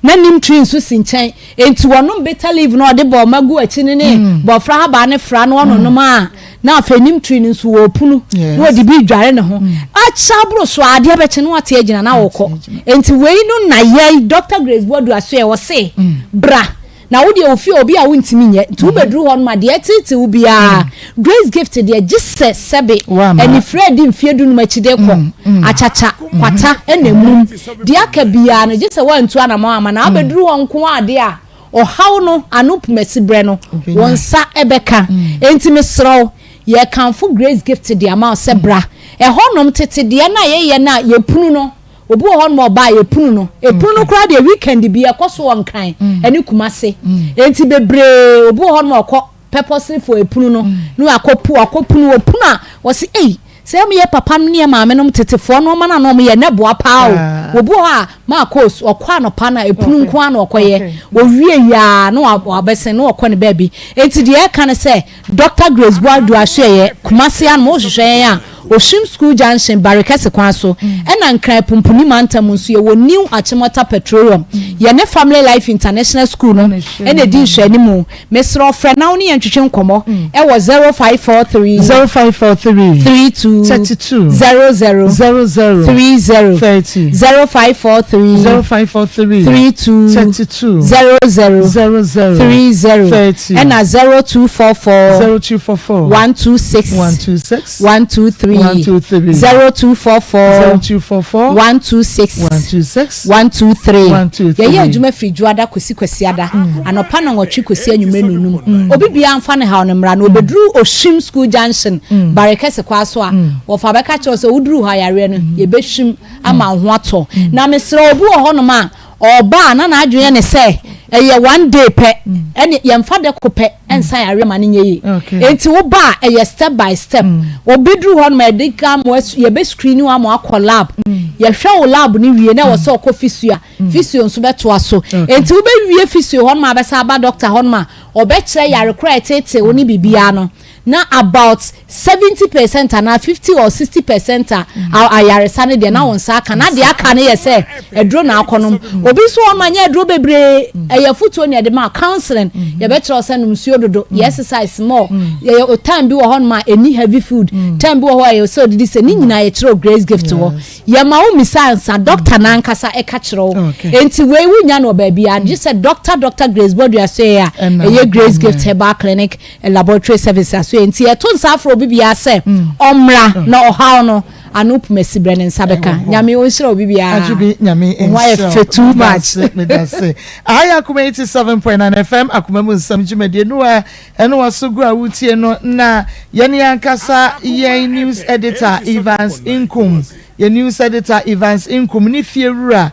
Na neem tree nso si nkyɛn. Enti wɔnom bitter leaf na ɔde bɔɔma gu akyi no ne mm. bɔfra habaa ne fra na ɔnonom a na afei neem tree no nso wɔpunu na wɔde bi dware ne ho. Mm. Akyɛ aboro so adeɛ bɛkye na wate agyina na wɔkɔ. Enti wei no na yɛ Dr. Grace Boadu aso ɛ ɔse mm. bra na wo deɛ ofie obi a wontumi nyɛ nti wobɛduru hɔ no ma deɛ ɛteete wo biara Grace Gift deɛ gye sɛ sɛbe anifira adi mfeɛ dunum akyi de kɔ akyakya, kwata na mum. Deɛ aka biara no gye sɛ woantu anamɔn amma na wabɛduru hɔ nko ara deɛ a, ɔhaw no ano pomasiberɛ no wo nsa bɛka. Enti mesrɛ wo, yɛrekamfo Grace Gift de ama wo sɛ bra. Ɛhɔnom tete deɛ no a yɛyɛ no a yɛpunu no, obi wɔ hɔnom a ɔba a yɛpunu no. Ɛpunu no koraa deɛ weekend bi ɛkɔ so wɔ Nkran ne Kumase. Enti bebree, obi wɔ hɔnom a ɔkɔ purposely for epunu no na wakɔ pu wakɔ punu opunu a wɔsi ei sɛ ɛmu yɛ papa no ne yɛ maame nom tetefoɔ nneɛma no a na wɔn yɛ na ɛboa paa o obi wɔ hɔ a maa kos ɔkɔ anɔpa na epunu nko ara na ɔkɔyɛ owie yaa na wabɛsen na ɔkɔ ne baabi eti deɛ ɛka ne sɛ Dr Grace Boadu Asoɛyɛ Kumasi anum ɔhwehwɛ yɛn a Oshim School Junction, Barekɛse kwan so, ɛna Nkran Pumpuni mantam nso yɛwɔ New Achimota Petroleum. Yɛne Family Life International School no na ɛdi nhwɛanimu. Mesrɛ wo frɛ na wo ne yɛn ntwetwe nkɔmmɔ wɔ 0543 0543 32 32 00 00 30 30 0543 0543 32 32 00 00 30 30 ɛna 0244 0244 126 126 123 123 0244 0244 126 126 123 123 Yɛyɛ adwuma firi Dwoada kɔsi Kwasiada anɔpa nnɔnwɔtwe kɔsi anwummerɛ nnɔnnum. Obi biara mfa ne haw no mmra na ɔbɛduru Ohwim School Junction, Barekɛse kwan so a, wɔfa bɛka kyerɛ wo sɛ woduru hɔ a yareɛ no yɛbɛhwim ama wo ho atɔ. Na mesrɛ obi wɔ hɔnom a Ɔba a na n'adwene yɛ ne sɛ ɛyɛ one day pɛ, ɛne yɛmfa da ko pɛ nsa yareɛ ma no nyɛ yie. Enti wo ba a ɛyɛ step by step. Obi duru hɔ nom a yɛde ka mo yɛbɛ screen wo ama wakɔ lab. Yɛhwɛ wo lab no wie na ɛwɔ sɛ ɔkɔ physio a, physio nso bɛtoa so. Enti wobɛwie physio hɔ nom a bɛsan aba doctor hɔ nom a ɔbɛkyerɛ yare korɔ a ɛteetee wo ne biribiara no. na about 70% anaa 50 or 60% a ayaresa no deɛ na wo nsa aka na deɛ aka no yɛ sɛ aduro na akɔnom. Obi nso wɔ ma nyɛ aduro bebree, ɛyɛ afutuo na yɛde ma, counseling, yɛbɛkyerɛ wo sɛ nom nsuo dodo, yɛ exercise more, yɛyɛ time bi wɔ hɔ nom a ɛni heavy food, time bi wɔ hɔ a yɛ sɛ odidi sɛ ne nyinaa yɛkyerɛ wo. Grace Gift wɔ yɛma wo misa ansa, doctor n'ankasa ɛka kyerɛ wo. Enti wei wunya no wɔ baabi a gye sɛ Doctor Grace Bodua so yɛ a ɛyɛ Grace Gift Herbal Clinic and Laboratory Service aso yɛ. Nti yɛto nsa afrɛ obi biara sɛ ɔmmra na ɔhaw no ano pumasi brɛ ne nsa bɛka. Nyame ɔnhyira obi biara. Adwobi, Nyame ho ayɛ nhyira. Fɛ too much. Medase. Ayɛ Akoma 87.9 FM, Akoma mu nsɛm dwumadie no a ɛne waso gu a wotie no, na yɛne ankasa yɛn news editor Evans Nkum, yɛn news editor Evans Nkum ne fie wura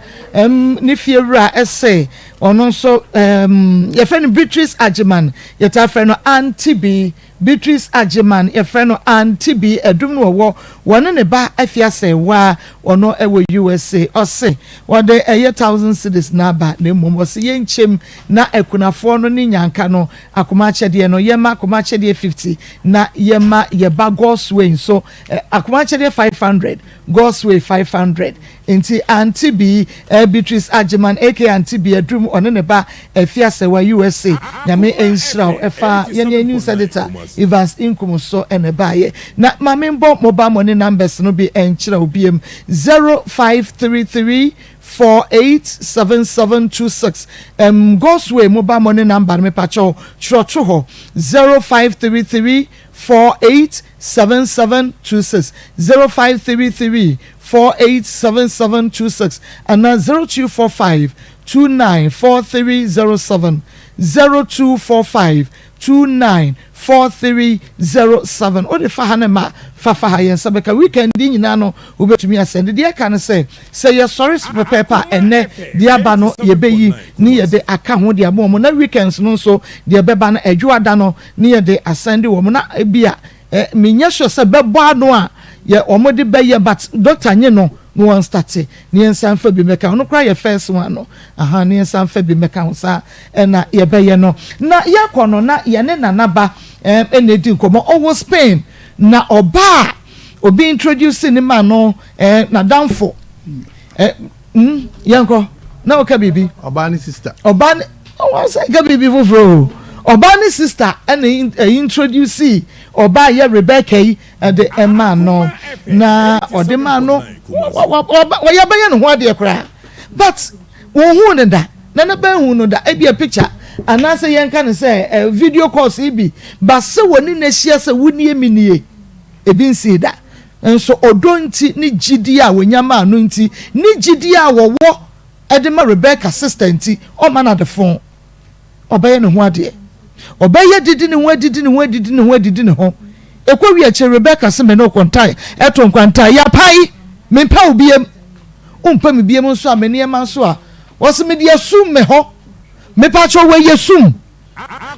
ne fie wura ɛsɛ ɔno nso yɛfrɛ no Beatrice Agyeman, yɛtaa frɛ no Auntie B. Beatrice Agyeman, yɛfrɛ no Auntie B, ɛdum no wɔwɔ wɔne ne ba afiase waa ɔno ɛwɔ USA. Ɔse wɔde ɛyɛ 1,000 cedis n'aba, na mmom ɔse yɛnkyɛm na akunafoɔ no ne nyanka no akoma akyɛdeɛ no, yɛma akoma akyɛdeɛ 50 na yɛma yɛba Godsway nso akoma akyɛdeɛ 500, Godsway 500. Nti Auntie B, Beatrice Agyeman aka Auntie B, adum ɔne ne ba afiase wa USA, Nyame nhyira wo. Ɛfa yɛn yɛn news editor Evans Nkum so ɛna ɛbaayɛ. Na maame mbɔ mobile money numbers no bi ɛnkyerɛ wo biem: 0533487726. Godsway mobile money number no, mepakyɛw twerɛ to hɔ: 0533487726, 0533487726, ana 0245294307, 0245294307. O de fa ha ne ma fa ha, yɛn nsa bɛka. Weekend yi nyinaa no wobɛtumi asɛnde. Deɛ ɛka no sɛ yɛsɔre so pɛpɛɛpɛ a, ɛnɛ deɛ aba no yɛbɛyi ne yɛde aka ho de ama wɔn, na weekends no nso deɛ ɛbɛba no adwoada no ne yɛde asɛnde wɔn. Na ebi a menyɛ sure sɛ bɛbɔ ano a yɛ wɔn de bɛyɛ, but doctor nye no na wɔn start ne yɛn nsa nfa bi mɛka ho no koraa. Yɛ first one no aha ne yɛn nsa nfa bi mɛka ho saa ɛna yɛbɛyɛ no. Na yɛkɔ no na yɛne nanaba ɛna edi nkɔmɔ. Ɔwɔ Spain na ɔbaa obi introduce ne ma no n'adamfo yɛnkɔ na ɔka biribi. Ɔbaa ne sister. Ɔbaa ne ɔwɔ sɛ nka biribi foforɔ o. Ɔbaa ne sister ɛna introduce ɔbaa yɛ Rebecca yi ɛde ɛmaa no, na ɔde maa no wɔyɛ bɛyɛ ne ho adeɛ koraa, but wɔn hu ne da na ne bɛn hu no da. Ebi a picture anaasɛ yɛnka ne sɛ video calls yi bi ba sɛ wɔne n'ahyia sɛ wunie mi nie, ebi nsi da. Nso ɔdɔ nti ne gyidie a wɔnya maa no nti ne gyidie a wɔwɔ ɛde ma Rebecca sister nti, ɔma no ade fon, ɔbɛyɛ ne ho adeɛ, ɔbɛyɛ didi ne ho, adidi ne ho, adidi ne ho, adidi ne ho ekɔ wi akyire. Rebecca sɛ mɛ ne ɔkɔntae ɛto nkwantae yapae, mempɛ wo biem, wompɛ me biem nso a me nneɛma nso a wɔsɛ mede asum me hɔ. Mepakyɛ wɔyɛ sum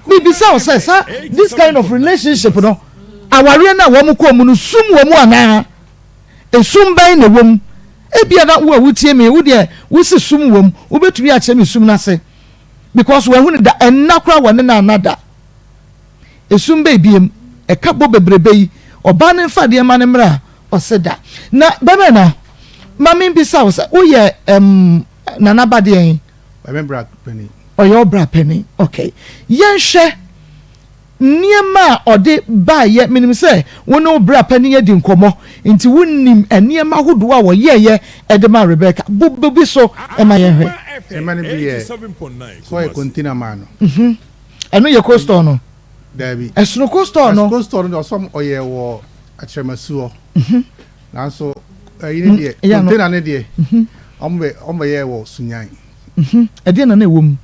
mibisa wo sɛ sa this kind of relationship no, awareɛ no a wɔn kɔɔ mu no, sum wɔ mu anaa esum bɛn na ɛwɔ mu? Ebia na wo a wotie mi, wo deɛ wosi sum wɔ mu, wobɛtumi akyerɛ mi sum n'ase because wɔn ho ne da ɛnna koraa wɔ ne na ana da esum bɛɛ biem ɛka bɔ bebrebe yi. Ɔbaa ne nfa deɛ ma ne mmerɛ a ɔsɛ da na bɛbɛ na maame bisa wo sɛ woyɛ nana ba deɛ? Ɔyɛ bra panin. Ɔyɛ ɔbra panin. Okay, yɛnhwɛ nneɛma a ɔde baayɛ. Menim sɛ wo ne wo bra panin adi nkɔmmɔ nti wonim nneɛma ahodoɔ a wɔyɛɛyɛ ɛde ma Rebecca. Bobo bi so ɛma yɛnhwɛ. Nneɛma no bi yɛ sɛ ɔyɛ container maa no. Ɛno yɛ cold store no? Daabi. Ɛsono cold store no. Cold store no deɛ ɔsɔm ɔyɛ wɔ akyerɛmasuo. Nanso ɛyi ne deɛ, container ne deɛ, ɔmo bɛ yɛ wɔ Sunyan. Ɛdeɛ na na ɛwɔ mu?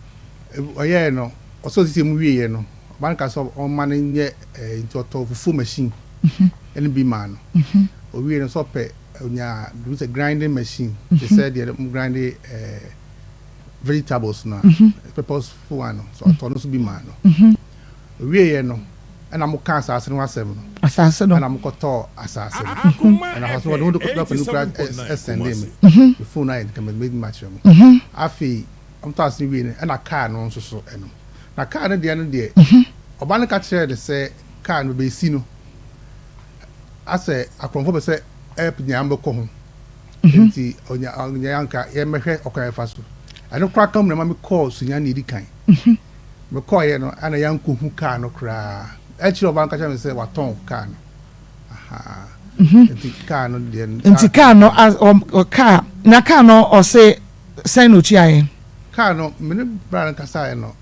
Ɔyɛɛ no ɔsɛ osisi mu wie yɛ no, ɔba no ka sɛ ɔma no nyɛ ɛɛ nti ɔtɔ fufuo machine ɛne bi maa no. Owie no sɛ ɔpɛ onya bi sɛ grinding machine te sɛ deɛ mo grind vegetables no a purposeful one no so, ɔtɔ no nso bi maa no. Owie yɛ no ɛna mo ka asase no asɛm no. Asase no. Ɛna mo kɔtɔɔ asase no, ɛna asase no wɔde mo de kɔ no kura ɛsɛnde mi mi phone ayɛ nkama mi ma kyerɛ mo. Afei ɔmo tɔ asase no wie no, ɛna kaa no nso so ɛno na kaa no deɛ no deɛ ɔba no ka kyerɛ no sɛ. kaa no bɛsi no asɛ akorɔmfoɔ pɛ sɛ ɛp nyinaa bɛkɔ ho mhm. nti ɔnya ɔnya anka yɛmmɛhwɛ ɔkwan yɛfa so ɛno koraa ka mu na ma mekɔɔ Sunyani edi kan mhm. mekɔɔyɛ no ana yɛankɔhu kaa no koraa akyire ɔba no ka kyerɛ me sɛ watɔn kaa no mhm. nti kaa no deɛ nti kaa no kaa na kaa no ɔse sɛn na ɔtuaeɛ kaa no mene bra no kasaeɛ no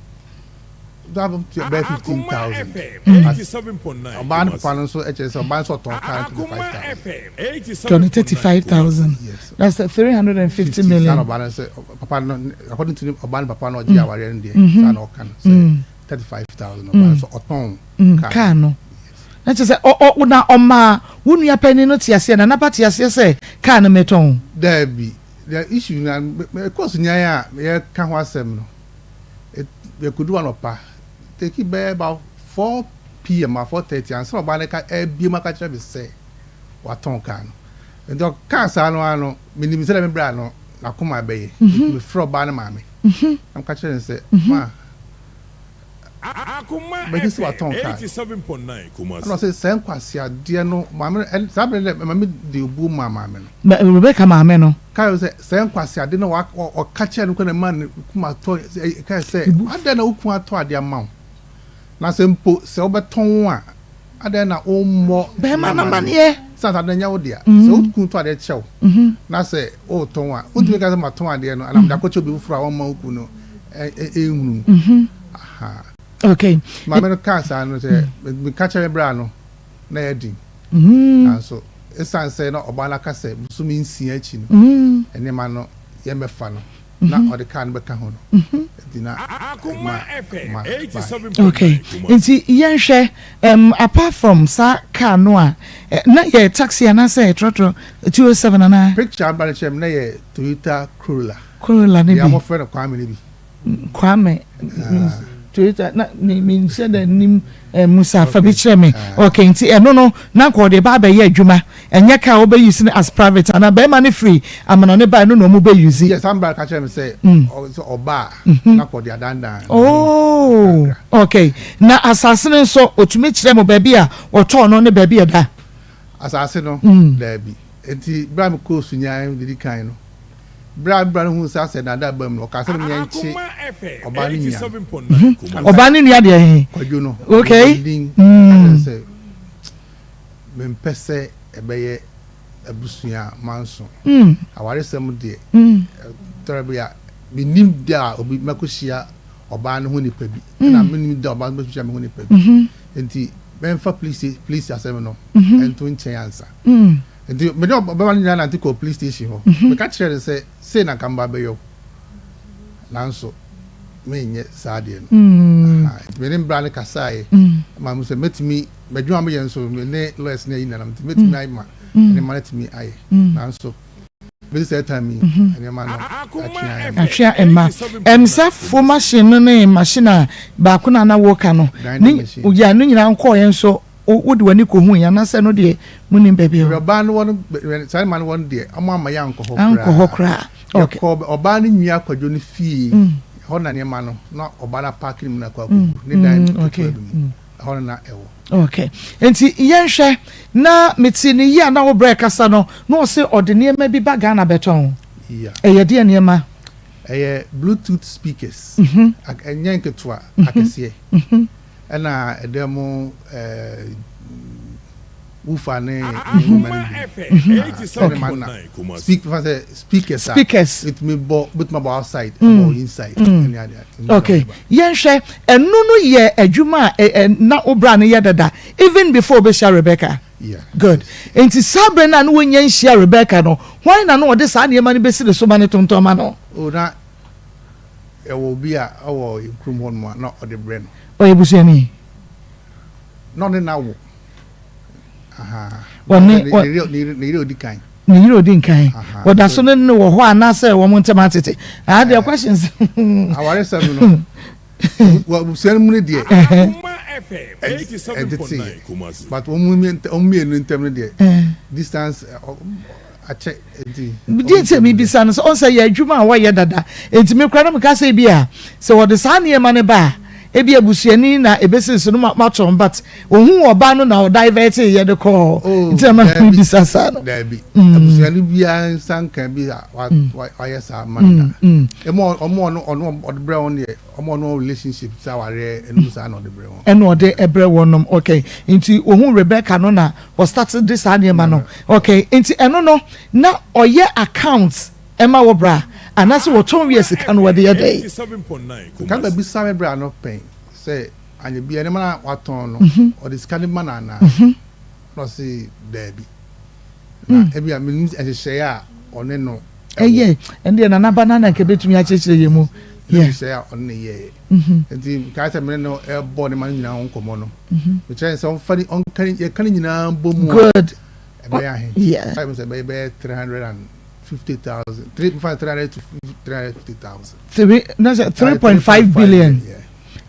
bɛyɛ 15,000 ɔbaa no papa no nso kyerɛ sɛ ɔbaa no nso ɔtɔn kaa no 35,000 tɔn 35,000 that's 350 million ɔbaa no sɛ papa no according to ɔbaa no papa no ɔgye awareɛ no deɛ saa na ɔka no sɛ 35,000 ɔbaa no sɛ ɔtɔn kaa no na kyerɛ sɛ ɔ ɔ na ɔmaa wo nua panin no te aseɛ na naba te aseɛ sɛ kaa no metɔn. Daabi the issue na ɛkɔ so nyan a yɛka ho asɛm no yɛkɔdu anɔpa take bɛyɛ about 4 pm a 4:30 ansa na ɔbaa no ka ɛbie mu aka kyerɛ me sɛ watɔn kaa no nti ɔkaa saa no ara no menim sɛ dɛ me bra no n'akoma bɛyɛ mefrɛ ɔbaa no maame na meka kyerɛ no sɛ ma Bɛgye sɛ watɔn kaa no. Ɛna ɔse sɛ nkwaseadeɛ no maame no ɛn saa bere no dɛ maame de obuo maa maame no. Ma Rebecca maame no. Kae sɛ sɛ nkwaseade no wa ɔka kyerɛ no kora na ɛma ne kuma tɔ kae sɛ adɛn na wo kun atɔ adeɛ ama wo na sɛ mpo sɛ wobɛtɔn a Adɛn na wommɔ Bɛrima no amanneɛ? Sɛ asade no nyɛ wo dea. Sɛ wo kunu tɔ adeɛ kyɛ wo na sɛ woretɔn a, wontumi nka sɛ matɔn adeɛ no anaa mede akɔkyɛ obi foforɔ a ɔmma wo kunu no nhunu. Aha. Okay. Maame no kaa saa no sɛ meka kyerɛ me bra no na ɛyɛ den. Nanso ɛsiane sɛ na ɔbaa no aka sɛ bosome nsia akyi no nneɛma no yɛmmɛfa no. na ɔde kaa no bɛka ho no nti na ɛma ma bae. Okay, nti yɛnhwɛ um, apart from saa car no a eh, na yɛ taxi anaasɛ trɔtrɔ 207 anaa? Picture aba no kyerɛ me na yɛ Toyota Corolla. Corolla no bi. Deɛ wɔfrɛ no Kwame no bi. Kwame Toyota na me me nhyɛ da nim eh, Musa fa bi kyerɛ me. Ah. Okay, nti ɛno no na nka ɔde ba abɛyɛ adwuma. Ɛnyɛ kaa wobɛ use no as private anaa bɛrima no firi amanɔne bae no na ɔmo bɛ use. Yes, Ambra ka kyerɛ me sɛ mm. sɛ ɔba a mhm. na kɔde adandan. Oh, okay. Na asase no nso otumi kyerɛ mo baabi a ɔtɔɔ no ne baabi a ɛda. Asase no mm. daabi. Nti bere a mekɔɔ Sunyani didi kan no Bere a me bra no huu sɛ asɛ nnaadaa baam no, ɔkaa sɛ memmea nkye ɔbaa no nua no. Ɔbaa no nua deɛ he? Kwadwo no. Okay. Ɔbɔ ne din. Ɔka kyerɛ no sɛ, Mempɛ sɛ ɛbɛyɛ abusua manso. Awaresɛm deɛ, tɔrɔ bi a, mennim da a obi mɛkɔhyia ɔbaa no ho nipa bi, ɛna mennim da a ɔbaa no bɛhyia me ho nipa bi. Nti, mɛmfa polisi asɛm no nto nkyɛn ansa. Nti me ne ɔbɛma no nyinaa nante kɔɔ police station hɔ. Mhm. Meka kyerɛɛ no sɛ sei na nka meba abɛyɛ wo. Nanso menyɛ saa adeɛ no. Mm. Nti me ne mbra no kasaeɛ. Mm. Ma mu sɛ mɛtumi, m'adwuma meyɛ nso me ne lawyers no ayi nanam nti mɛtumi mm. ayɛ ma nneɛma no atumi ayɛ. Nanso bɛsi saa time yi mhm. nneɛma no atwea ɛmma. Atwea ɛmma. Ɛmsa fufuo machine no ne machine a baako na na woka no. Ne nyinaa nkɔɔeɛ nso. Wo wode w'ani kɔhui anaasɛ ɛno deɛ monim baabi a ɛwɔ? Ɔbaa no wɔ no, saa mma no wɔ no deɛ, wɔn amma yɛankɔ hɔ koraa. Ankɔ hɔ koraa. Okay. Yɛkɔɔ ɔbaa no nua Kwadwo no fie, ɛhɔ na nneɛma no, na ɔbaa no apaake ne mu na akɔ akɔgu ne dan ketewa bi mu, ɛhɔ no na ɛwɔ. Okay. Nti yɛnhwɛ, na mete ne yie a na wo brɛ kasa no, na ɔse ɔde nneɛma bi ba Ghana bɛtɔn. Yeah. Ɛyɛ deɛ nneɛma? Ɛyɛ Bluetooth speakers, ɛnyɛ nketewa, akɛseɛ. Ɛna ɛdɛ mo ɛɛ woofer ne nwoma no bi. Ɛne ma na speak fa sɛ speakers a. Speakers. Etumi bɔ betumi abɔ outside ɛbɔ inside ɛne ade ade. Okay yɛnhwɛ ɛno no yɛ adwuma a ɛ na wo bra no yɛ dada even before obehyia Rebecca. Yeah. Good nti saa bere no a na wonya nhyia Rebecca no hwan na na ɔde saa nneɛma no besi ne so ma no tontɔn ma no? Oh na. Yɛwɔ obi a ɔwɔ yɛn kurom hɔ nom a na ɔde brɛ no. Ɔyɛ busuani? Na ɔne no awo. Ɔne ne yere odi kan. Ne yere odi nkan. Ɔda so ne no wɔ hɔ anaasɛ wɔn ntam atete? Ah, deɛ questions. Awaresɛm no, wɔ abusua no mu no deɛ, ɛntete. But wɔn mmienu ntam no deɛ, distance. Akyɛ nti. Deɛ nti a mebisa no sɛ ɔn sɛ yɛ adwuma a wɔyɛ dada nti me koraa na meka sɛ bi a sɛ wɔde saa nneɛma no ba a Ebi abusuani na ebesi so no ma matɔn but ohun ɔbaa no na ɔdivert yɛ de kɔɔ oh, nti na ma mi bisa saa no. Daabi mm. abusuani biara nsa nka bi a mm. wayɛ saa ma no da. Mm, Emu ɔmo ɔno ɔno ɔde brɛ wɔn deɛ ɔmo ɔno relationship sɛ awareɛ ɛnum saa na ɔde brɛ wɔn. Ɛna ɔde ɛbrɛ wɔn nom okay nti ohun Rebecca no na ɔstart de saa nneɛma no okay nti ɛno no na ɔyɛ account. Ɛma wo bra anaasɛ wɔtɔn wie a sika no wɔde yɛ dɛn? Nka mabisa me bra no pɛn sɛ anyɛ biaa nneɛma no a watɔn no ɔde sika no ma no anaa? Ɛna ɔse daabi. Na ebia mennim nhyehyɛeɛ a ɔne no wɔ. Ɛyɛ, ɛndeɛ Nana ba no ara na nka ɛbɛtumi akyerɛkyerɛ yɛn mu. Mennim nhyehyɛeɛ a ɔne no yɛeɛ. Nti mekae sɛ mene no rebɔ nneɛma no nyinaa ho nkɔmmɔ no, mekyerɛɛ no sɛ ɔmfa ne, ɔnka ne, yɛka ne nyinaa bɔ mu a, Good. ɛbɛyɛ ahe? Yeah. Ɔkae sɛ ɛbɛyɛ bɛyɛ 300 and. 50,000 three 300 to 350,000. Three na sɛ 3.5 billion.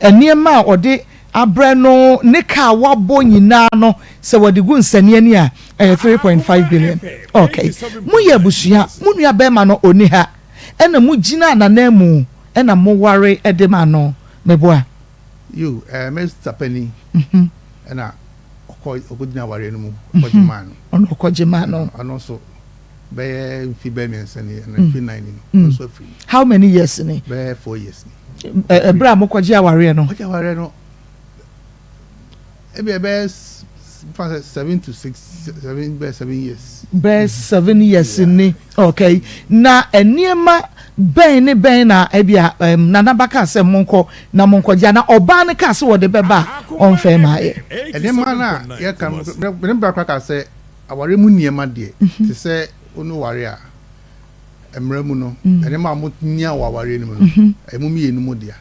Nneɛma a ɔde abrɛ no ne ka a wabɔ nyinaa no sɛ wɔde gu nsania ni a ɛyɛ 3.5 billion. Okay. Mo yɛ abusua, mo nua bɛrima no ɔni ha ɛna mo gyina n'ananmu ɛna mo ware de ma no. Meboa? Yo, eh, me sapani ɛna ɔkɔ ɔkɔgyina awareɛ no mu ɔkɔgye maa no. Ɔno ɔkɔgye maa no. Ɔno nso. Bɛyɛ mfe bɛyɛ mmiɛnsa ni anaa mfe nnan ni no, ɔno nso afiri mu. How many years ni? Bɛyɛ 4 years ni. Ɛberɛ a mokɔgye awareɛ no? Kɔgye awareɛ no, ebi ɛbɛyɛ fa sɛ 7 to 6, 7, bɛyɛ 7 years. Bɛyɛ 7 years ni, okay. Na nneɛma bɛn ne bɛn na ebi a um, Nana ba kaa sɛ monkɔ na monkɔgye anaa ɔbaa no kaa sɛ wɔde bɛba a ɔmfɛn maayɛ? Nneɛma no a yɛka no, me ne bra koraa kaa sɛ Aware mu nneɛma deɛ, te sɛ wo ne ware a, mmara mu no, nneɛma a monya wɔ awareɛ no mu no, ɛyɛ mo mmienu mo dea.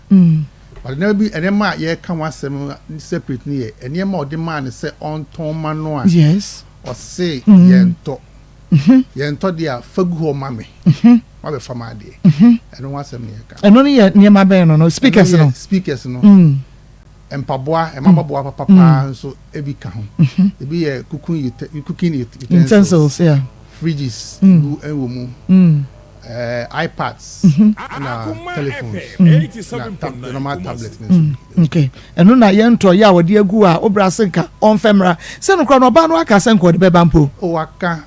But nneɛma bi, nneɛma a yɛreka ho asɛm separate no yɛ nneɛma a ɔde maa no sɛ ɔntɔn ma no a, ɔse yɛntɔ. Yɛntɔ deɛ a, fa gu hɔ ma me, mabɛfa m'adeɛ. Ɛno ho asɛm na yɛreka. Ɛno no yɛ nneɛma bɛn no no? Speakers no? Speakers no. Mpaboa, mmaa mpaboa papa paa nso ebi ka ho. Ebi yɛ cooking cooking utensils, fridges gu wɔ mu, iPads na telephones na tab normal tablet no nso bi. Okay, ɛno na yɛn ntɔ yɛ a wɔde agu a wobra se nka ɔmfɛ mmra. Sɛ no koraa no ɔbaa no aka sɛ nka ɔde bɛba mpo. O waka,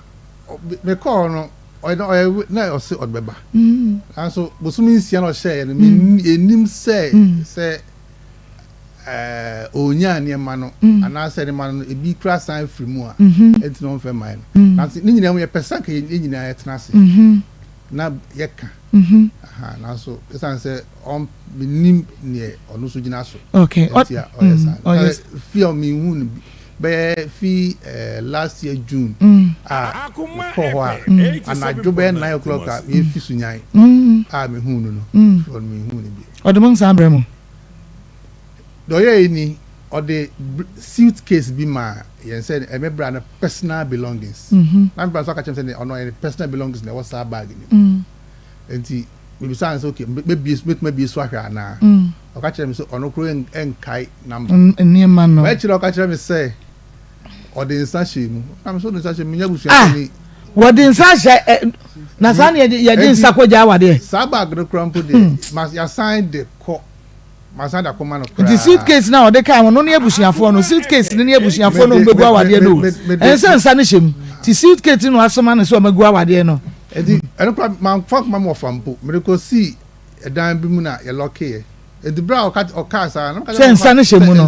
mekɔɔ no ɔyɛ ɔyɛ na ɔse ɔde bɛba. Nanso bosome 6 na ɔhyɛeɛ no mennim sɛ sɛ ɔnyaa nneɛma no mm. anaasɛ nneɛma no ebi kura san firi mu a mm-hmm. ɛnti na ɔmfɛ mman no mm. nanso ne nyinaa mu yɛpɛ sɛ nka yɛn nyinaa yɛtena ase mm-hmm. na yɛka mm-hmm. nanso ɛsiane sɛ ɔnnim neɛ ɔno nso gyina so nti a ɔyɛ saa mm, fi a mehu no bɛyɛ fi last year June a mekɔɔ hɔ a anadwo bɛyɛ 9 o'clock a yɛfi so nyan a mehu no no ɔno mehu no bi ɔde mo nsa brɛ mo Deɛ ɔyɛeɛ ni, ɔde suit case bi maa yɛn sɛ ɛyɛ me bra no personal belongings. Na me bra nso aka kyerɛ me sɛ ɔno ɛyɛ ne personal belongings na ɛwɔ saa bag no mu. Nti mebisaa no sɛ okay, mɛbie so, mɛtumi abie so ahwɛ anaa? Ɔka kyerɛɛ me sɛ ɔno koraa nkae number. Nneɛma no. Akyire ɔka kyerɛ me sɛ ɔde nsa hyɛɛ mu. Na me sɛ ɔde nsa hyɛ mu, menyɛ abusuapanin. Ah! Wɔde nsa ahyɛ ɛ, na saa na yɛde nsa kɔgya awadeɛ. Saa bag no koraa mpo deɛ, yɛasan de kɔ. Masan de akɔma no koraa. Nti suitcase no a ɔde kaa ho no ne abusuafoɔ no, suitcase no ne abusuafoɔ no ɔmbɛgu awadeɛ no o. Ɛnsɛ nsa no hyɛ mu. Nti suitcase no asoma no sɛ ɔmɛgu awadeɛ no. Nti ɛno koraa mamfa ankɔma me wɔfa mpo. Mede kɔsii ɛdan bi mu na yɛlɔkeeɛ. Nti berɛ a ɔka ɔkaa saa no, na meka kyerɛ Sɛ nsa no hyɛ mu no,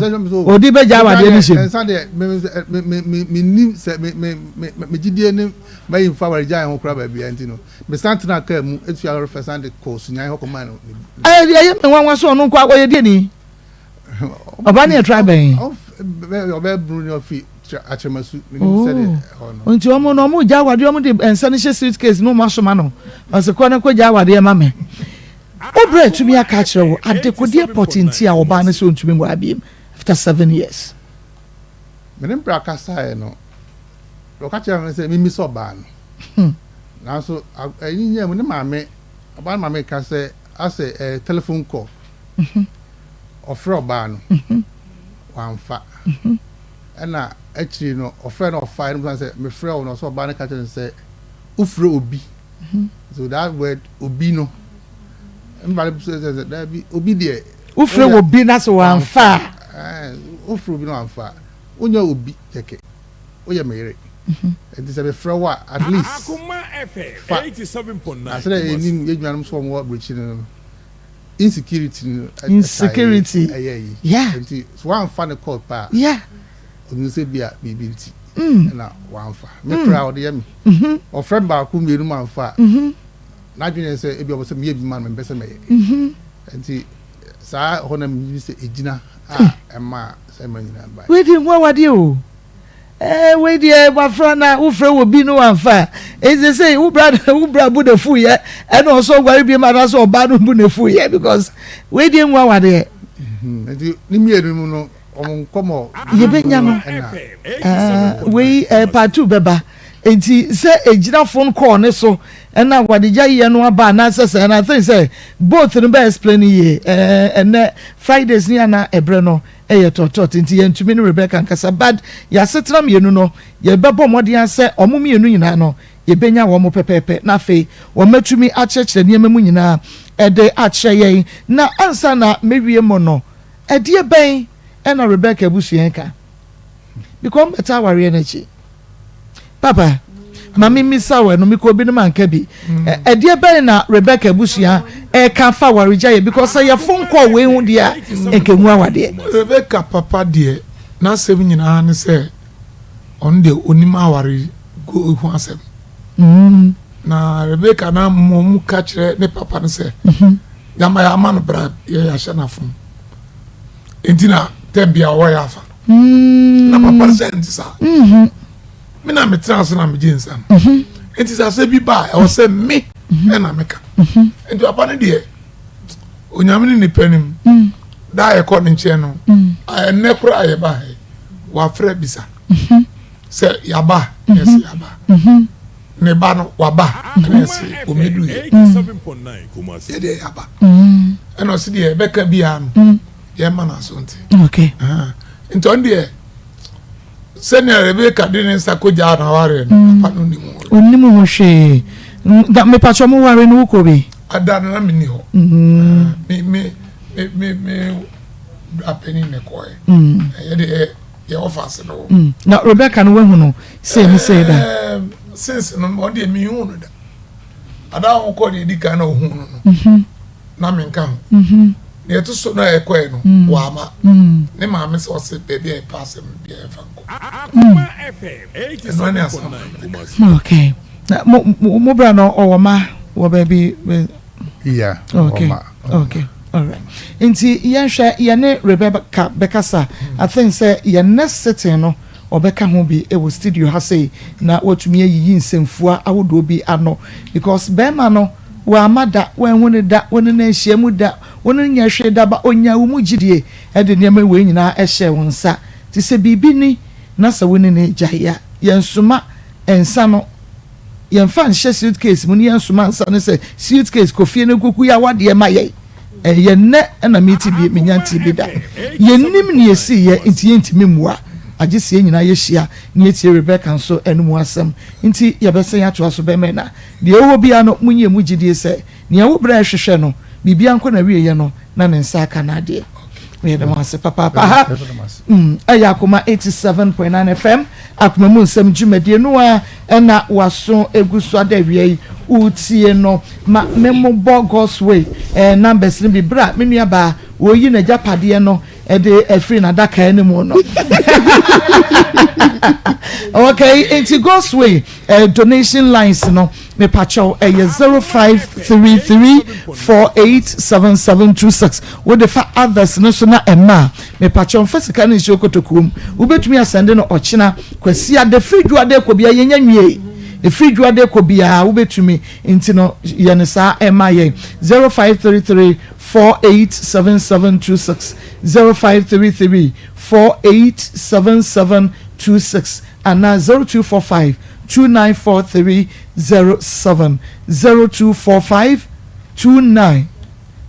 ɔde bɛgya awadeɛ no hyɛ mu. Nsa deɛ me me me me mennim sɛ me me me me gyidie ne mayi mfa awaregyaeɛ ho koraa baabiara nti no, Mesan tenaa kaa mu tuaa lɔre fɛ san de kɔɔ Sunyani hɔ kɔmaa no ne. Ɛyɛ deɛ ɛyɛ me nwanwa sɛ ɔno nko ɔyɛ deɛ ni. Ɔba ne yɛ tribe bɛn? Ɔbɛ bunu ne ɔfi Akyerɛmasu. Menim sɛdeɛ ɛhɔ no. Nti ɔmo no ɔmo gya awadeɛ ɔmo de nsa no hyɛ suitcase na ɔmo asoma no. Ɔsɛ kɔ na kɔ gya awadeɛ ma me. Wo brɛ tumi aka akyerɛ wo adekodeɛ pɔte nti a ɔbaa no sɛ ɔntumi nware biem after 7 years. Me ne bra kasaeɛ no, ɔka kyerɛɛ me sɛ memmisa ɔbaa no. Nanso ɛyi nyaa mu ne maame, ɔbaa no maame ka sɛ asɛ ɛyɛ telephone call. Ɔfrɛ ɔbaa no, wamfa. Ɛna akyiri no ɔfrɛ no ɔfae no sɛ mefrɛ wo no ɔsɛ ɔbaa no ka kyerɛ no sɛ wofrɛ obi. So that word obi no, mba no sɛ sɛ daabi obi deɛ. Wofrɛ wɔ bi na sɛ wamfa a. Wofrɛ obi na wamfa a, wonyɛ obi kɛkɛ, woyɛ me yere. Nti sɛ mefrɛ wo a, at least fa. Na sɛdeɛ yɛnim yɛn nuanom sɛ wɔwɔ aburokyire no, insecurity no Insecurity. ɛyɛ yi. Yeah. Nti sɛ wamfa ne call pɛ a, Yeah. onim sɛ bi a biribi nti Mm. ɛna wamfa. Me koraa ɔde yɛ me. Ɔfrɛ me baako mmienu mamfa a, n'adwene yɛ sɛ ebi ɔpɛ sɛ meyɛ bi ma no, mempɛ sɛ mɛyɛ. Nti saa hɔ na meyi sɛ egyina a ɛma saa mmerɛ nyinaa bae. Wei deɛ nhu awadeɛ o. Ɛɛ wei deɛ wafra na wofrɛ wɔ bi no wamfa a. Ɛsɛ sɛ wo bra wo bra bu na fu yɛ ɛna ɔsɔ ɔguare bi ma anaasɛ ɔbaa no bu na fu yɛ because wei deɛ nhu awadeɛ. Nti ne mmienu mu no wɔn nkɔmɔ. Yɛbɛnya no. Ɛɛ wei ɛɛ part 2 bɛba. Nti sɛ egyina phone call ne so ɛna awadegya yɛ no aba anaasɛ sɛ and I think sɛ both no bɛ explain yie ɛɛ ɛnɛ Fridays ne ana ɛbrɛ no ɛyɛ tɔtɔt nti yɛntumi ne Rebecca nkasa but yɛasetena mmienu no yɛbɛbɔ mmɔden ara sɛ wɔn mmienu nyinaa no yɛbɛnya wɔn pɛpɛɛpɛ na afei wɔatumi akyerɛkyerɛ nneɛma mu nyinaa ɛde akyerɛ yɛn na ansa na mɛwie mu no ɛdeɛ bɛn ɛna Rebecca abusua ka because wɔbɛta awareɛ no akyi. Papa, ma me mmisa wo ɛno, mekɔ binom anka bi. Ɛdeɛ bɛn na Rebecca abusua ɛka fa awaregyaeɛ because sɛ yɛ phone call wei ho deɛ a, nka ɛngu awadeɛ. Rebecca papa deɛ, n'asɛm nyinaa ne sɛ ɔno deɛ ɔnim aware ho asɛm. Na Rebecca na mmom ka kyerɛ ne papa no sɛ, yɛama yɛama no bra yɛ yɛahyɛ no afom. Enti na tɛm bia ɔwɔ yɛ afa. na papa no sɛ nti saa me na metena ase na megye nsa no nti sɛ asɛ bi ba a ɛwɔ sɛ me ɛna meka nti papa no deɛ onyame ne nipa nim da a yɛkɔ ne nkyɛn no ɛnnɛ koraa yɛba ha wafrɛ bisa sɛ yaba yɛsɛ yaba ne ba no waba ɛna yɛsɛ ɔmɛdu yɛ yɛdeɛ yaba ɛna ɔse deɛ ɛbɛka biara no yɛma no aso nti okay nti ɔno deɛ sɛnea Rebeka de ne nsa kɔgyaa n'awareɛ no mm. papa no nim ho ɔnim ho hwee na mepatwɛ mo ware no wokɔ bi ada no na menni hɔ mm. me me me me me bra panin na ɛkɔɛ mm. ɛyɛ deɛ yɛwɔ faase no wɔ na Rebeka no wahu no sei ne sei da since no ɔno deɛ mehu no da ada ho kɔ deɛ ɛdi kan na ɔhu no no mhm. na menka ho mhm. Nea ɛto so no a ɛkɔe no, wamma. Ne maame sɛ ɔse baabi a yɛpɛ asɛm no biara yɛmfa nkɔ. Ɛno ara ne asɛm a maame no kae. Okay. Na mo mo bra no ɔwɔ ma wɔ baabi? Yeah, okay. ɔwɔ ma. Okay. All right. Nti yɛnhwɛ yɛne Rebecca bɛkasa. I think sɛ yɛn next sitting no ɔbɛka ho bi wɔ studio ha sei na watumi ayiyi nsɛmfua ahodoɔ bi ano because bɛrima no Wamma da, wanhu no da, wo ne no anhyia mu da, wo ne no nyɛɛ hwee da, but ɔnyaa wo mu gyidie de nneɛma wei nyinaa hyɛɛ wo nsa. Nti sɛ biribi ni na sɛ wo ne no gyae a, yɛnsoma nsa no, yɛmfa nhyɛ suitcase mu na yɛnsoma nsa no sɛ suitcase kɔ fie na kɔku yɛ awadeɛ ma yɛn. Ɛyɛ nnɛ na mete bi, mennya ntee bi da. Yɛnnim nea ɛsiiɛ nti yɛntumi mmua, agye sɛ yɛn nyinaa yɛhyia na yɛtie Rebecca nso anom asɛm. Nti yɛbɛsan atoa so bɛmɛ na Deɛ ɛwɔ hɔ biara no, monyɛ emu gyidie sɛ, nea wo bra rehwehwɛ no, biribiara nkɔ n'awieɛ no, na ne nsa aka n'adeɛ. Yɛda mo ase papaapa. Ha mm, ɛyɛ Akoma 87.9 FM, Akoma mu nsɛm dwumadie no a ɛna waso egu so ada awia yi wotie no. Ma me mmobɔ God's Way eh, numbers no bi berɛ a me nua baa wɔyi n'agyapadeɛ no ɛde afiri n'adaka no mu no. Okay, nti God's Way Eh, donation lines no mepakyɛw ɛyɛ 0533487726 wode fa others no so na ɛma a mepakyɛw mfa sika no nhyɛ okotokuo mu wobɛtumi asɛnde no ɔkyena kwasiada firi dwoada kɔ biara yɛnya nwie ɛfiri dwoada kɔ biara wobɛtumi nti no yɛ no saa ɛma yɛn 0533487726 0533487726 anaa 0245 2943 07, 0245 29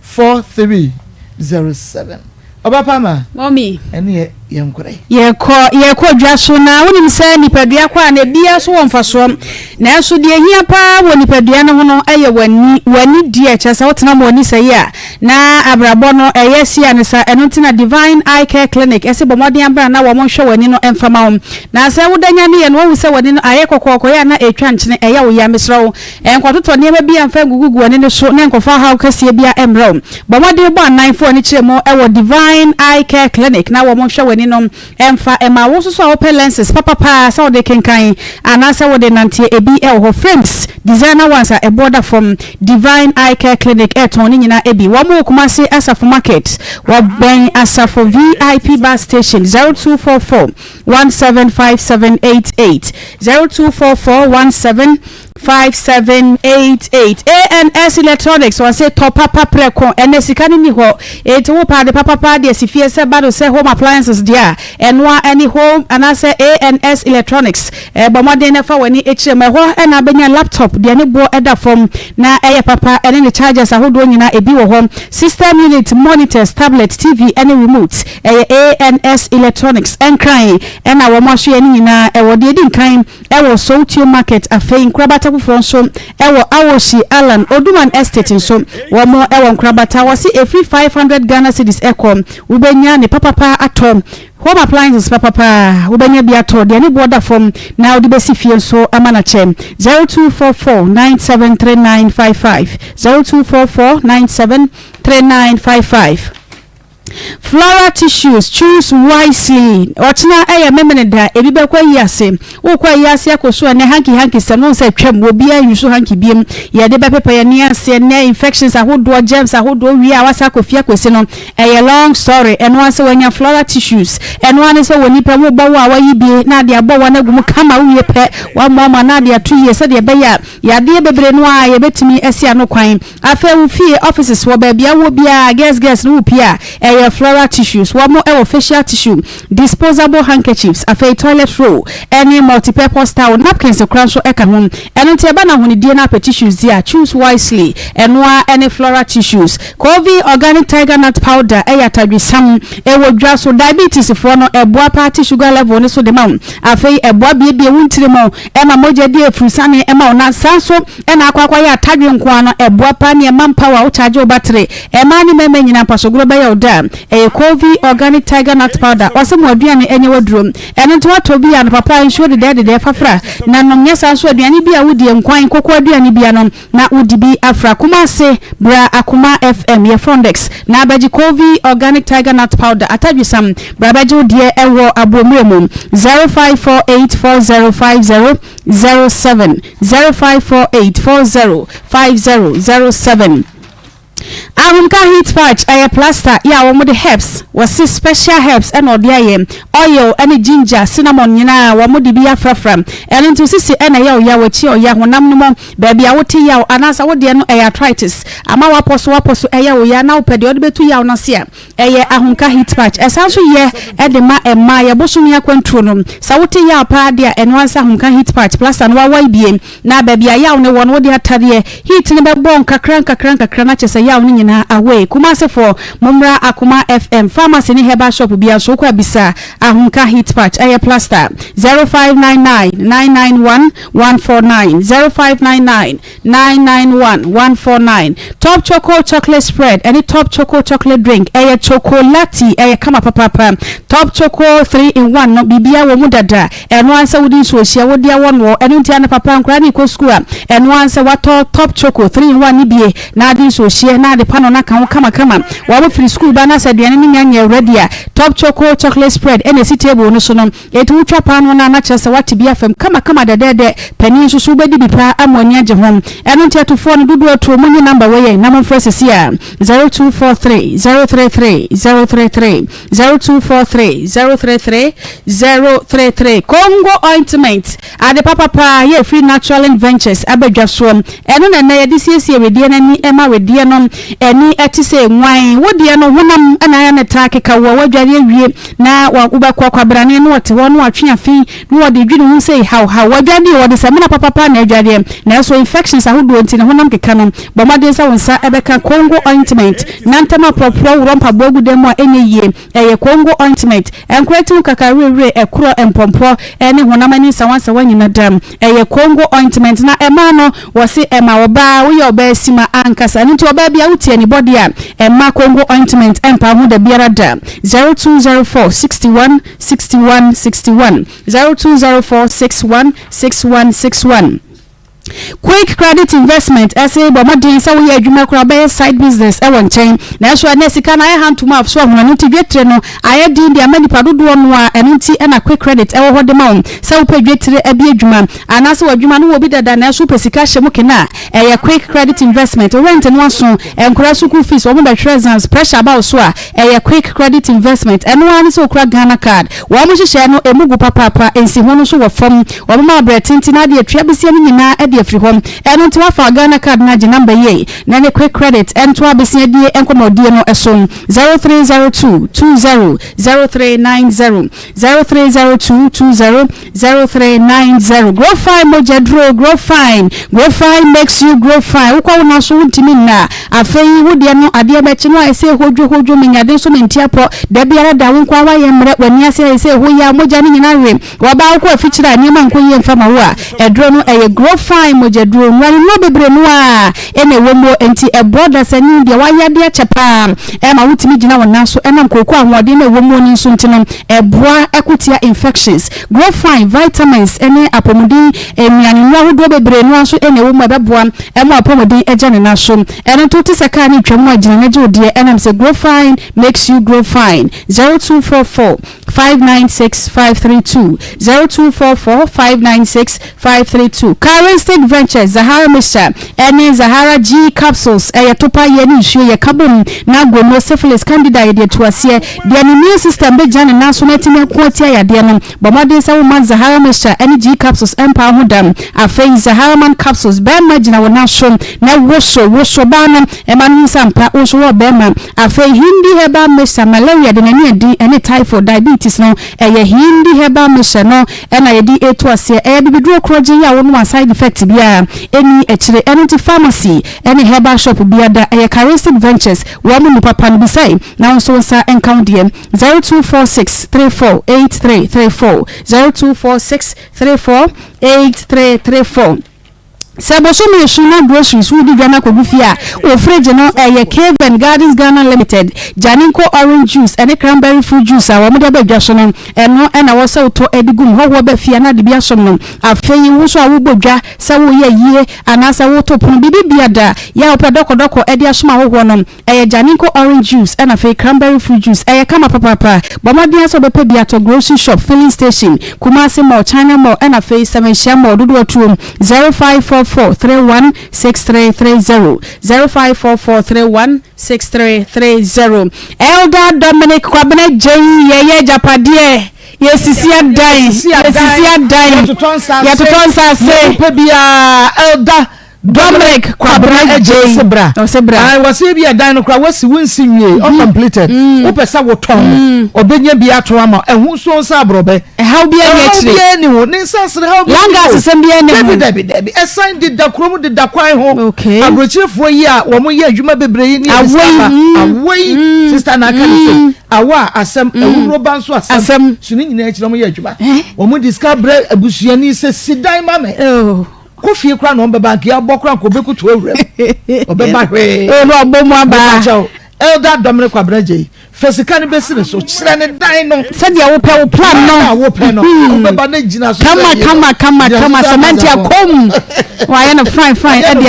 43 07. Ɔba pa ma. Mummy. Ɛneɛ yɛnkorɛ. Yɛkɔ yɛkɔ dwa so na wonim sɛ nipadua kɔ a na ebiara so wɔ mfasoɔ. Nanso deɛ ehia paa wɔ nipadua no ho no yɛ w'ani. W'ani deɛ kyerɛ sɛ wotena ma w'ani sɛe a. Na abrabɔ no ɛyɛ sia ne sa, ɛno nti na Divine Eye Care Clinic ɛse bɔ mmɔden abra na wɔn nhwɛ w'ani no mfa ma wo. Na sɛ woda nyaneɛ no woahu sɛ w'ani no ayɛ kɔkɔɔkɔ yɛ a na ɛretwa nkyene, ɛyɛ wo ya, mesrɛ wo nkɔtotɔ nneɛma bi a mfa ngugugu w'ani no so na nkɔfa ɔhaw kɛseɛ biara mmrɛ wo. Bɔ mmɔden bɔ anan fa w'ani kyerɛ mu wɔ Divine Eye Care Clinic na wɔn nhwɛ w'ani no Ɛmfa mma wo nso so a wopɛ lenses papa paa sɛ wode kenkan anaasɛ wode nanteɛ ebi wɔ hɔ. Frames, designer ones a ɛboɔ da fam, Divine Eye Care Clinic retɔn ne nyinaa bi. Wɔn wɔ Kumasi Asafo Market, wɔbɛn Asafo VIP Bus Station, 0244 175788, 0244 17. 5788 ANS Electronics wɔse tɔ papa prɛko ɛnɛ sika no nni hɔ enti wopɛ ade papapa de asi fie sɛ ba no sɛ home appliances deɛ a ɛnoa ɛne home anaasɛ ANS Electronics bɔ mmɔden na fa w'ani kyerɛ mu ɛhɔ na abɛnya laptop deɛ ne boɔ ɛda fam na ɛyɛ papa ɛne ne chargers ahodoɔ nyinaa ebi wɔ hɔ system unit monitors tablet TV ɛne remote ɛyɛ ANS Electronics Nkran ɛna wɔn asoɛ no nyinaa ɛwɔ deɛ ɛdi nkan wɔ Sowutuo Market afei nkorabata foforɔ nso wɔ Awoshie Allan Oduman Estate nso wɔn wɔ nkorabata wɔse ɛfiri 500 Ghana cedis ɛkɔ wobɛnya ne papapa atɔ home appliances papapa wobɛnya bi atɔ deɛ ne boɔ da fam na wode bɛsi fie nso ama no akyɛ 0244 973955 0244 973955. Floral tissues, choose wisely. Ɔkyena ɛyɛ Memeneda, ebi bɛkɔ ayi ase. Wokɔ ayi ase akɔ so ɛnɛ hanky hanky sɛm no sɛ twam, obiara nyi so hanky biem. Yɛde bɛpepa yɛn ani ase ɛnɛ infections ahodoɔ, germs ahodoɔ wie a wasa akɔ fie akɔsi no. Ɛyɛ long story. Ɛno ara sɛ wanya floral tissues. Ɛno ara ne sɛ wɔ nipa mu bɔ wo a wayi bi na ade abɔ wo ano agu mu kama wowie pɛ wamoamoa na ade ato yie sɛdeɛ ɛbɛyɛ a yadeɛ bebree no ara yɛbɛtumi asi ano kwan. Afei wo fie, offices, wɔ baabi a wowɔ biara, girls girls no wo pie a, ɛyɛ floral tissues, wɔn wɔ facial tissue, disposable handkerchiefs, afei toilet roll, ɛne multi-purpose towel, napkins koraa nso ka ho. Ɛno nti ɛba no ahonidie na apɛ tissues deɛ a, choose wisely, ɛno ara ɛne floral tissues. Covey organic tiger nut powder ɛyɛ atadwesam, ɛwɔ dwa so, diabetes foɔ no ɛboa paa te sugar level no so de ma wo, afei ɛboa biebie wo ntiri mu, ɛma mogya di afurusane ma wo, na saa nso Ɛna akɔ akɔyɛ atadwe nko ara no ɛboa paa ne ɛma mpaw a wo charge wo battery ɛmaa ne mmarima nyinaa mpasogorɔ bɛyɛ wo dɛ a ɛyɛ Covey organic tiger nut powder ɔse mo aduane ɛnyɛ waduro ɛno nti watɔ bi a anɔpa paa nsuo dedɛɛ dedɛɛ fafra na nom nyɛ saa nso aduane bi a wodie nkwan koko aduane bia no na wodi bi afra Kumase bra Akoma FM yɛ Fondex na abɛgye Covey organic tiger nut powder atadwesam bra bɛgye wo deɛ ɛwɔ aboɔmmerɛ mu 05484050 07 0548 40 50 07 Ahomka heat patch ɛyɛ plaster yɛ a wɔn de herbs wɔse special herbs ɛna ɔde ayɛ oil ɛne ginger cinnamon nyinaa wɔn de bi afrafra ɛno nti sisi ɛna ɛyɛ ɔya wɔkyi ɔya honam no mu baabi a wote yaw anaasɛ wodeɛ no ɛyɛ arthritis ama wapɔ so wapɔ so ɛyɛ wo ya na wopɛ deɛ ɔde bɛtu yaw no ase a Ɛyɛ ahomka heat patch. Ɛsan nso yɛ de ma mmaa. Yɛ bosome akwantuo no, sɛ wote yaw paa deɛ a, ɛno ara ne sɛ ahomka heat patch plaster no wawae bie na baabi a yaw no wɔ no wode atadeɛ heat no bɛbɔ nkakra nkakra nkakra na kyerɛ sɛ yaw no nyinaa away. Kumasefoɔ, mommra Akoma FM pharmacy ne herbal shop biara nso wokɔ a bisa ahomka heat patch. Ɛyɛ plaster. 0599 991 149 0599 991 149 Top Choco Chocolate Spread ɛne Top Choco Chocolate Drink ɛyɛ chocolate ɛyɛ kama papaapa Top Choco 3 in 1 no biribiara wɔ mu dada ɛno ara sɛ wode nsuo hyɛ wode awɔ noɔ ɛno nti anɔpa paa nkwadaa no rekɔ sukuu a ɛno ara sɛ watɔ Top Choco 3 in 1 no bie na ade nsuo hyɛ na ade paano no aka ho kamakama wɔn firi sukuu ba na sɛ aduane no nya nyɛ ready a Top Choco Chocolate Spread ɛna ɛsi table no so no Enti wotwa paanoo no a, na kyerɛ sɛ woate bi afam kamakama dɛdɛɛdɛ. Panin nso so, wobɛdi bi paa ama w'ani agye ho. Ɛno nti atufoɔ no, dodoɔ atuo, monyi number wei ɛ na momfrɛ seesei ara, 0243 033 033, 0243 033 033. Congo Ointment, ade papa paa yɛ ɛfiri Naturalink Ventures aba dwa soɔ. Ɛno na ɛnnɛ yɛde siesie wedeɛ no ani ma wedeɛ no ani te sɛ nwan. Wo deɛ no, honam na ayɛ no taa keka wo a, woadware awie. Na wobɛkɔ kwabrane na ɔte hɔ na watwe afe na ɔde dwene ho sei haw haw. Wadwadeɛ ɔde samina papapa na adwadeɛ nanso infections ahodoɔ nti ne honam keka no. Bɔ mmɔden sɛ wo nsa bɛka Congo ointment. Nantam aporɔporɔ worɔ mpaboa gu dan mu a ɛnyɛ yie. Ɛyɛ Congo ointment. Ɛnkora ti ho kaka werɛwerɛ ɛkorɔ mpɔmpɔ ne honam ani nsawansawa nyina da. Ɛyɛ Congo ointment na ɛmaa no wɔse ɛma ɔbaa woyɛ ɔbaa sima ankasa. Ɛno nti ɔbaa. biara wote anibɔdeɛ a, mma Congo ointment mpa wo ho da biara da. 0204 61 61 61, 0204 61 61 61. Quick Credit Investment se bɔ mmɔden sɛ woyɛ adwuma koraa wobɛyɛ side business wɔ nkyɛn. Nanso ɛnnɛ sika no ayɛ hantom a so ahunu ɛno nti dwetire no ayɛ den de ama nnipa dodoɔ no ara ɛno nti na Quick Credit wɔ hɔ de ma wo sɛ wopɛ dwetire abue adwuma anaasɛ w'adwuma no wɔ bi dada nanso wopɛ sika hyɛ mu kena a ɛyɛ Quick Credit Investment. Wo rent no aso, nkwadaa sukuu fees, wɔn bɛtwerɛ exams, pressure aba wo so a ɛyɛ Quick Credit Investment. Ɛno ara ne sɛ wokura Ghana card. Wɔn nhyehyɛɛ no ɛmu gu papaapa, nsiho no nso wɔ fam. Wɔbɛma wo berɛ tenten na ade atua besia no nyinaa de afiri hɔ. Ɛno nti woafa Ghana card no agye number yie na ne Quick Credit ntoa besia die nkɔmmɔdie no so, 0302 20 0390, 0302 20 0390. Grow Fine mogya duro, Grow Fine, Grow Fine makes you grow fine. Wokɔ wo nan so wontumi nna a, afei wo deɛ no adeɛ bɛkye no ayɛ sɛ hodwo hodwo, menyade nso mente apɔ, da biara da wo nkoa woayɛ mmerɛ, w'ani ase ayɛ sɛ hoyaa, mogya no nyinaa we. W'aba wokɔ afikyire a nneɛma nkɔ yie mfa ma wo a, aduro no ɛyɛ Grow Fine mogyaduro. Nnuanennuro bebree no ara na ɛwɔ mu enti ɛboa dasani deɛ wayɛ adeɛ akyɛ pa ara ɛma wotumi gyina wo nan so ɛnam kooko ahoɔden no a ɛwɔ mu no nso nti no ɛboa ɛko tia infections. Grow Fine vitamins ne apɔmuden nnuanennuro ahodoɔ bebree no ara nso na ɛwɔ mu a ɛbɛboa ma w'apɔmuden agya ne nan so. Ɛno nti wote sɛ kaa no retwa mu a gyina na gye wo deɛ ɛnam sɛ Grow Fine makes you grow fine. 0244 596 532 0244 596 532 Charistic Ventures Zahara Mixture ɛne Zahara G Capsules ɛyɛ topa yɛ ne nsuo yɛ ka bom na gono, syphilis, candida yɛde atu aseɛ. Deɛ ne immune system bɛgyina ne nan so na atumi ako atia yadeɛ no, bɔ mmɔden sɛ woma Zahara Mixture ɛne G Capsules ɛmpa wo ho da. Afei Zahara Man Capsules, bɛrima gyina wo nan so na woso, woso baa no Ɛma no hu sɛ ampa wo nso wowɔ bɛrima. Afei Hindi herbal mixture, malaria de n'ani adi ɛne typhoid, diabetes no, ɛyɛ Hindi herbal mixture no na yɛde retu aseɛ. Ɛyɛ abibiduro korɔgyenn yi a wonom a side effect biara nni akyire. Ɛno nti pharmacy ne herbal shop biara da. Ɛyɛ Charistic Ventures, wɔn mu papa no. Bisae na wo nso wo nsa nka wo deɛ. 0246 34 8334, 0246 34 8334. Sɛ bosome so na groceries wodi dwa no akɔgu fie a, wo fridge no ɛyɛ Cave and Gardens Ghana Limited, Janinko orange juice ɛne cranberry fruit juice a wɔde aba dwa so no, ɛno na ɛwɔ sɛ wotɔ de gu mu. Hɔhoɔ ba fie a na ade bi asom no. Afei wo nso a wobɔ dwa sɛ woreyɛ ayie anaasɛ woreto pono, biribi biada yɛ a wopɛ dɔkɔdɔkɔ de asom ahɔhoɔ no, Ɛyɛ Janinko orange juice ɛna afei cranberry fruit juice. Ɛyɛ kama papaapa. Bɔ mmɔden ara sɛ wobɛpɛ bi atɔ Grocery shop, filling station, Kumasi mall, China mall ɛna afei Sɛmɛnhyia mall dodoɔ tuom 0544 31 6330 0544 31 6330 Elder Dominic Kwabena Gyei yɛyɛ agyapadeɛ yɛsisi adan yɛsisi adan yɛtotɔ nsaase yɛpɛ biara Elder Dominic Kwabena Adjei ɔse bra ɔse bra ayi wɔse ebi ɛdan no koraa wasi wonsi nwie mm-hmm. uncompleted mm. wopɛ sɛ wotɔn no mm. ɔbɛnya bi ato ama ɛho nso nsa aborɔbɛ ɛhaw bi ɛni akyire ɛhaw bi ɛni ho ne nsa asere haw bi langa asesɛm bi ɛni ho dabi dabi dabi ɛsan deda kurom deda kwan ho okay aburokyerefoɔ yi a wɔn yɛ adwuma bebree yi ne yɛ sika ba awɔ yi sista na aka ne sɛ awɔ a asɛm ɛwuro ba nso asɛm so ne nyinaa akyire wɔn yɛ adwuma eh? wɔn de sika brɛ abusuani sɛ sidan ma mɛ. Oh. Kɔ fie koraa na ɔmbɛba nka yɛabɔ koraa nka ɔbɛkutu awura mu ɔbɛba hwee. Ee na ɔbɔ mu aba. Mepakyɛw Elder Dominic Kwabena Gyei fa sika no bɛsi ne so kyerɛ ne dan no. Sɛdeɛ wopɛ wo plan no. A wopɛ no hmm. wobɛba ne gyina so kama kama kama kama cement akom wayɛ no fine fine ɛde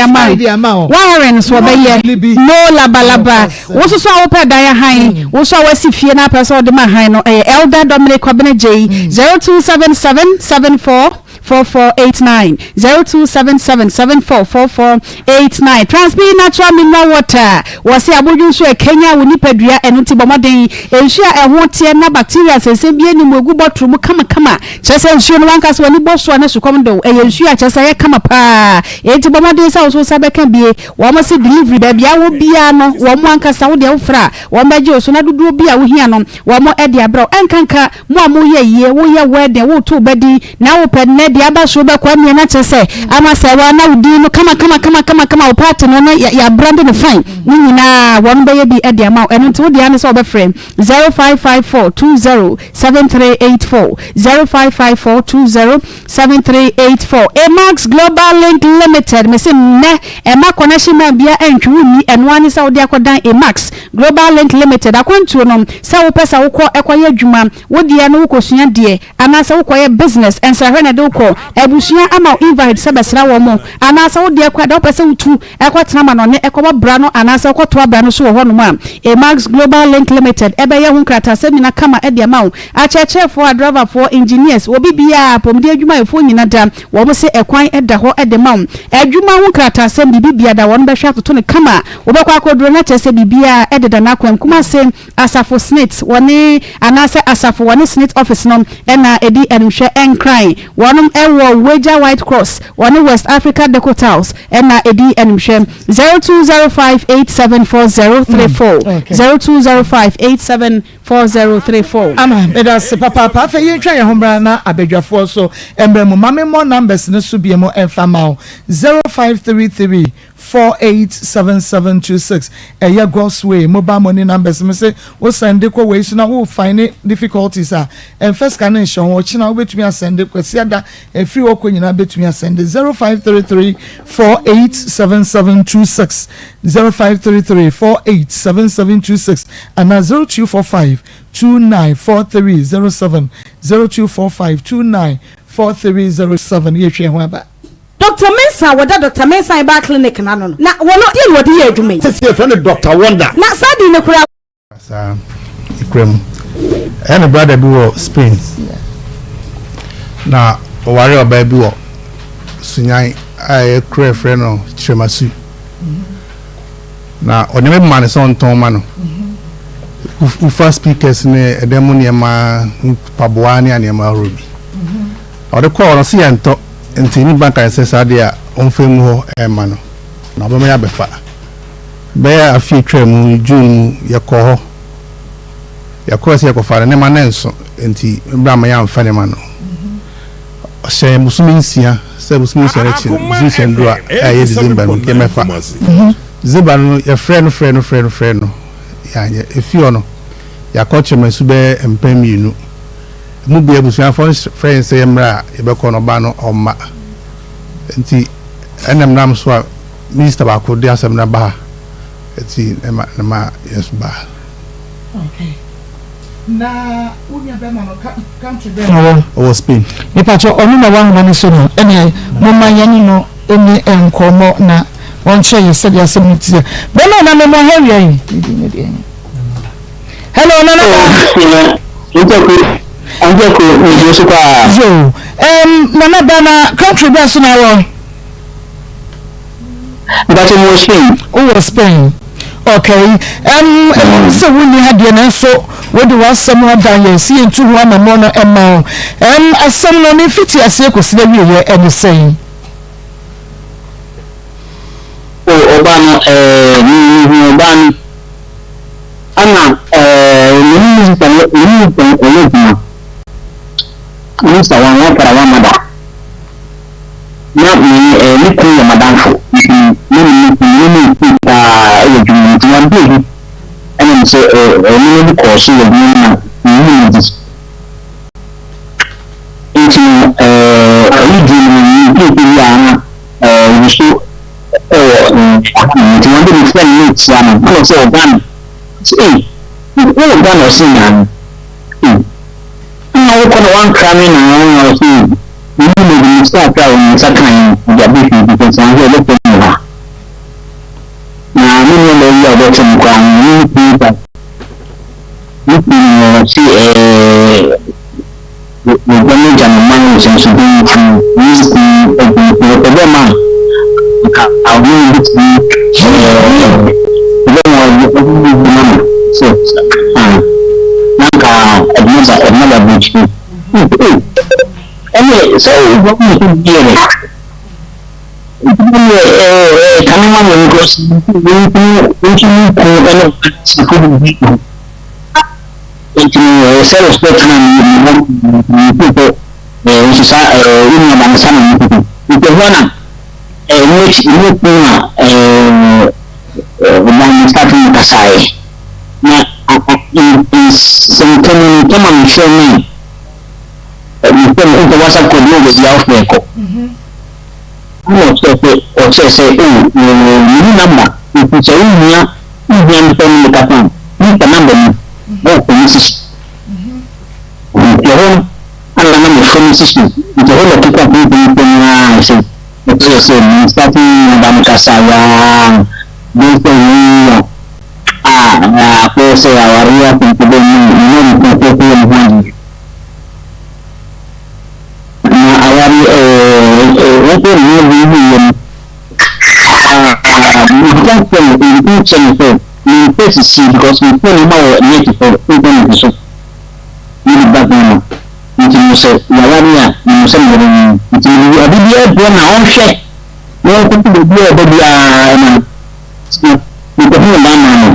ama wiring so ɔbɛyɛ no labalaba wo nso so a wopɛ dan ahan hmm. wo nso a wasi fie na apɛ sɛ ɔde ma han no ɛyɛ Elder Dominic Kwabena Gyei 0277 74 4489 0277 74 4489 Transpe Natural Mineral Water Wɔse abodwo nsu a ɛkanyan wo nipadua ɛno nti bɔ mmɔden nsu a ɛho teɛ na bacteria nsɛnsɛm biara nni mu egu bɔtoro mu kamakama kyerɛ sɛ nsuo no w'ankasa w'ani bɔ so a na sukɔm de wo ɛyɛ nsuo a kyerɛ sɛ ɛyɛ kama paa enti bɔ mmɔden sɛ wo nso wo nsa bɛka bie wɔn se delivery baabi a wɔ biara no wɔn ankasa wo deɛ wofrɛ a wɔn bɛgye wo so na dodoɔ bi a wohia no wɔn de abrɛ wo ɛnkanka Mo a moyɛ ayie, woyɛ wedding, woreto wo ba din, na wopɛ nnɛ deɛ aba so bɛkɔ ɛneɛ na kyerɛ sɛ ama sɛ wa na wo din no kama kama kama kama kama wo party no no yɛabrande no fine ne nyinaa wɔn bɛyɛ bi de ama wo. Ɛno nti wo deɛ ne sɛ wɔbɛfrɛ 0554 20 7384 0554 20 7384. Amax Global Link Limited mese nnɛ ɛma connection man bia ɛntwe wo nni ɛno ara ne sɛ wode akɔdan Amax Global Link Limited akwantuo no sɛ wopɛ sɛ wokɔ ɛkɔyɛ adwuma wo deɛ no wokɔsua deɛ anaasɛ wokɔyɛ business nsrahwɛ na ɛde wokɔ abusua ama wo invite sɛ bɛsra wɔn anaasɛ wo deɛ kɔ da wopɛ sɛ wotu ɛkɔtena amanɔne ɛkɔbɔ bra no anaasɛ wokɔtoa bra no so wɔ hɔnom a, Emax Global Link Limited ɛbɛyɛ ho nkrataasɛm nyina kama de ama wo. Akyerɛkyerɛfoɔ, adrɔvafoɔ, engineers, obi biara, apɔmuden adwumayɛfoɔ nyina da, wɔn se ɛkwan da hɔ de ma wo. Adwuma ho nkrataasɛm, biribi biara da wɔn bɛhwɛ atoto no kama. Wobɛkɔ akɔduro no na kyerɛ sɛ biribiara ɛdeda n'akwan mu. Kumase Asafo SSNIT wɔne anaasɛ Asafo wɔne SSNIT office no na ɛdi animhwɛ. Nkran wɔnom wɔ Weija White Cross wɔne West Africa Deco Tiles na ɛdi animhwɛ. 0205874034 0205874034. Ama, meda ase papaapa. Afei yɛntwa yɛn ho mmra na abadwafoɔ nso mmra mu. Ma memmɔ numbers no so biom mfa mma wo, 0533 487726 ɛyɛ God's way mobile money numbers me se wo sɛnde kɔ wei so na wo find difficulties a ɛnfa sika no nhyɛ ho ɔkyena wobɛtumi asɛnde kwasiada ɛfiri hɔ kɔ nyinaa bɛtumi asɛnde 0533 487726 0533 487726 anaa 0245 294307 0245 294307 yɛhwɛ ho aba. Dɔkta Mensah a wɔda Dɔkta Mensah Herbal Clinic no ano no, na wɔno deɛn na wɔde yɛ adwuma yi? Sisi yɛfrɛ no Doctor Wonder. Na saa din no koraa. Saa ekura mu. Ɛyɛ ne brother bi wɔ Spain. Na ɔware ɔbaa bi wɔ Sunyan a ɛyɛ kuro a yɛfrɛ no Kyeremasu. Na ɔnneɛma bi ma no sɛ ɔntɔn ma no. Wofa speakers ne ɛdan mu nneɛma, mpaboa ne nneɛma ahorow bi. Ɔde kɔɔ no, ɔse yɛntɔ. Nti ne ba kae sɛ saa deɛ a ɔmfa ngu hɔ mma no, na ɔbɛma yɛabɛfa. Bɛyɛ afe a etwaa mu June mu, yɛkɔɔ hɔ. Yɛkɔe sɛ yɛkɔfa no, nneɛma no nso, enti me bra amma yɛamfa nneɛma no. Ɔhyɛɛ yɛn bosome nsia sɛ bosome nsia no akyi no, bosome nsia no duru a, a ɛyɛ December no, yɛmmɛfa. December no, yɛfrɛɛ no frɛɛ no frɛɛ no frɛɛ no, yɛanyɛ. Efi hɔ no, yɛakɔ Kyeremasu bɛyɛ mpɛn mmienu. Emu bi abusuafo no frɛ yɛn sɛ yɛmmra a yɛbɛkɔ no, ɔbaa no ɔmma. Nti ɛna menam so a minista baako de asɛm no aba ha. Nti ɛma na ma yɛn nso baa. Okay. Na wo nua bɛrima no country bɛn na ɔwɔ? Ɔwɔ Spain. Mepakyɛ ɔno na ɛwɔ ahoma no so no ɛneɛ momma yɛne no nni nkɔmmɔ na ɔnkyerɛ yɛ sɛdeɛ asɛm no teɛ. Bɛrima na mema ha awia yi. Ne din ne deɛn? Hello, Nana Ba. Ntaku, Ntaku, nsuo so paa. Yo, um, Nana Ba na country bɛn so na wɔ? Mpakyɛ mo wɔ Spain. Wowɔ Spain. Okay. Um, ɛwɔ mu sɛ wonni ha deɛ nanso wode w'asɛm adan yɛn si yɛntu ho anammɔn no ɛma wo. Um, asɛm no ne mfiti aseɛ kɔsi n'awieɛ ɛne sɛn? O, ɔbaa no, ɛɛ, mehu ɔbaa no. Ɛna ɛɛ me ne me sista no me ne me sista no ɔyɛ adwuma. Me sista wɔn wɔn fara wɔn mada. Na me ɛɛ me kunu yɛ madamfo nti na me ne me ne ne kunu paa ɛwɔ adwuma mu nti wɔn bere bi ɛna me sɛ ɛɛ nneɛma bi kɔɔ so wɔ adwuma mu na me hu ne di. Nti no ɛɛ ɛyi di no me di bi a na ɛɛ nso wɔ ɛha nti wɔn de me frɛ no na etia no ɛna ɔsɛ wɔ Ghana ɔsɛ ei wowɔ Ghana ɔsɛ nyaa ei ɛna wokɔ na wankra me na wɔn ɔsɛ ei me mu na me sika akra wɔn nsa kan yi ɔde abɛ fie because wɔn sɛ ɔbɛfrɛ me wɔ ha na me nua baabi a ɔbɛfrɛ me koraa no me ne kunu ba me kunu no ɔsɛ ɛɛ. Wɔgya m'agya no man nsonsonoe nti, me kunu agu nti wɔpɛ dɛ ma nka ɔne me betumi ɛɛ bɛ ma ɔde ɔde me bi ma no sɛ ah na nka ɔde me ba ɔde me ba aburokyire ee ɛne sɛ wobɔ me so deɛ nti mo deɛ ɛɛ ɛɛ kane ma me because me nso me kunu ɛne safo bi Nti no ɛyɛ sɛ respect na me me wɔ me me feel sɛ Ɛɛ nso saa ɛɛ wo nua ba no saa na ɔmo kuku nti ɛhɔ na ɛɛ mo akyi mo kunu a ɛɛ ɔba no start no kasaeɛ na a a nsɛmka mu no tɛma mefrɛ no a mefrɛ no nka whatsapp call bi wɔ baabi a wofrɛ kɔ ɛna ɔkyerɛ sɛ ɔkyerɛ sɛ o meni number nti sɛ wohia wohia me sɛ ne mekasa a mefa number mu na ɔfrɛ me sisi Nti ɛhɔ no ana na me fam sisi nti ɛhɔ na ɔkeka mpempem no ara sɛ ɛkyerɛ sɛ me start ne nuaba no kasa yaa bɛn sɛ wei a a akɔyɛ sɛ awareɛ asɛmpɛdɛ mu me ne abusuafoɔ kɔyɛ me ho adeɛ na awareɛ ɛɛ wɔkɔ ne ho adeɛ hu yɛ no meka kyerɛ no meka kyerɛ no sɛ mempɛ sisi because mepɛ nneɛma wɔ net so internet so mede ba Ghana nti no sɛ yɛaware a menim sɛ meyere no nti mede ade biara brɛ no a ɔnhwɛ na ɔnkɔto baabi a ɔba biara ɛma no nti mekɔhuu Ghana no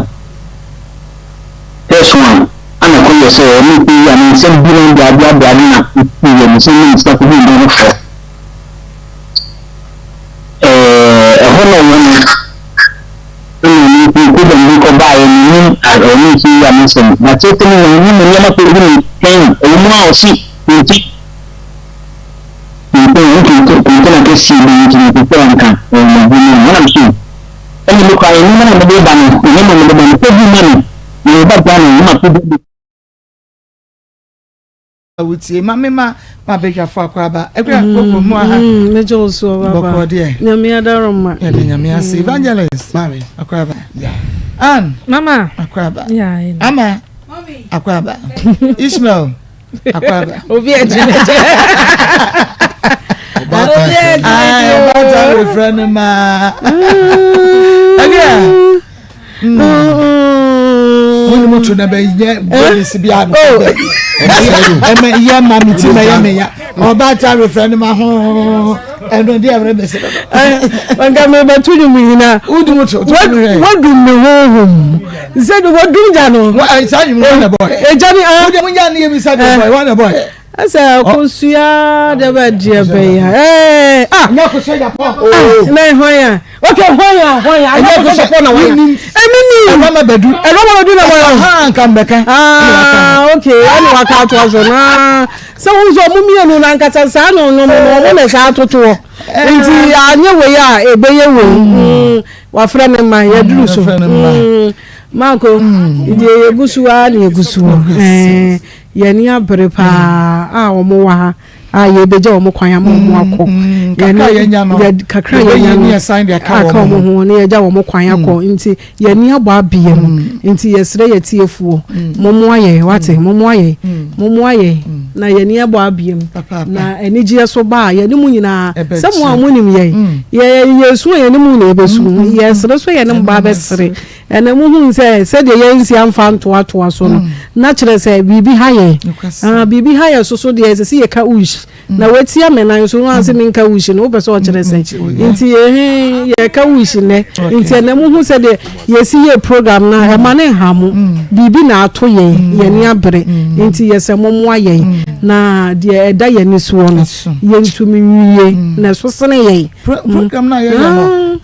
first one ana kɔyɛ sɛ ɔne kɔ yi a ne nsɛm bi no de adeɛ abrɛ ade na yɛ ne sɛ ne sika kɔhuu dan foforɔ ɛɛ ɛhɔ na ɔwɔ no Ɛna me nso program bi kɔ baeɛ menim ɔne nso yi a me nsɛm na kyerɛ sɛ me nim nneɛma pɛ bi ne twɛn ɛwɔ mu a ɔsi nti nti nti nti na kɛseɛ bi nti nti sɛ nka ɛwɔ mo bi mu ɛna me so ɛna me kora nneɛma na mede ba no nneɛma mede ba no pɛ bi ma me na me ba Ghana na ma pɛ bi Wotie ma me ma ma badwafo akwaaba akura koko mu aha. Megye wo so ɔbaba. Bɔkɔ deɛ. Nyame adaroma. Yɛde nyame ase. Evangelist. Maame. Akwaaba. Ann. Mama. Akwaaba. Ama. Akwaaba. Ishmael. Akwaaba. Obi agye ne gye. Obi agye ne gye. Ɔbaatan refrɛ no maa. Ɛdeɛ. Wọ́n ní mo tún náà bẹ yẹ bọ́ọ̀lù bi àná ẹmẹ yẹ ma mi ti ma yẹ mi ya ọba ta refrẹ ni ma hó ẹnu di ẹrẹ bẹ sẹ. Nka mi bẹ tu ni mu nyina. Wọ́n mu tó tó mi rẹ. Wọ́n dùn mi hóhùn. Sẹ́ni wọ́n dùn jà nù. Sáà yìí wọ́n nà bọ̀ yẹ. Ẹja ni. Wọ́n dẹ̀ mo yà ni yẹ mi sáà bọ̀ yẹ wọ́n nà bọ̀ yẹ. Ɛsɛ akosua de bɛ deɛ bɛ ya ɛɛ ah Nyɛ akosua Japan ah na hwan ya okay hwan ya hwan ya ɛnyɛ akosua Japan na hwan ya ɛmi ni Ɛrɔma bɛdu ɛrɔma bɛdu na hwan ya ha nka mbɛka ah okay ɛna waka ato aso na sɛ wɔn nso wɔn mmienu na nkasa saa na ɔno no wɔn na saa atotoɔ nti anyɛ wei a ebɛyɛ wei wafrɛ ne mma yɛduru so maako deɛ yɛgu so ara na yɛgu so ɛɛ. Yɛn ani abere paa a wɔn wɔ ha a yɛbɛgya wɔn kwan ama wɔn akɔ. Mm, kakra a yɛnya no, kakra a yɛnya no aka wɔn ho na yɛgya wɔn kwan akɔ mm. nti yɛn ani abɔ abea mu mm. nti yɛsrɛ yɛ tiefoɔ mɔmmoa yɛn wate mɔmmoa yɛn mɔmmoa yɛn na yɛn ani abɔ abea mu na anigyeɛ so ba a yɛne mu nyinaa sɛ mo a monim yɛn yɛ yɛsu a yɛne mu na yɛbɛsu yɛsere so yɛne mo ba bɛsere Ɛnna muhui sɛ sɛdeɛ yɛansi amfa antoatoa so no, na kyerɛ sɛ biribi ha yɛn. Ah, biribi ha yɛn soso deɛ, ɛsɛ sɛ yɛka ush. Na watia me nan so, na sɛ menka ush no, wopɛ sɛ ɔkyerɛ sɛ. Nti ehe, yɛka ush nnɛ. Nti ɛnna muhu sɛdeɛ yɛsi yɛ program no a, ɛma no nha mo. Biribi na ato yɛn, yɛn ani abere. Nti yɛsɛ mommoa yɛn, na deɛ ɛda yɛn ani soɔ no, yɛntumi nwie, na ɛso sene yɛn. Program no a yɛyɛ no,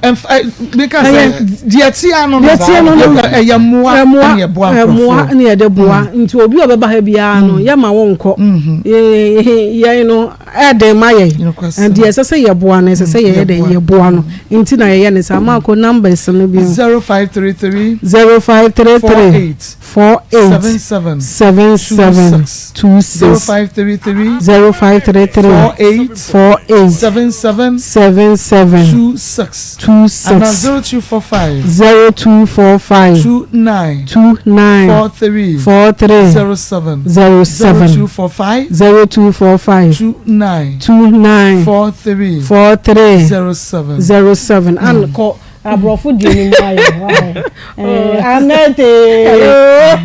meka sɛ deɛ tia no no ɛyɛ mmoa ne ɛboa nkurɔfoɔ mmoa ne yɛde boa mm. nti obi a ɔbɛba ha biara no mm. yɛma wo nkɔ mm-hmm. yɛn no ɛden ma yɛn deɛ ɛsɛ sɛ yɛboa no ɛsɛ sɛ yɛyɛ dɛ yɛboa no nti na yɛyɛ ne saa maako numbers no bi 0533 0533 48 77 26 0533 0533 48 48 77 77 26 26 ana 0245 0245 29 29 43 43 07 07 0245 0245 29 29 43 43 07 07 and kɔ. Aborɔfo deɛ ni mu ayɛ why? Anete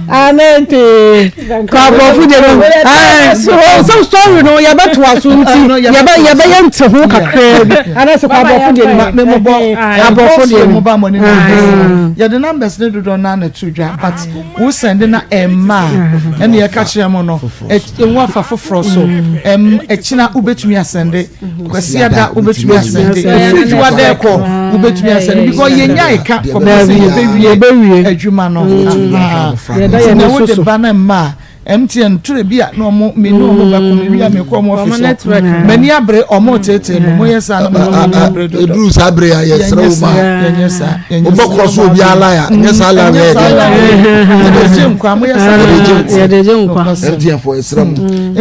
anete kɔ aborɔfo deɛ no ɛɛ sɛ story no yɛbɛtoa so nti yɛbɛ yɛbɛyɛ nte ho kakraa bi anaasɛ kɔ aborɔfo deɛ no mebɔ aborɔfo deɛ no mobile money yɛde numbers ne dodoɔ naa na to dwa but wo send na ɛmma a ɛne yɛka kyerɛ mo no ɛho afa foforɔ so ɛkyina wobɛtumi asɛnde Kwasiada wobɛtumi asɛnde ɛfiri dwuada ɛkɔ wobɛtumi asɛnde because yɛnya ɛka kɔpɛ sɛ yɛbɛwie adwuma no nti na wode ba no mma a MTN tore bi a na ɔmo me ne ɔmo bɛko me wia me kɔ ɔmo ɔfis hɔ m'ani abere ɔmo tetee me mo yɛ saa na mo ani abere dodo eduru saa bere a yɛsrɛ wo ma yɛnyɛ saa yɛnyɛ saa wobɛkɔ so obi ala ya nyɛ saa la yɛ dɛ yɛde gye nkwa mo yɛ saa yɛde gye nkwa MTN fo yɛsrɛ mo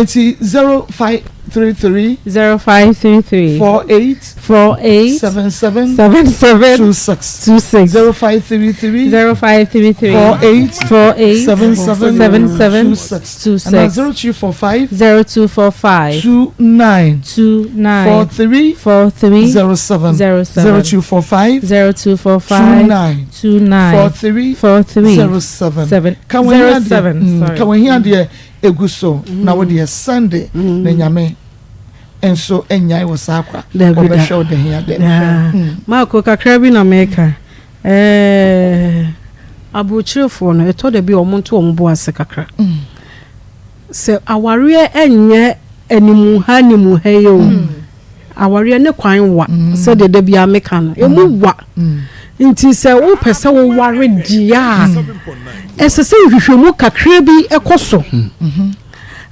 nti 05 33. 0533. 48. 48. 77. 77. 26. 26. 0533. 0533. 48. 48. 77. 77. 26. 26. And 0245. 0245. 29. 29. 43. 43. 07. 07. 0245. 0245. 29. 29. 43. 43. 07. 7. 07. Sorry. Kawahi adeɛ egu so na wo deɛ Sunday na Nyame nso nnyae wo saa kwa ɔbɛhwɛ wo dɛn adɛn. Mm. Marco kakra bi na meka eh, aburokyerefoɔ no ɛtɔ da bi a wɔn nto wɔn bo ase kakra mm. sɛ awareɛ ɛnyɛ animuha animuha yi o mm. Awareɛ ne kwan wa sɛdeɛ da biara meka no, ɛmu wa. Nti sɛ wopɛ sɛ woware deɛ a, ɛsɛ sɛ nhwehwɛmu kakra bi kɔ so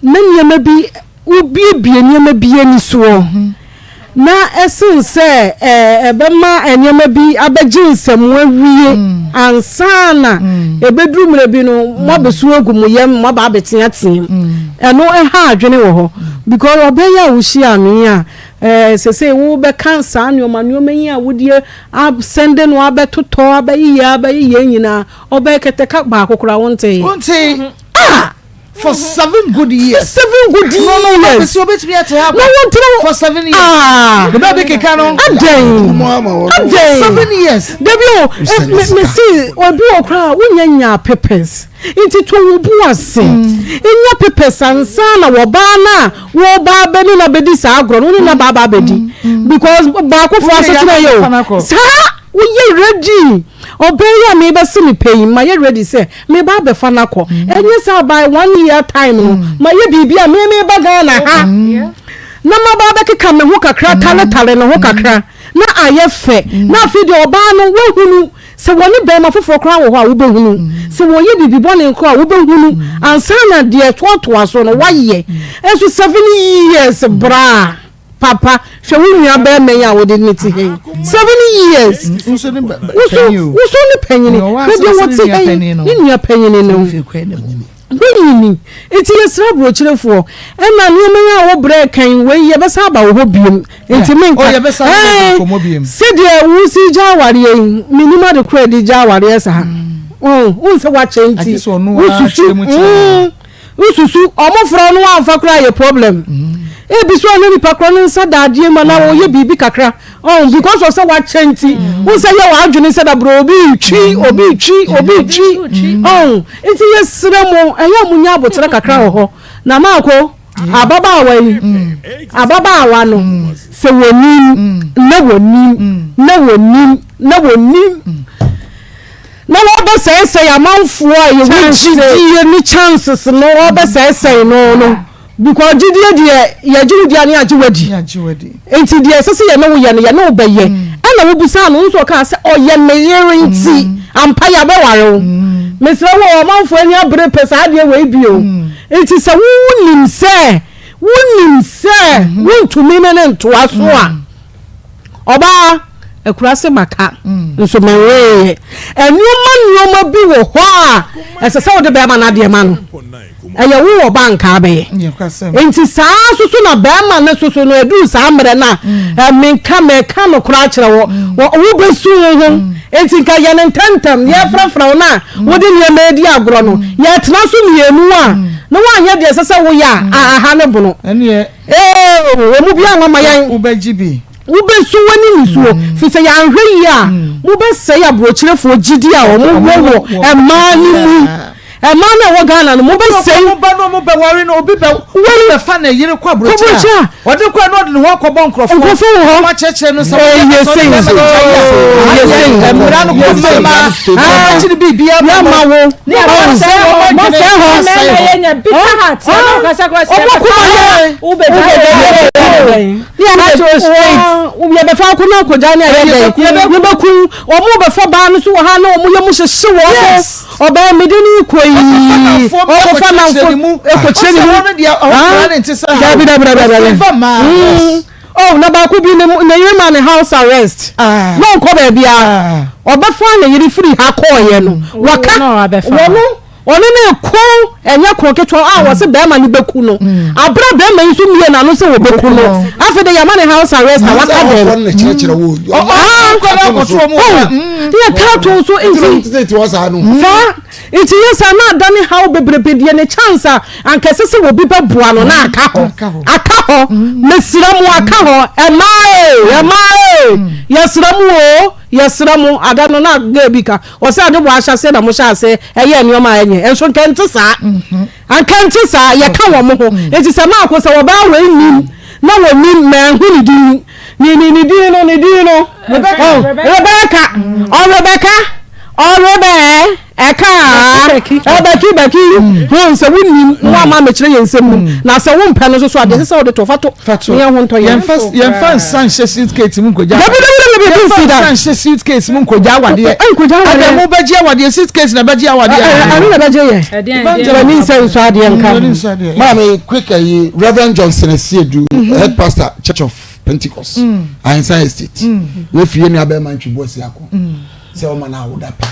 na nneɛma bi wobiebie nneɛma bi ani soɔ na ɛsen sɛ ɛbɛma nneɛma bi abɛgye nsam awie ansa na ɛbɛduru mmerɛ bi no moabɛsu agu mo yam moaba abɛteateam. Ɛno ɛha adwene wɔ hɔ because ɔbaa yi a wohyiaa no yi a ɛɛ sesei wobɛka saa nneɛma nneɛma yi a wode asɛnde no abɛtotɔ abɛyeyɛ abɛyeyɛ nyinaa ɔbɛyɛ kɛtɛka baako koraa wontee. Wontee ah for seven good years. Seven good years. No no no bɛsi obetumi ate ha. Na wontena for seven years. Ah. Ne baabi keka no. Adɛn adɛn. Seven years. Dabi o me si obi wɔ koraa wonya nyaa papers. Nti to wo bo ase nya papers ansa na wɔbaa no a wɔba abɛne no abɛdi saa agorɔ no wo ne no aba aba abɛdi because baakofoɔ asetena yɛ o saa woyɛ ready ɔbaa yi a mebɛse me pɛ yi mayɛ ready sɛ meba abɛfa no akɔ ɛnyɛ sɛ by one year time no mayɛ biribi a me meba Ghana ha na maba abɛkeka me ho kakra taletale ne ho kakra na ayɛ fɛ na afei deɛ ɔbaa no wahunu Sɛ wɔne barima foforɔ koraa wɔ hɔ a, wobɛhunu. Sɛ wɔreyɛ biribi bɔne koraa a, wobɛhunu ansa na deɛ ɛtoatoa so no, woayɛ. Nso seven years bra papa, hwɛ wo nua barima yi a wode ne te ha yi. Seven years. Woso ne panyini. Hwɛ deɛ wɔte ha yi, ne nua panyini no. Wonyini nti yɛsrɛ aburokyerefoɔ ɛna nneɛma yi a wo brɛ kan wei yɛbɛsan aba wo hɔ biom nti menka oh, yɛbɛsan ɛɛ nkɔmmɔ biom. sɛdeɛ wosi gya awareɛ yi menim ade korɔ ɛde gya awareɛ saa mm. wohu sɛ wakyɛ nti Agye sɛ ɔno ara wosusu kyerɛ mu kyerɛ wo. mm, wosusu ɔmo frɛ no wamfa koraa yɛ problem mm. ebi so ɔne nipa korɔ ne nsa da adeɛ mu anaa ɔyɛ biribi kakra Oh, because of sɛ wakyɛ nti mm. wo sɛ yɛ w'adwene sɛ dabrɛ obi retwi mm. obi retwi obi retwi oh, nti yɛsrɛ mo ɛyɛ mo nya aboterɛ kakra wɔ hɔ na maako ababaawa yi ababaawa no sɛ wɔnim na wɔnim na wɔnim na wɔnim na wɔbɛsɛesɛe amanfoɔ a yɛwɔ gyidie ne chances no wɔbɛsɛesɛe no no. Because gyidie deɛ yɛgye wo di a ne yɛagye wadi. Nti deɛ ɛsɛ sɛ yɛne wo yɛ no yɛne wo bɛyɛ. Mm. Ɛna wobisaa no nso ɔkaa sɛ ɔyɛ me yere nti mm. ampa yɛabɛware wo. Mm. Mesrɛ wo ɔmanfoɔ ani abere pɛ saa adeɛ wei bio. Nti sɛ wonim sɛ wonim sɛ mm-hmm. wontumi ne ne ntoa so a Ɔbaa, akuraase maka, nso menweeɛ. Nneɛma nneɛma bi wɔ hɔ a ɛsɛ sɛ wode bɛrima no adeɛ ma no. Ɛyɛ wo ɔbaa nka abɛyɛ. Nti saa nso so na bɛrima no soso no ɛduru saa mmerɛ no a menka mɛka no koraa kyerɛ wɔ wobɛsu wo ho. Nti nka yɛ no ntɛmntɛm yɛfrɛfrɛ wo no a wode nneɛma adi agorɔ no yɛtena so mmienu a na woanyɛ deɛ ɛsɛ sɛ woyɛ a aha ne bono. Ee, wɔn mu biara nwa ma yɛn. Wobɛgye bi. Wobɛsu w'ani nisuo, firi sɛ yɛanhwɛ yie a, mobɛsɛe aburokyerefoɔ gyidie a wɔn wɔ wɔ mmaa no mu. Mmaa no a ɛwɔ Ghana no, mobɛsɛe. Wɔn ba no wɔn bɛware no, obi bɛ obi bɛfa ne yere kɔ aburokyire a, ɔde kɔ na ɔde ne ho akɔbɔ nkurɔfoɔ. Nkurɔfoɔ wɔ hɔ. Wɔn akyerɛkyerɛ no sɛ wɔyɛ Ɛyɛ sɛ sei. ɔde bɛma no gya yi a, Ɛyɛ sei. mmara no kɔ mma mmaa, wɔbɛkyere biribiara Yɛ ma wo. Ne wɔsɛe wɔn adwene. Wɔsɛe hɔ. Wɔsɛe hɔ. Ɔmo kuma yɛ. Yɛbɛfa ako na akɔgya ne ayɛ dɛn? Yɛbɛku. Wɔn bɛfa baa no so wɔ ha na wɔn yam hyehye wɔn. Ɔbaa mede ne kɔ yi. Ɔkɔfa namfo ɛkɔkyerɛ ne mu. Dabi dabi dabi dabi. Oh, na baako bi ne ne yere ma ne house arrest. Na ɔnkɔ baabiara. Ɔbɛfa ne yere firi ha kɔɔyɛ no. Wɔka wɔn Ɔno ne ko ɛnyɛ ko ketewa a wɔse bɛrima no bɛku no aberɛ a bɛrima yi nso mmie n'ano sɛ wɔbɛku no afei de yɛama ne house arrest a waka dɛm yɛ ka to so nti saa nti yɛ saa na ada ne haw bebrebe deɛ ne chance a anka ɛsɛ sɛ wɔbi bɛboa no na aka hɔ aka hɔ mesrɛ mo aka hɔ ɛmaa ee ɛmaa ee yɛsrɛ mo o yɛsrɛ mo ada no na girl bi ka Ɔsɛ ade bɔ ahyɛaseɛ na mohyɛ aseɛ ɛyɛ nneɛma a ɛnyɛ nso nka ɛnte saa anka ɛnte saa yɛka wɔn ho nti sɛ maako sɛ wɔbaa wei nim na wɔnim manhu ne din ne ne ne din no ne din no oh Rebecca oh Rebecca oh Rebecca ɛka ɛbɛki bɛki ho sɛ wonim na woama mekyerɛ yɛn nsɛm mu na sɛ wompɛ no nso so adeɛ ɛsɛ sɛ wode to fa to ne yɛn ho ntɔ yɛn. Yɛmfa nsa nhyɛ suitcase mu nkɔgya. Dabi dabi dabi dabi Yɛmfa nsi da. nsa nhyɛ suitcase mu nkɔgya awadeɛ. Nkɔgya awadeɛ. Ɛdɛ mo bɛgye awadeɛ suitcase na bɛgye awadeɛ. Ɛno na bɛgye yɛ. W'ani nsɛ nsɔ adeɛ nka ho. Maame quick ayi Reverend Johnson Asiedu head pastor Church of Pentecost Ahensan Estate wefie nua bɛrima ntwi Boasiako sɛ ɔma no awoda pa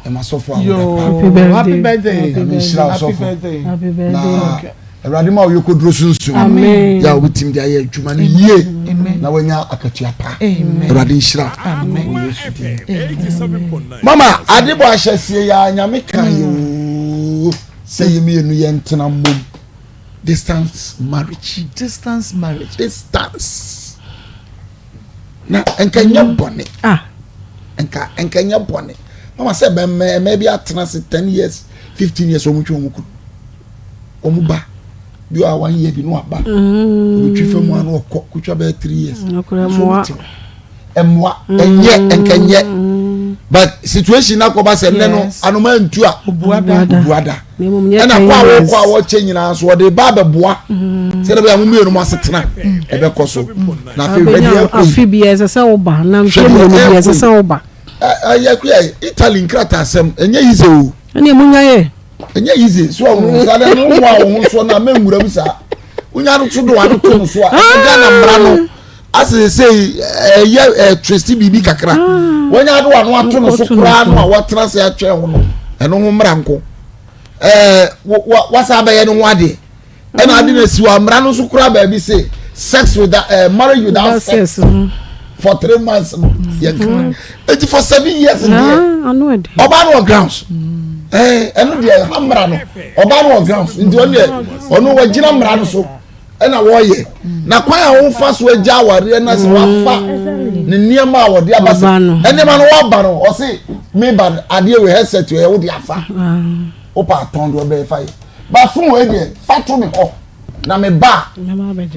ɛma sɔfo awoda pa happy birthday nyame nhyira wo sɔfo na awurade ma woyɛ kɔduro sunsum yɛ a wobɛtumi de ayɛ adwuma no yie na woanya akatua pa awurade nhyira wɔ yesu din mama ade bɔ ahyɛseɛ yɛ a nyame ka yɛ sɛ yɛ mmienu yɛntena mmom distance marriage distance marriage distance na nka nyɛ mm. bɔne ah. nka nka nyɛ bɔne mama sɛ bɛmɛ ɛmɛ bi atena se ten years 15 years wɔn twe wɔn kunu wɔn ba bi a one year bi no aba mm. otwi fam ano ɔkɔ kotwa bɛyɛ three years so wɔn ti ɛmoa ɛnyɛ nkɛnyɛ but situation na kɔba sɛ nnɛ no anoma ntu a obuada ɛna kɔ a wɔkɔ a wɔkyɛ nyinaa so wɔde ba abɛboa sɛdeɛ bɛyɛ mo mmienu mo asetena ɛbɛkɔ so na afei hwɛ deɛ ɛkɔ yi afi bi ɛsɛ sɛ woba na mfe mmienu bi ɛsɛ sɛ woba ɛyɛ kuya Italy nkrataa asɛm ɛnyɛ yize o ɛnna emu nya yɛ ɛnyɛ easy so ɔho saa dɛ no woa wo ho soɔ no a mɛnwura mu saa wonya no to do ano to no so a ɛnyɛ Ghana mmara no asɛ sɛ ɛyɛ ɛtwesti biribi kakra ah. wɔnya ado ano ato no so koraa no a wɔatena ase atwɛn ho no ɛno ho mmara nko ɛɛ wasa abɛyɛ no ho adeɛ ɛna ade na si hɔ mmara no nso koraa baabi se sex without uh, marriage without sex mm. for three months no yɛn kan eti for seven years deɛ ɔbaa no wɔ grounds ɛɛ ɛno deɛ ha mmara no ɔbaa no wɔ grounds nti ɔno deɛ ɔno wɔgyina mmara no so ɛna wɔyɛ na kwan a wɔfa so agya awareɛ na sɛ wafa ne nneɛma a wɔde aba sɛ nneɛma no wɔaba no ɔse meba adeɛ wɔ headset wɔ yɛ wode afa wopɛ atɔn deɛ ɔbɛyɛ fa yɛ ba fon wei deɛ fa to me hɔ na me ba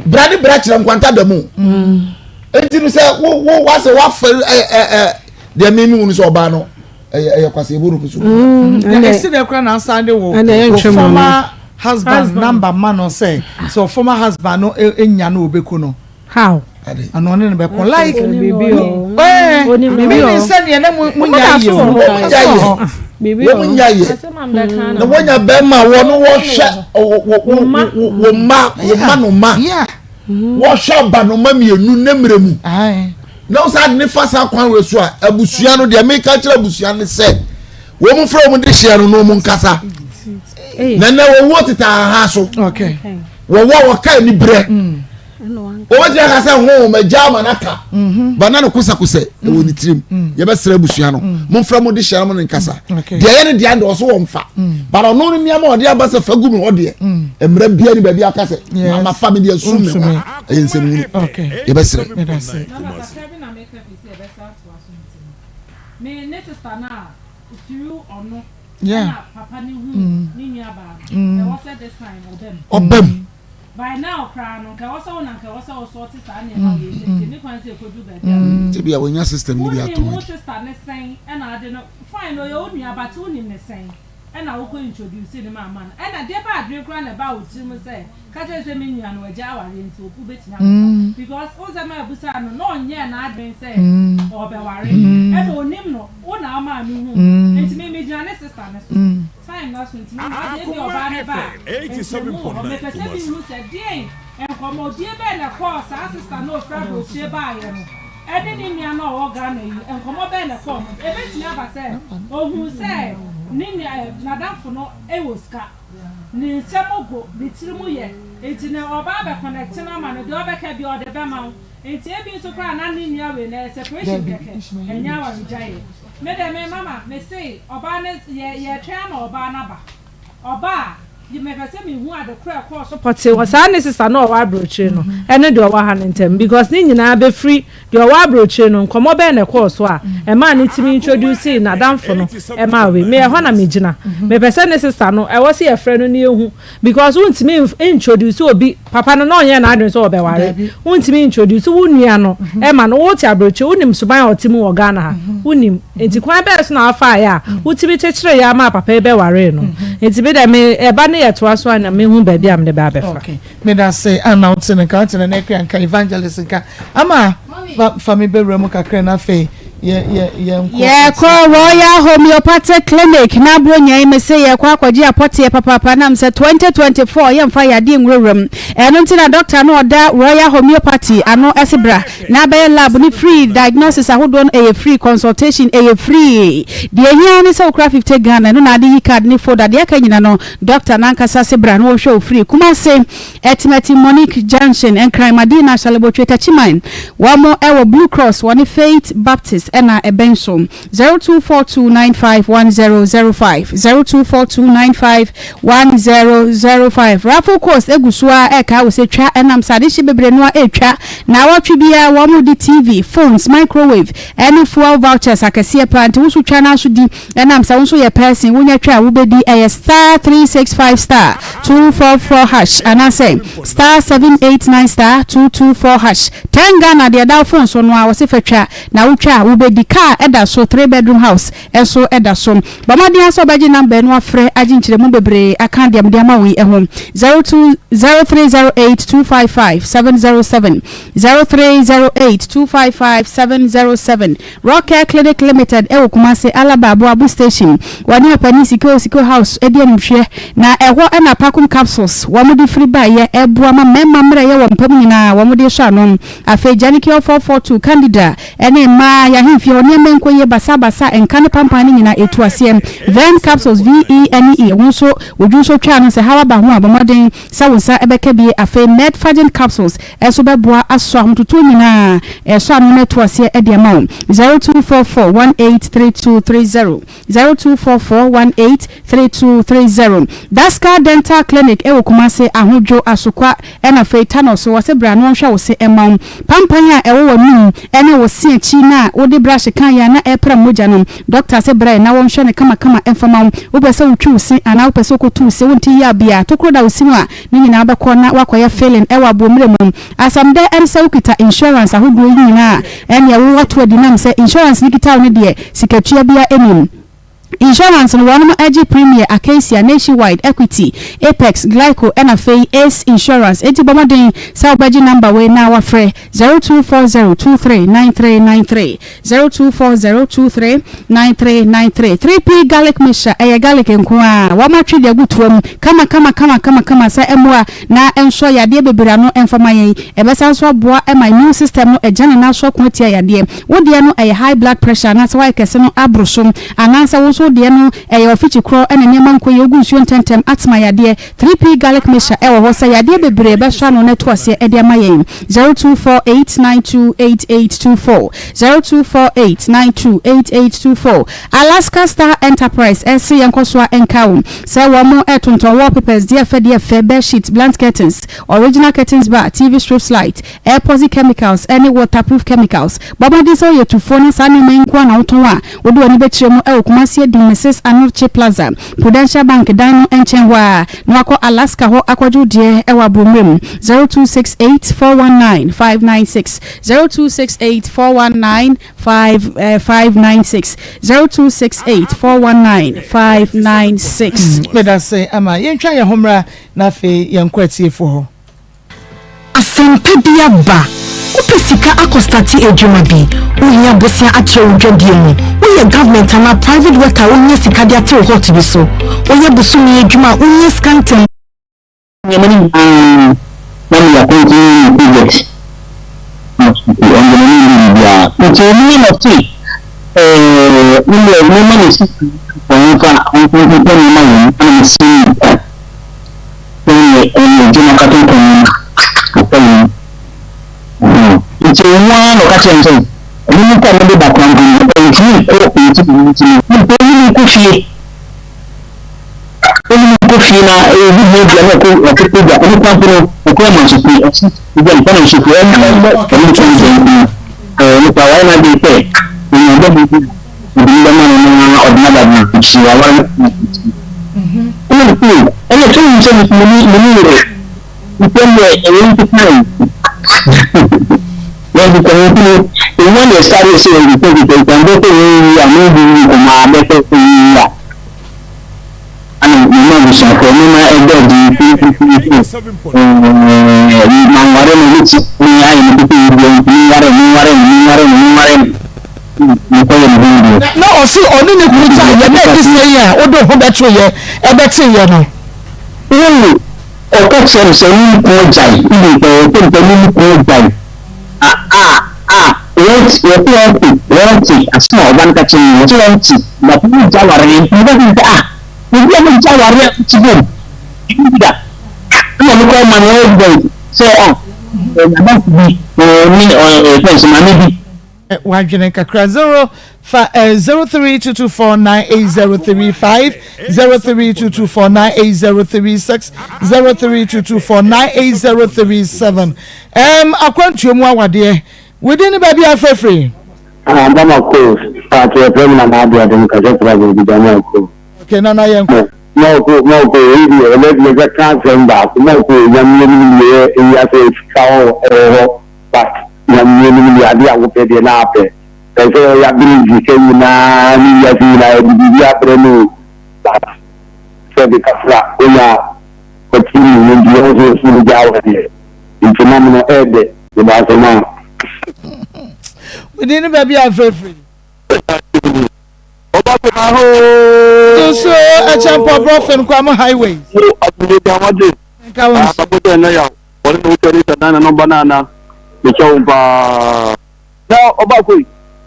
bra ne bra kyerɛ nkwanta da mu mm. eti no sɛ wo wo wasɛ wafɛ ɛ ɛ ɛ deɛ mímu wunu sɛ ɔbaa no ɛyɛ ɛyɛ kwasi ebo no so. Mm, ɛsi dɛ kora na asan de wo wo former husband number ma no sɛ sɛ former husband no enya no obeku no. How? Ano ɔne no bɛkɔ like ɛɛ mini sɛdeɛ na mu nya yie o. Wɔn nya yɛ na wɔn nya bɛrima wɔn wɔhwɛ wɔn mma wɔn mma no mma wɔhwɛ aba no mma mmienu ne mmerɛ mu na wɔn saa ne fa saa kwan wɔ so a abusua no deɛ meka kyerɛ abusua no sɛ wɔn fɛ wɔn de hyɛ no na wɔn nkasa na na wɔwɔ tete aha so wɔwɔ wɔka ani brɛ. Wɔbɛtumi aka sɛ ho magya ama no aka mhm. ba na no kosakosɛ ɛwɔ ne tirim mm. yɛbɛsrɛ abusua no mm. momfrɛ mo de hyɛ no mo ne nkasa mm. deɛ ɛyɛ no deɛ deɛ ɔso wɔ mfa but ɔno no nneɛma ɔde aba sɛ fa gu me hɔ deɛ mmerɛ bia ne baabi aka sɛ mama fa me deɛ sum me hɔ ɛyɛ nsɛm hunu yɛbɛsrɛ. Ɔbɛm. By now koraa no nka ɛwɔ sɛ wo na nka ɛwɔ sɛ wo sɔɔte saa nneɛma wei sɛ nti ɛni kwan sɛ ɛkɔduru baabi a wei. Sɛ bia wanya system no bi atɔn Wonim wo adi. sister ne sɛn ɛna ade no fine ɔyɛ wo nua but wonim ne sɛn ɛna wokɔ introduce no ma ama no ɛna deɛ bɛn adwene koraa na ɛbaa wo tirim sɛ ka kyerɛ no sɛ me nua no wagya awareɛ nti wobɛtumi abɛfa because wohu sɛ maa busaa no na ɔnyɛɛ n'adwene sɛ ɔɔbɛware ɛna onim no wo na womaa no huu no nti me megyina ne sister no so. Time no aso nti mama ɔde ebia ɔbaa no ba a nkyerɛmu wɔ hɔ. Mepɛ sɛ mehu sɛ deɛn nkɔmmɔdie bɛn na ɛkɔɔ saa sister no a ɔfiri aburokyire baeɛ no ɛne ne nua no a ɔwɔ Ghana yi nkɔmmɔ bɛn na ɛkɔɔ mo Ɛbɛtumi aba sɛ ɔhuu sɛ ne nua ɛ n'adamfo no wɔ sika, ne nsam go, ne tiri mu yɛ nti no ɔba abɛ connect no ama no deɛ ɔbɛka biara ɔde bɛma wo nti ebi nso koraa na ne nua wei no ɛyɛ separation kɛkɛ ɛnyɛ awaregyaeɛ. Me de me mama me se ɔbaa no yɛ yɛtwɛn ama ɔbaa no aba ɔba a yɛ mepɛ sɛ me hu ade korɔ ɛkɔɔ so pɔtee wɔ saa ne sista no a ɔwɔ abrokyire no ɛne deɛ ɔwɔ ha no ntɛm because ne nyinaa bɛfiri deɛ ɔwɔ abrokyire no nkɔmɔ bɛn na ɛkɔɔ so a ɛmaa no tumi introduce nadamfo no ɛmaa wei me ɛhɔ na me gyina mepɛ sɛ ne sista no ɛwɔ sɛ yɛfrɛ no na yɛhu Because wontumi introduce obi papa no na ɔnyɛ n'adwene sɛ ɔbɛware wontumi introduce wo nua no ɛma no wote aburokyire wonim suban a ɔte mu wɔ Ghana ha wonim nti kwan bɛyɛ so na wafaeɛ a wotumi kyekyere yɛ ama papa yi bɛwaree no nti me dɛ me ɛba ne yɛ toa so a na mehu baabi a mede bɛ abɛfa. Okay meda se ana wote no nka wote no na akua nka evangelist nka ama fa fa me bɛwura mu kakra na afei yɛ yɛ yɛnkɔ. Yɛkɔ Royal Homeopathic Clinic na Buronya yi mese yɛkɔ akɔgye apɔteɛ papaapa nam sɛ 2024 yɛmfa yadeɛ nwurawura mu ɛno nti na doctor no ɔda Royal Homeopathy ano ɛse bra na abɛyɛ lab no free diagnosis ahodoɔ no ɛyɛ free consultation ɛyɛ free deɛ ɛhia ne sɛ wokura 50 Ghana ɛno na ade yi card ne folder deɛ aka nyina no doctor no ankasa se bra na wɔnhwɛ wo free Kumase Ɛtimɛti Monique Junction, Nkran, Madina, Shalebotwe, Techiman. Wɔn wɔ Blue Cross, wɔne Faith Baptist na ɛbɛn so. 0242951005, 0242951005. Raffle Coast gu so ara rekae wo sɛ twa ɛnam sɛ adehye bebree no ara retwa. Naawɔtwe biara wɔn de TV, phones, microwave ne fuel vouchers akɛseɛ paa nti wo nso twa na nso di. Ɛnam sɛ wo nso yɛ pɛɛsen, wonya twa a wobɛdi, ɛyɛ star 365 star 244 hash anaasɛ star 789 star 224 hash. Ten Ghana deɛ ɛda wo phone so no ara wɔse fa twa na wotwa a wobɛdi. Car ɛda so, 3 bedroom house nso ɛda so. Bɔ mmɔden ara sɛ wobɛgye number yi na wafrɛ agye nkyerɛmu bebree aka deɛ mede ama wo yi ho. 02 0308 255 707, 0308 255 707. Rock Care Clinic Limited wɔ Kumasi, Alaba Aboabo Station. Wɔne Ɔpanin Sikeo Sikeo House di animhwɛ, na ɛhɔ na Pakum Capsules wɔde firi baeɛ ɛreboa ma mmarima mmerɛyɛ wɔ mpa mu nyinaa wɔde resɔ ano. Afei Janicure 442, Candida ne mmaa yɛn ahemfie hɔ nneɛma nkɔ yie basabasa, nka ne pampan no nyinaa ɛtu aseɛ. Verne Capsules, V-E-N-E, wo nso wo dwonsɔ twa no sɛ haw aba ho a bɔ mmɔden sɛ wo nsa bɛka bi. Afei Medfagen Capsules, Ɛso bɛboa asɔ ahototoɔ nyinaa a ɛsɔ ano no atu aseɛ de ama wo. 0244 183230, 0244 183230. Daska Dental Clinic wɔ Kumasi, Ahodwo, Asokwa ɛna afei Tanɔ so. Wɔse bra na wɔnhwɛ wo se mma wo. Pampan a ɛwɔ w'anum ne wo se akyi no a wode brush kaeɛ a na ɛrepra mogya no, dɔkta se bra na wɔnhwɛ no kamakama mfa ma wo. Wopɛ sɛ wotwi wo se anaa wopɛ sɛ wokɔtu wo se, wonte yea biara, tokuro da wo se mu a, Ne nyinaa bɛkɔ na woakɔyɛ filling wɔ aboɔmmerɛ mu. Asɛmdɛ ɛne sɛ wokita insurance ahodoɔ yi nyinaa a, ɛneɛ wo ato adi nam sɛ insurance no kita wo no deɛ sikatua biara nnim. Insurance no wɔnom gye Premier, Acacia, Nationwide, Equity, Apex, Glico ɛna afei Ace Insurance. Enti bɔ mmɔden sɛ wobɛgye number wei na wafrɛ 0240239393. 0240239393 3P Garlic Mixture ɛyɛ garlic nko ara wɔatwe de agu toa mu kama kama kama kama kama sɛ ɛmmoa na ɛnsɔ yadeɛ bebree ano ɛmfa ma yɛn. Ɛbɛsan nso aboa ma immune system no agyina ne nan so ako atia yadeɛ. Wo deɛ no ɛyɛ high blood pressure anaasɛ woayɛ kɛse no aboro so anaasɛ wo nso. nso deɛ no ɛyɛ ɔfikyi korɔ ɛna nneɛma nkɔ yie, wogu nsuo ntɛntɛm, atema yadeɛ. 3P Garlic Mixture ɛwɔ hɔ sɛ yadeɛ bebree bɛsɔ ano na ɛto aseɛ ɛde ama yɛn. 0248928824, 0248928824. Alaska Star Enterprise ɛse yɛnkɔ so a ɛnka wo sɛ wɔn ɛtontɔn wallpapers deɛ ɛfɛ deɛ ɛfɛ, bed sheet, blanket curtains, original curtains bar, TV strips light, airposi chemicals ɛne waterproof chemicals. Bɔ mmɔden sɛ woyɛ tufoɔ na saa nneɛma yi nko ara na wotɔn a, wode w'ani bɛkyerɛ mu wɔ Kumasi Adum Mrs. Anokye Plaza, Prudential Bank dan no nkyɛn hɔ ara, na wakɔ Alaska hɔ akɔgye wo deɛ wɔ Aborɔmmerɛ mu. 0268 419 596, 0268 419 5 596, 0268 419 596. Medase ama yɛntwa yɛn ho mmra na afei yɛnkɔ atiefoɔ hɔ. Asɛm pa bi aba! Wopɛ sika akɔ starte adwuma bi? Wohia bosea atrɛ wo dwadie mu? Woyɛ government anaa private worker a wohia sika de ate wo hot bi so? Woyɛ bosome adwuma a wohia sika ntɛm? Nneɛma no nyinaa na meyɛ akɔntene ne project na nti ɔno deɛ n'ani nnye biribiara nti ɔno na ɔse ɛɛ ne deɛ nneɛma na ɛsi ɔmfa ɔmfa nkɔtɔ nneɛma wɔ mu ɛna mesi mu Ɛne ɛne adwuma katontɔn no ɔpɛ no ho. Nti ɔno ara na ɔka kyerɛɛ no sɛ, Ɛno ne kɔ a mede ba koraa mpo no, ɛntumi nkɔ nti na nti no, mpo ɔne me nkɔ fie. Ɔne me nkɔ fie na obi hia aduane ɔkɔ ɔkɔpɛ gya, ɔno koraa mpo no, ɔkɔ ama nsuo, ɔsi gya no, ɔna nsuo, ɛno ɛno ɔno nso ne deɛ nti no, ɛɛ nipa wayɛ n'adwene sɛ, ɔnya bɛ bi ɔde no bɛma no na ɔde no aba aburokyiri, waware no aburokyiri. Ɛna mese, ɛna sɛ wonim sɛ mese meni meni yere, nti ɛndeɛ ɛyɛ nkeka yi. Yɛn nkeka yi nti no, ɛnya deɛ sáré sɛ yɛn nkeka nkeka yi, kan bɛsɛ yɛn yi a, ne yi yi nkɔmɔ a bɛsɛ yɛn yi a. Ɛna mema abusuafoɔ mema ɛda adi nti sɛ ɛɛ manware no ne ti ne ayɛ me pɛpɛ yi deɛ nti menware no menware no menware no menware no. Na ɔse ɔne ne kunu gyae yɛ na ɛde sɛn a wode wo ho bɛto yɛ ɛbɛte yɛ no. Woo ɔka kyerɛ no sɛ ɔne ne kunu agyae even sɛ ɔsɛ mpo ɔne ne kunu agyae a a a wɔnte wɔse wɔnte wɔnte asɛm a ɔba no ka kyerɛ no wɔse wɔnte but mo gya ware nti meka kyerɛ no sɛ ah obi a mo gya ware a mote bom ɛno bi da ɛna ɔno koraa ma no evidence sɛ ah n'adamfo bi ɔne ɔɛ fɛn sɛ maame bi. Wadwene kakra zero fa eh, 0322498035 0322498036 0322498037 um, akwantuo mu awadeɛ within ne baabi afrɛfrɛ. Ah, Bama Coast, paati ɛfrɛ mi na maa di adi mu kasa fira baabi Bama Coast. Okay, nana yɛn kɔ. Mɔko mɔko eyi deɛ ɛnɛ deɛ bɛka asɛm baako mɔko nyamie nim deɛ eyi asɛ sika wɔ ɛwɔ hɔ. But Nyame anim deɛ adeɛ a wopɛ deɛ na apɛ. Pɛ sɛ yɛabrɛ sika nyinaa ne wiase nyinaa yɛde biribi abrɛ no o but sɛbe kafra onya ɔte mu no nti yɛn nso yɛsi no gyaa wɔ deɛ nti nam no ɛɛdɛ medaase maa. Within ne baabi a afrɛfrɛ. Nso ɛkyɛn pɔ brɔfin kwa mo highway. Nka wɔn so. Wɔne me wotɔ ne sadan na nɔmba no ana mekyɛ wo paa. Na ɔbaako yi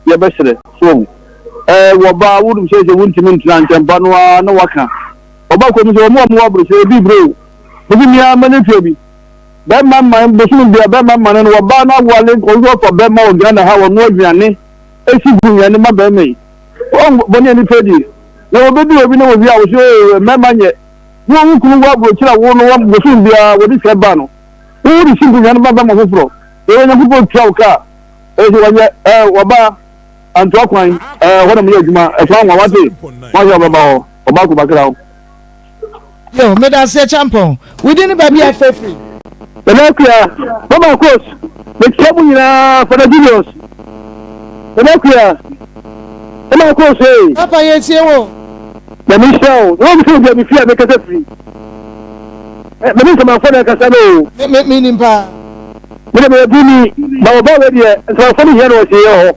yɛbɛserɛ so wahu ɛɛ wɔba wonim sɛ sɛ wontumi ntena nkyɛn ba no ara na waka ɔbaako mi sɛ wɔn a wɔwɔ aburokyerɛ ebi brɛ o mesi mmea mma ne tua bi bɛrima mma bosom bia bɛrima mma no no wɔba na awale wɔn nso wɔfa bɛrima wɔ Ghana ha wɔn aduane esi gu nnuane ma bɛrima yi wɔn bɔne a nipa die na wɔbɛdi obi na wɔwie a wɔsi oo mmarima nyɛ Wo a wo kunu wɔ aburokyire a wo no wɔ bosom biara wɔde sika ba no, wo wode si nkonnwa no ba bɛma foforɔ. Yɛwɔ Nyankopɔn tua wo ka a, ɛyɛ sɛ wɔnyɛ ɛɛ wɔba antoa kwan ɛɛ hɔ na meyɛ adwuma ɛkwan nwa wate wɔahwɛ wɔbɛba hɔ ɔba ko bakra wo. Yo, meda ase Champɔn. Wo din ne baabi a afrɛ firi? Nana Akua, Mama Akos, mekyia mo nyinaa, Fada Julius. Nana Akua, Mama Akos ee. Papa yɛtie wo. Nyame nhyira wo. Na wɔn sɛ obi a me fie a mekasa firi. Eh, me ne nsamanfoɔ na ɛkasa no o. Me me me nim paa. Me de meyɛ bruni, na wɔba wei deɛ nsamanfoɔ no hia no ɔsieɛ hɔ.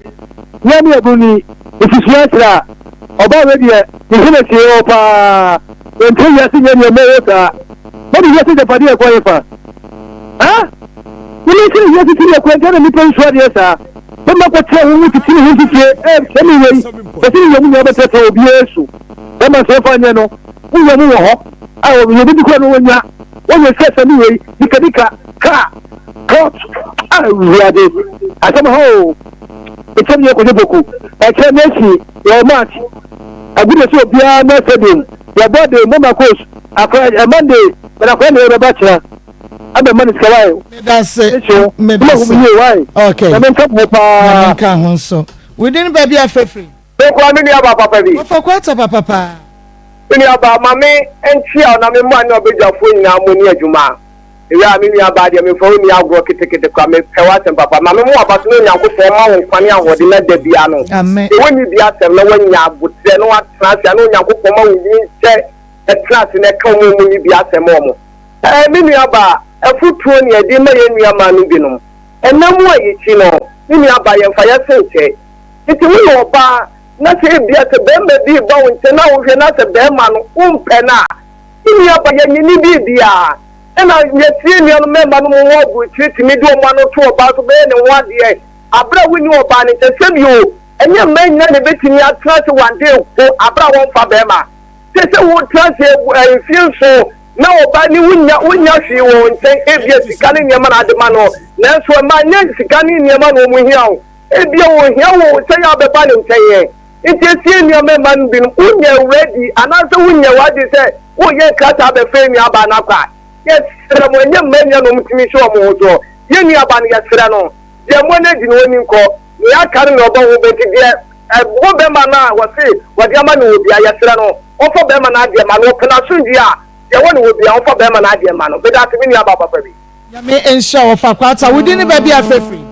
Me a meyɛ bruni, mefi sua akyerɛ a, ɔba wei deɛ mehia no asieɛ hɔ paa. Yɛnte wiase nyɛ nea mɛwɔ saa. Na de wiase agyapadeɛ ɛkɔ hefa? Ha? Me ne sɛ wiase ti yɛ kwan na nipa nsu adeɛ saa. Bɛma kɔkyerɛ ho ho titiri ho titire, eh, sɛ me wei, wɔsi ne yɛ mu nyinaa bɛtɛtɛ obiara su. Bɛma sɛ yɛmfa nyɛ no, woyɛ mu wɔ hɔ a wɔyɛ bi kura no wɔnya wɔnyɛ sɛ sɛ ne wei nika nika kaa plot a awurade asɛm ha o ɛkyɛm yɛ kɔgye boku ɛkyerɛ ne asi wɔ march agude sɛ obiara na stadium yɛbɔ de mama coach akora ɛ monday bɛn akora ne yɛbɛba kyerɛ abɛma ne sika wae medase medase okay na menka ho paa na menka ho nso within baabi afɛfiri Me nkoa me nua baa papa bi. Wɔfa kwata papa paa. Me nua baa ma me nkyea wo na me mmoa ne ɔbadwafoɔ nyinaa mo ni adwuma. Ewura me nua baa deɛ me nfa wo nni agorɔ ketekete koraa me pɛ w'asɛm papa ma me mo w'aba so na Onyankopɔn mma wo nkwa ne ahoɔden na da biara no deɛ wonni bi asɛm na wanya aboterɛ na watena ase a na Onyankopɔn ma wo nyini nkyɛ tena ase na ɛka wɔn a wɔnni bi asɛm ma wɔn. Ɛɛ me nua baa afutuo ne ɛde ma yɛn nua maa no binom ɛna mu a yɛkyi no me nua baa yɛnfa yɛse nkyɛ Enti woyɛ ɔbaa na sɛ ebia sɛ barima bi reba wo nkyɛn na wohwɛ na sɛ barima no wompɛ no a, me nua ba yɛnye no biribiara. Ɛna yɛtie nuanom mmarima no mu wɔ aburokyire tumi de wɔn ano to ɔbaa so bɛyɛ ne ho adeɛ aberɛ a wonni ɔbaa no nkyɛn. Sɛbi o, ɛnyɛ mmaa nyinaa na ɛbɛtumi atena ase one day mpo aberɛ a wɔmfa barima. Te sɛ wotena ase mfeɛ nson na ɔbaa ne wonnya wonnya hwee wɔ wo nkyɛn, ebia sika ne nneɛma na ade ma no, nanso mmaa nyɛ sika ne nneɛma na wɔn hia o. Ebia ohia wo sɛ yɛ abɛba ne nkyɛn ɛ. Nti esie nua mmarima no binom, wonyɛ ready anaasɛ wonyɛ w'adwene sɛ woreyɛ nkrataa abɛfa yɛn nuabaa no akɔ a, yɛsrɛ mo, ɛnyɛ mmaa nua na wɔtumi hyɛ wɔn ho soɔ. Yɛn nuabaa no, yɛsrɛ no, deɛ mo ani agye no ɔnni nkɔ, nea aka no na ɔbɔ ho bɛ. Nti deɛ ɛbɔ bɛrima no a wɔse wɔde ama no wɔ biara, yɛsrɛ no, ɔmfa bɛrima no adeɛ mma no. Ɔpɛ n'asomdwoeɛ a, deɛ ɛwɔ ne hɔ biara, ɔmfa bɛrima no adeɛ mma no. Meda ase, me nuabaa papa bi. Nyame nhyira wo ɔfa kwata wo din ne baabi a frɛ firi.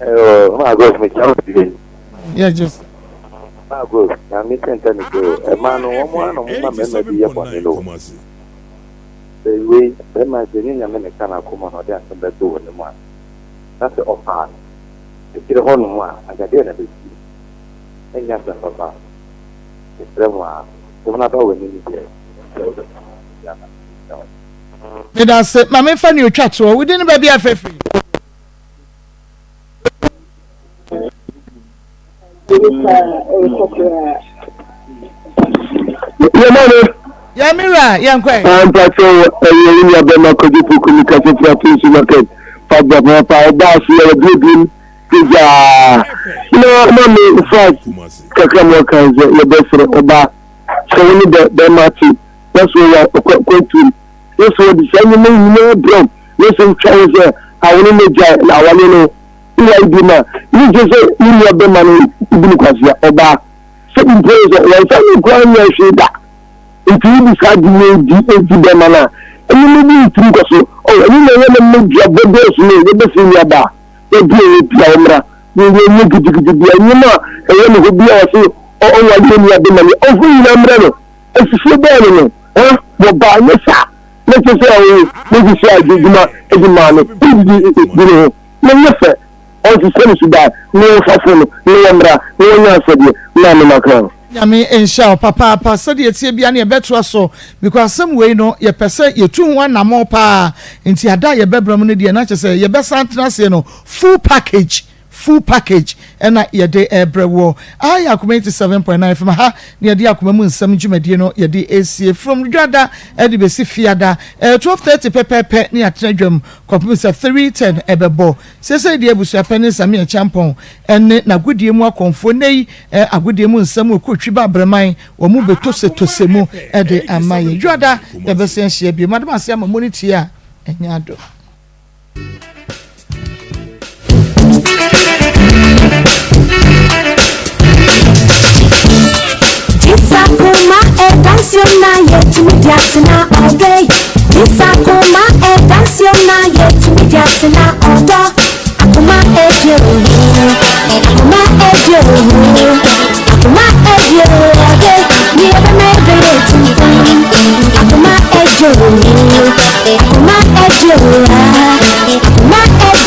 Ɛɛ maa Grof me kyia wo fie. Yɛ just. Maa Grof nyame sɛ nta ne so ɛmaa no wɔn ara na wɔn ma mmarima bi yɛ bɔne no sɛ wei bɛrima sɛ nye nyame na ɛka n'akoma na ɔde asɛm bɛto wɔ ne mu a na sɛ ɔfaa no akyire hɔ nom a anka deɛ na bɛsi ɛnyɛ asɛm papa mesrɛ mo a sɛm no aba wɔ anim deɛ sɛ wobɛka ho asɛm bi ama Medase. Ma memfa nea otwa toɔ. Wo din ne baabi a frɛ firi? Yɛ me wura, yɛn kɔ ɛ. Mpakyɛ ɛyɛ wo nua bɛma Kwadwo Poku mi kasa firi Afinsu market fa bra papa ɔbaa so yɛ wɔbuebiem pagyaa na ma me nfa kakra mu ɔka sɛ yɛbɛsrɛ ɔbaa sɛ wo ne bɛrima te na so ɔwɔ akwantuom, na so ɔde saa nneɛma yi nyinaa brɛ wo, na so wotwa ho sɛ awo no n'agya na awale no woware bi ma ne nkyɛ sɛ ne nua bɛma no bi no kwasea ɔbaa sɛ bi mpo sɛ wɔnsa no koraa nyɛ hwee da nti wodi saa de yɛ di edi bɛma no a nneɛma bi ntumi kɔ so ɔwɔ ɛno na ɛyɛ no mmedua bɔdɔɔso no yɛbɛsɛ nua baa yɛde ɛyɛ pia wo mmra yɛnyɛ gidigidi bia nneɛma a ɛyɛ ne hɔ bi a ɔse ɔware yɛ nua bɛma no ɔmfa nyinaa mmerɛ no Nsusuo bɛn ne no? Hã? Wɔbaa nyɛ saa na kyerɛ sɛ ɔwo Moses yɛ adwuma de maa no wodidi di ne ho na nyɛ fɛ ɔnsesa ne suban na wɔmfa fo no na wɔmmra na wɔnyɛ asɛdeɛ na me maka ho. Nyame nhyira wo papaapa sɛdeɛ ɛteɛ biara no yɛbɛtoa so because asɛm wei no yɛpɛ sɛ yɛtu ho anamɔn paa nti ada a yɛbɛbra mu no deɛ na kyerɛ sɛ yɛbɛsan atena aseɛ no full package Full package na yɛde rebrɛ woɔ. Aha yɛ Akoma 87.9 FM. Ha na yɛde Akoma mu nsɛm dwumadie no yɛde resie. From Dwada de bɛsi Fiada. Ɛyɛ 12:30 pɛpɛɛpɛ na yɛatena dwam kɔpem sɛ 3:10 ɛbɛbɔ. Seesei deɛ abusua panin Sammy Acheampong ne n'agodie mu akɔmfoɔ nnɛ yi agodie mu nsɛm rekɔ Twi ba Abraman wɔn bɛtosetose mu de ama yɛn. Dwada yɛbɛsan ahyia bio. Madom ase ama mo ne tie a ɛnyɛ adom. Akuma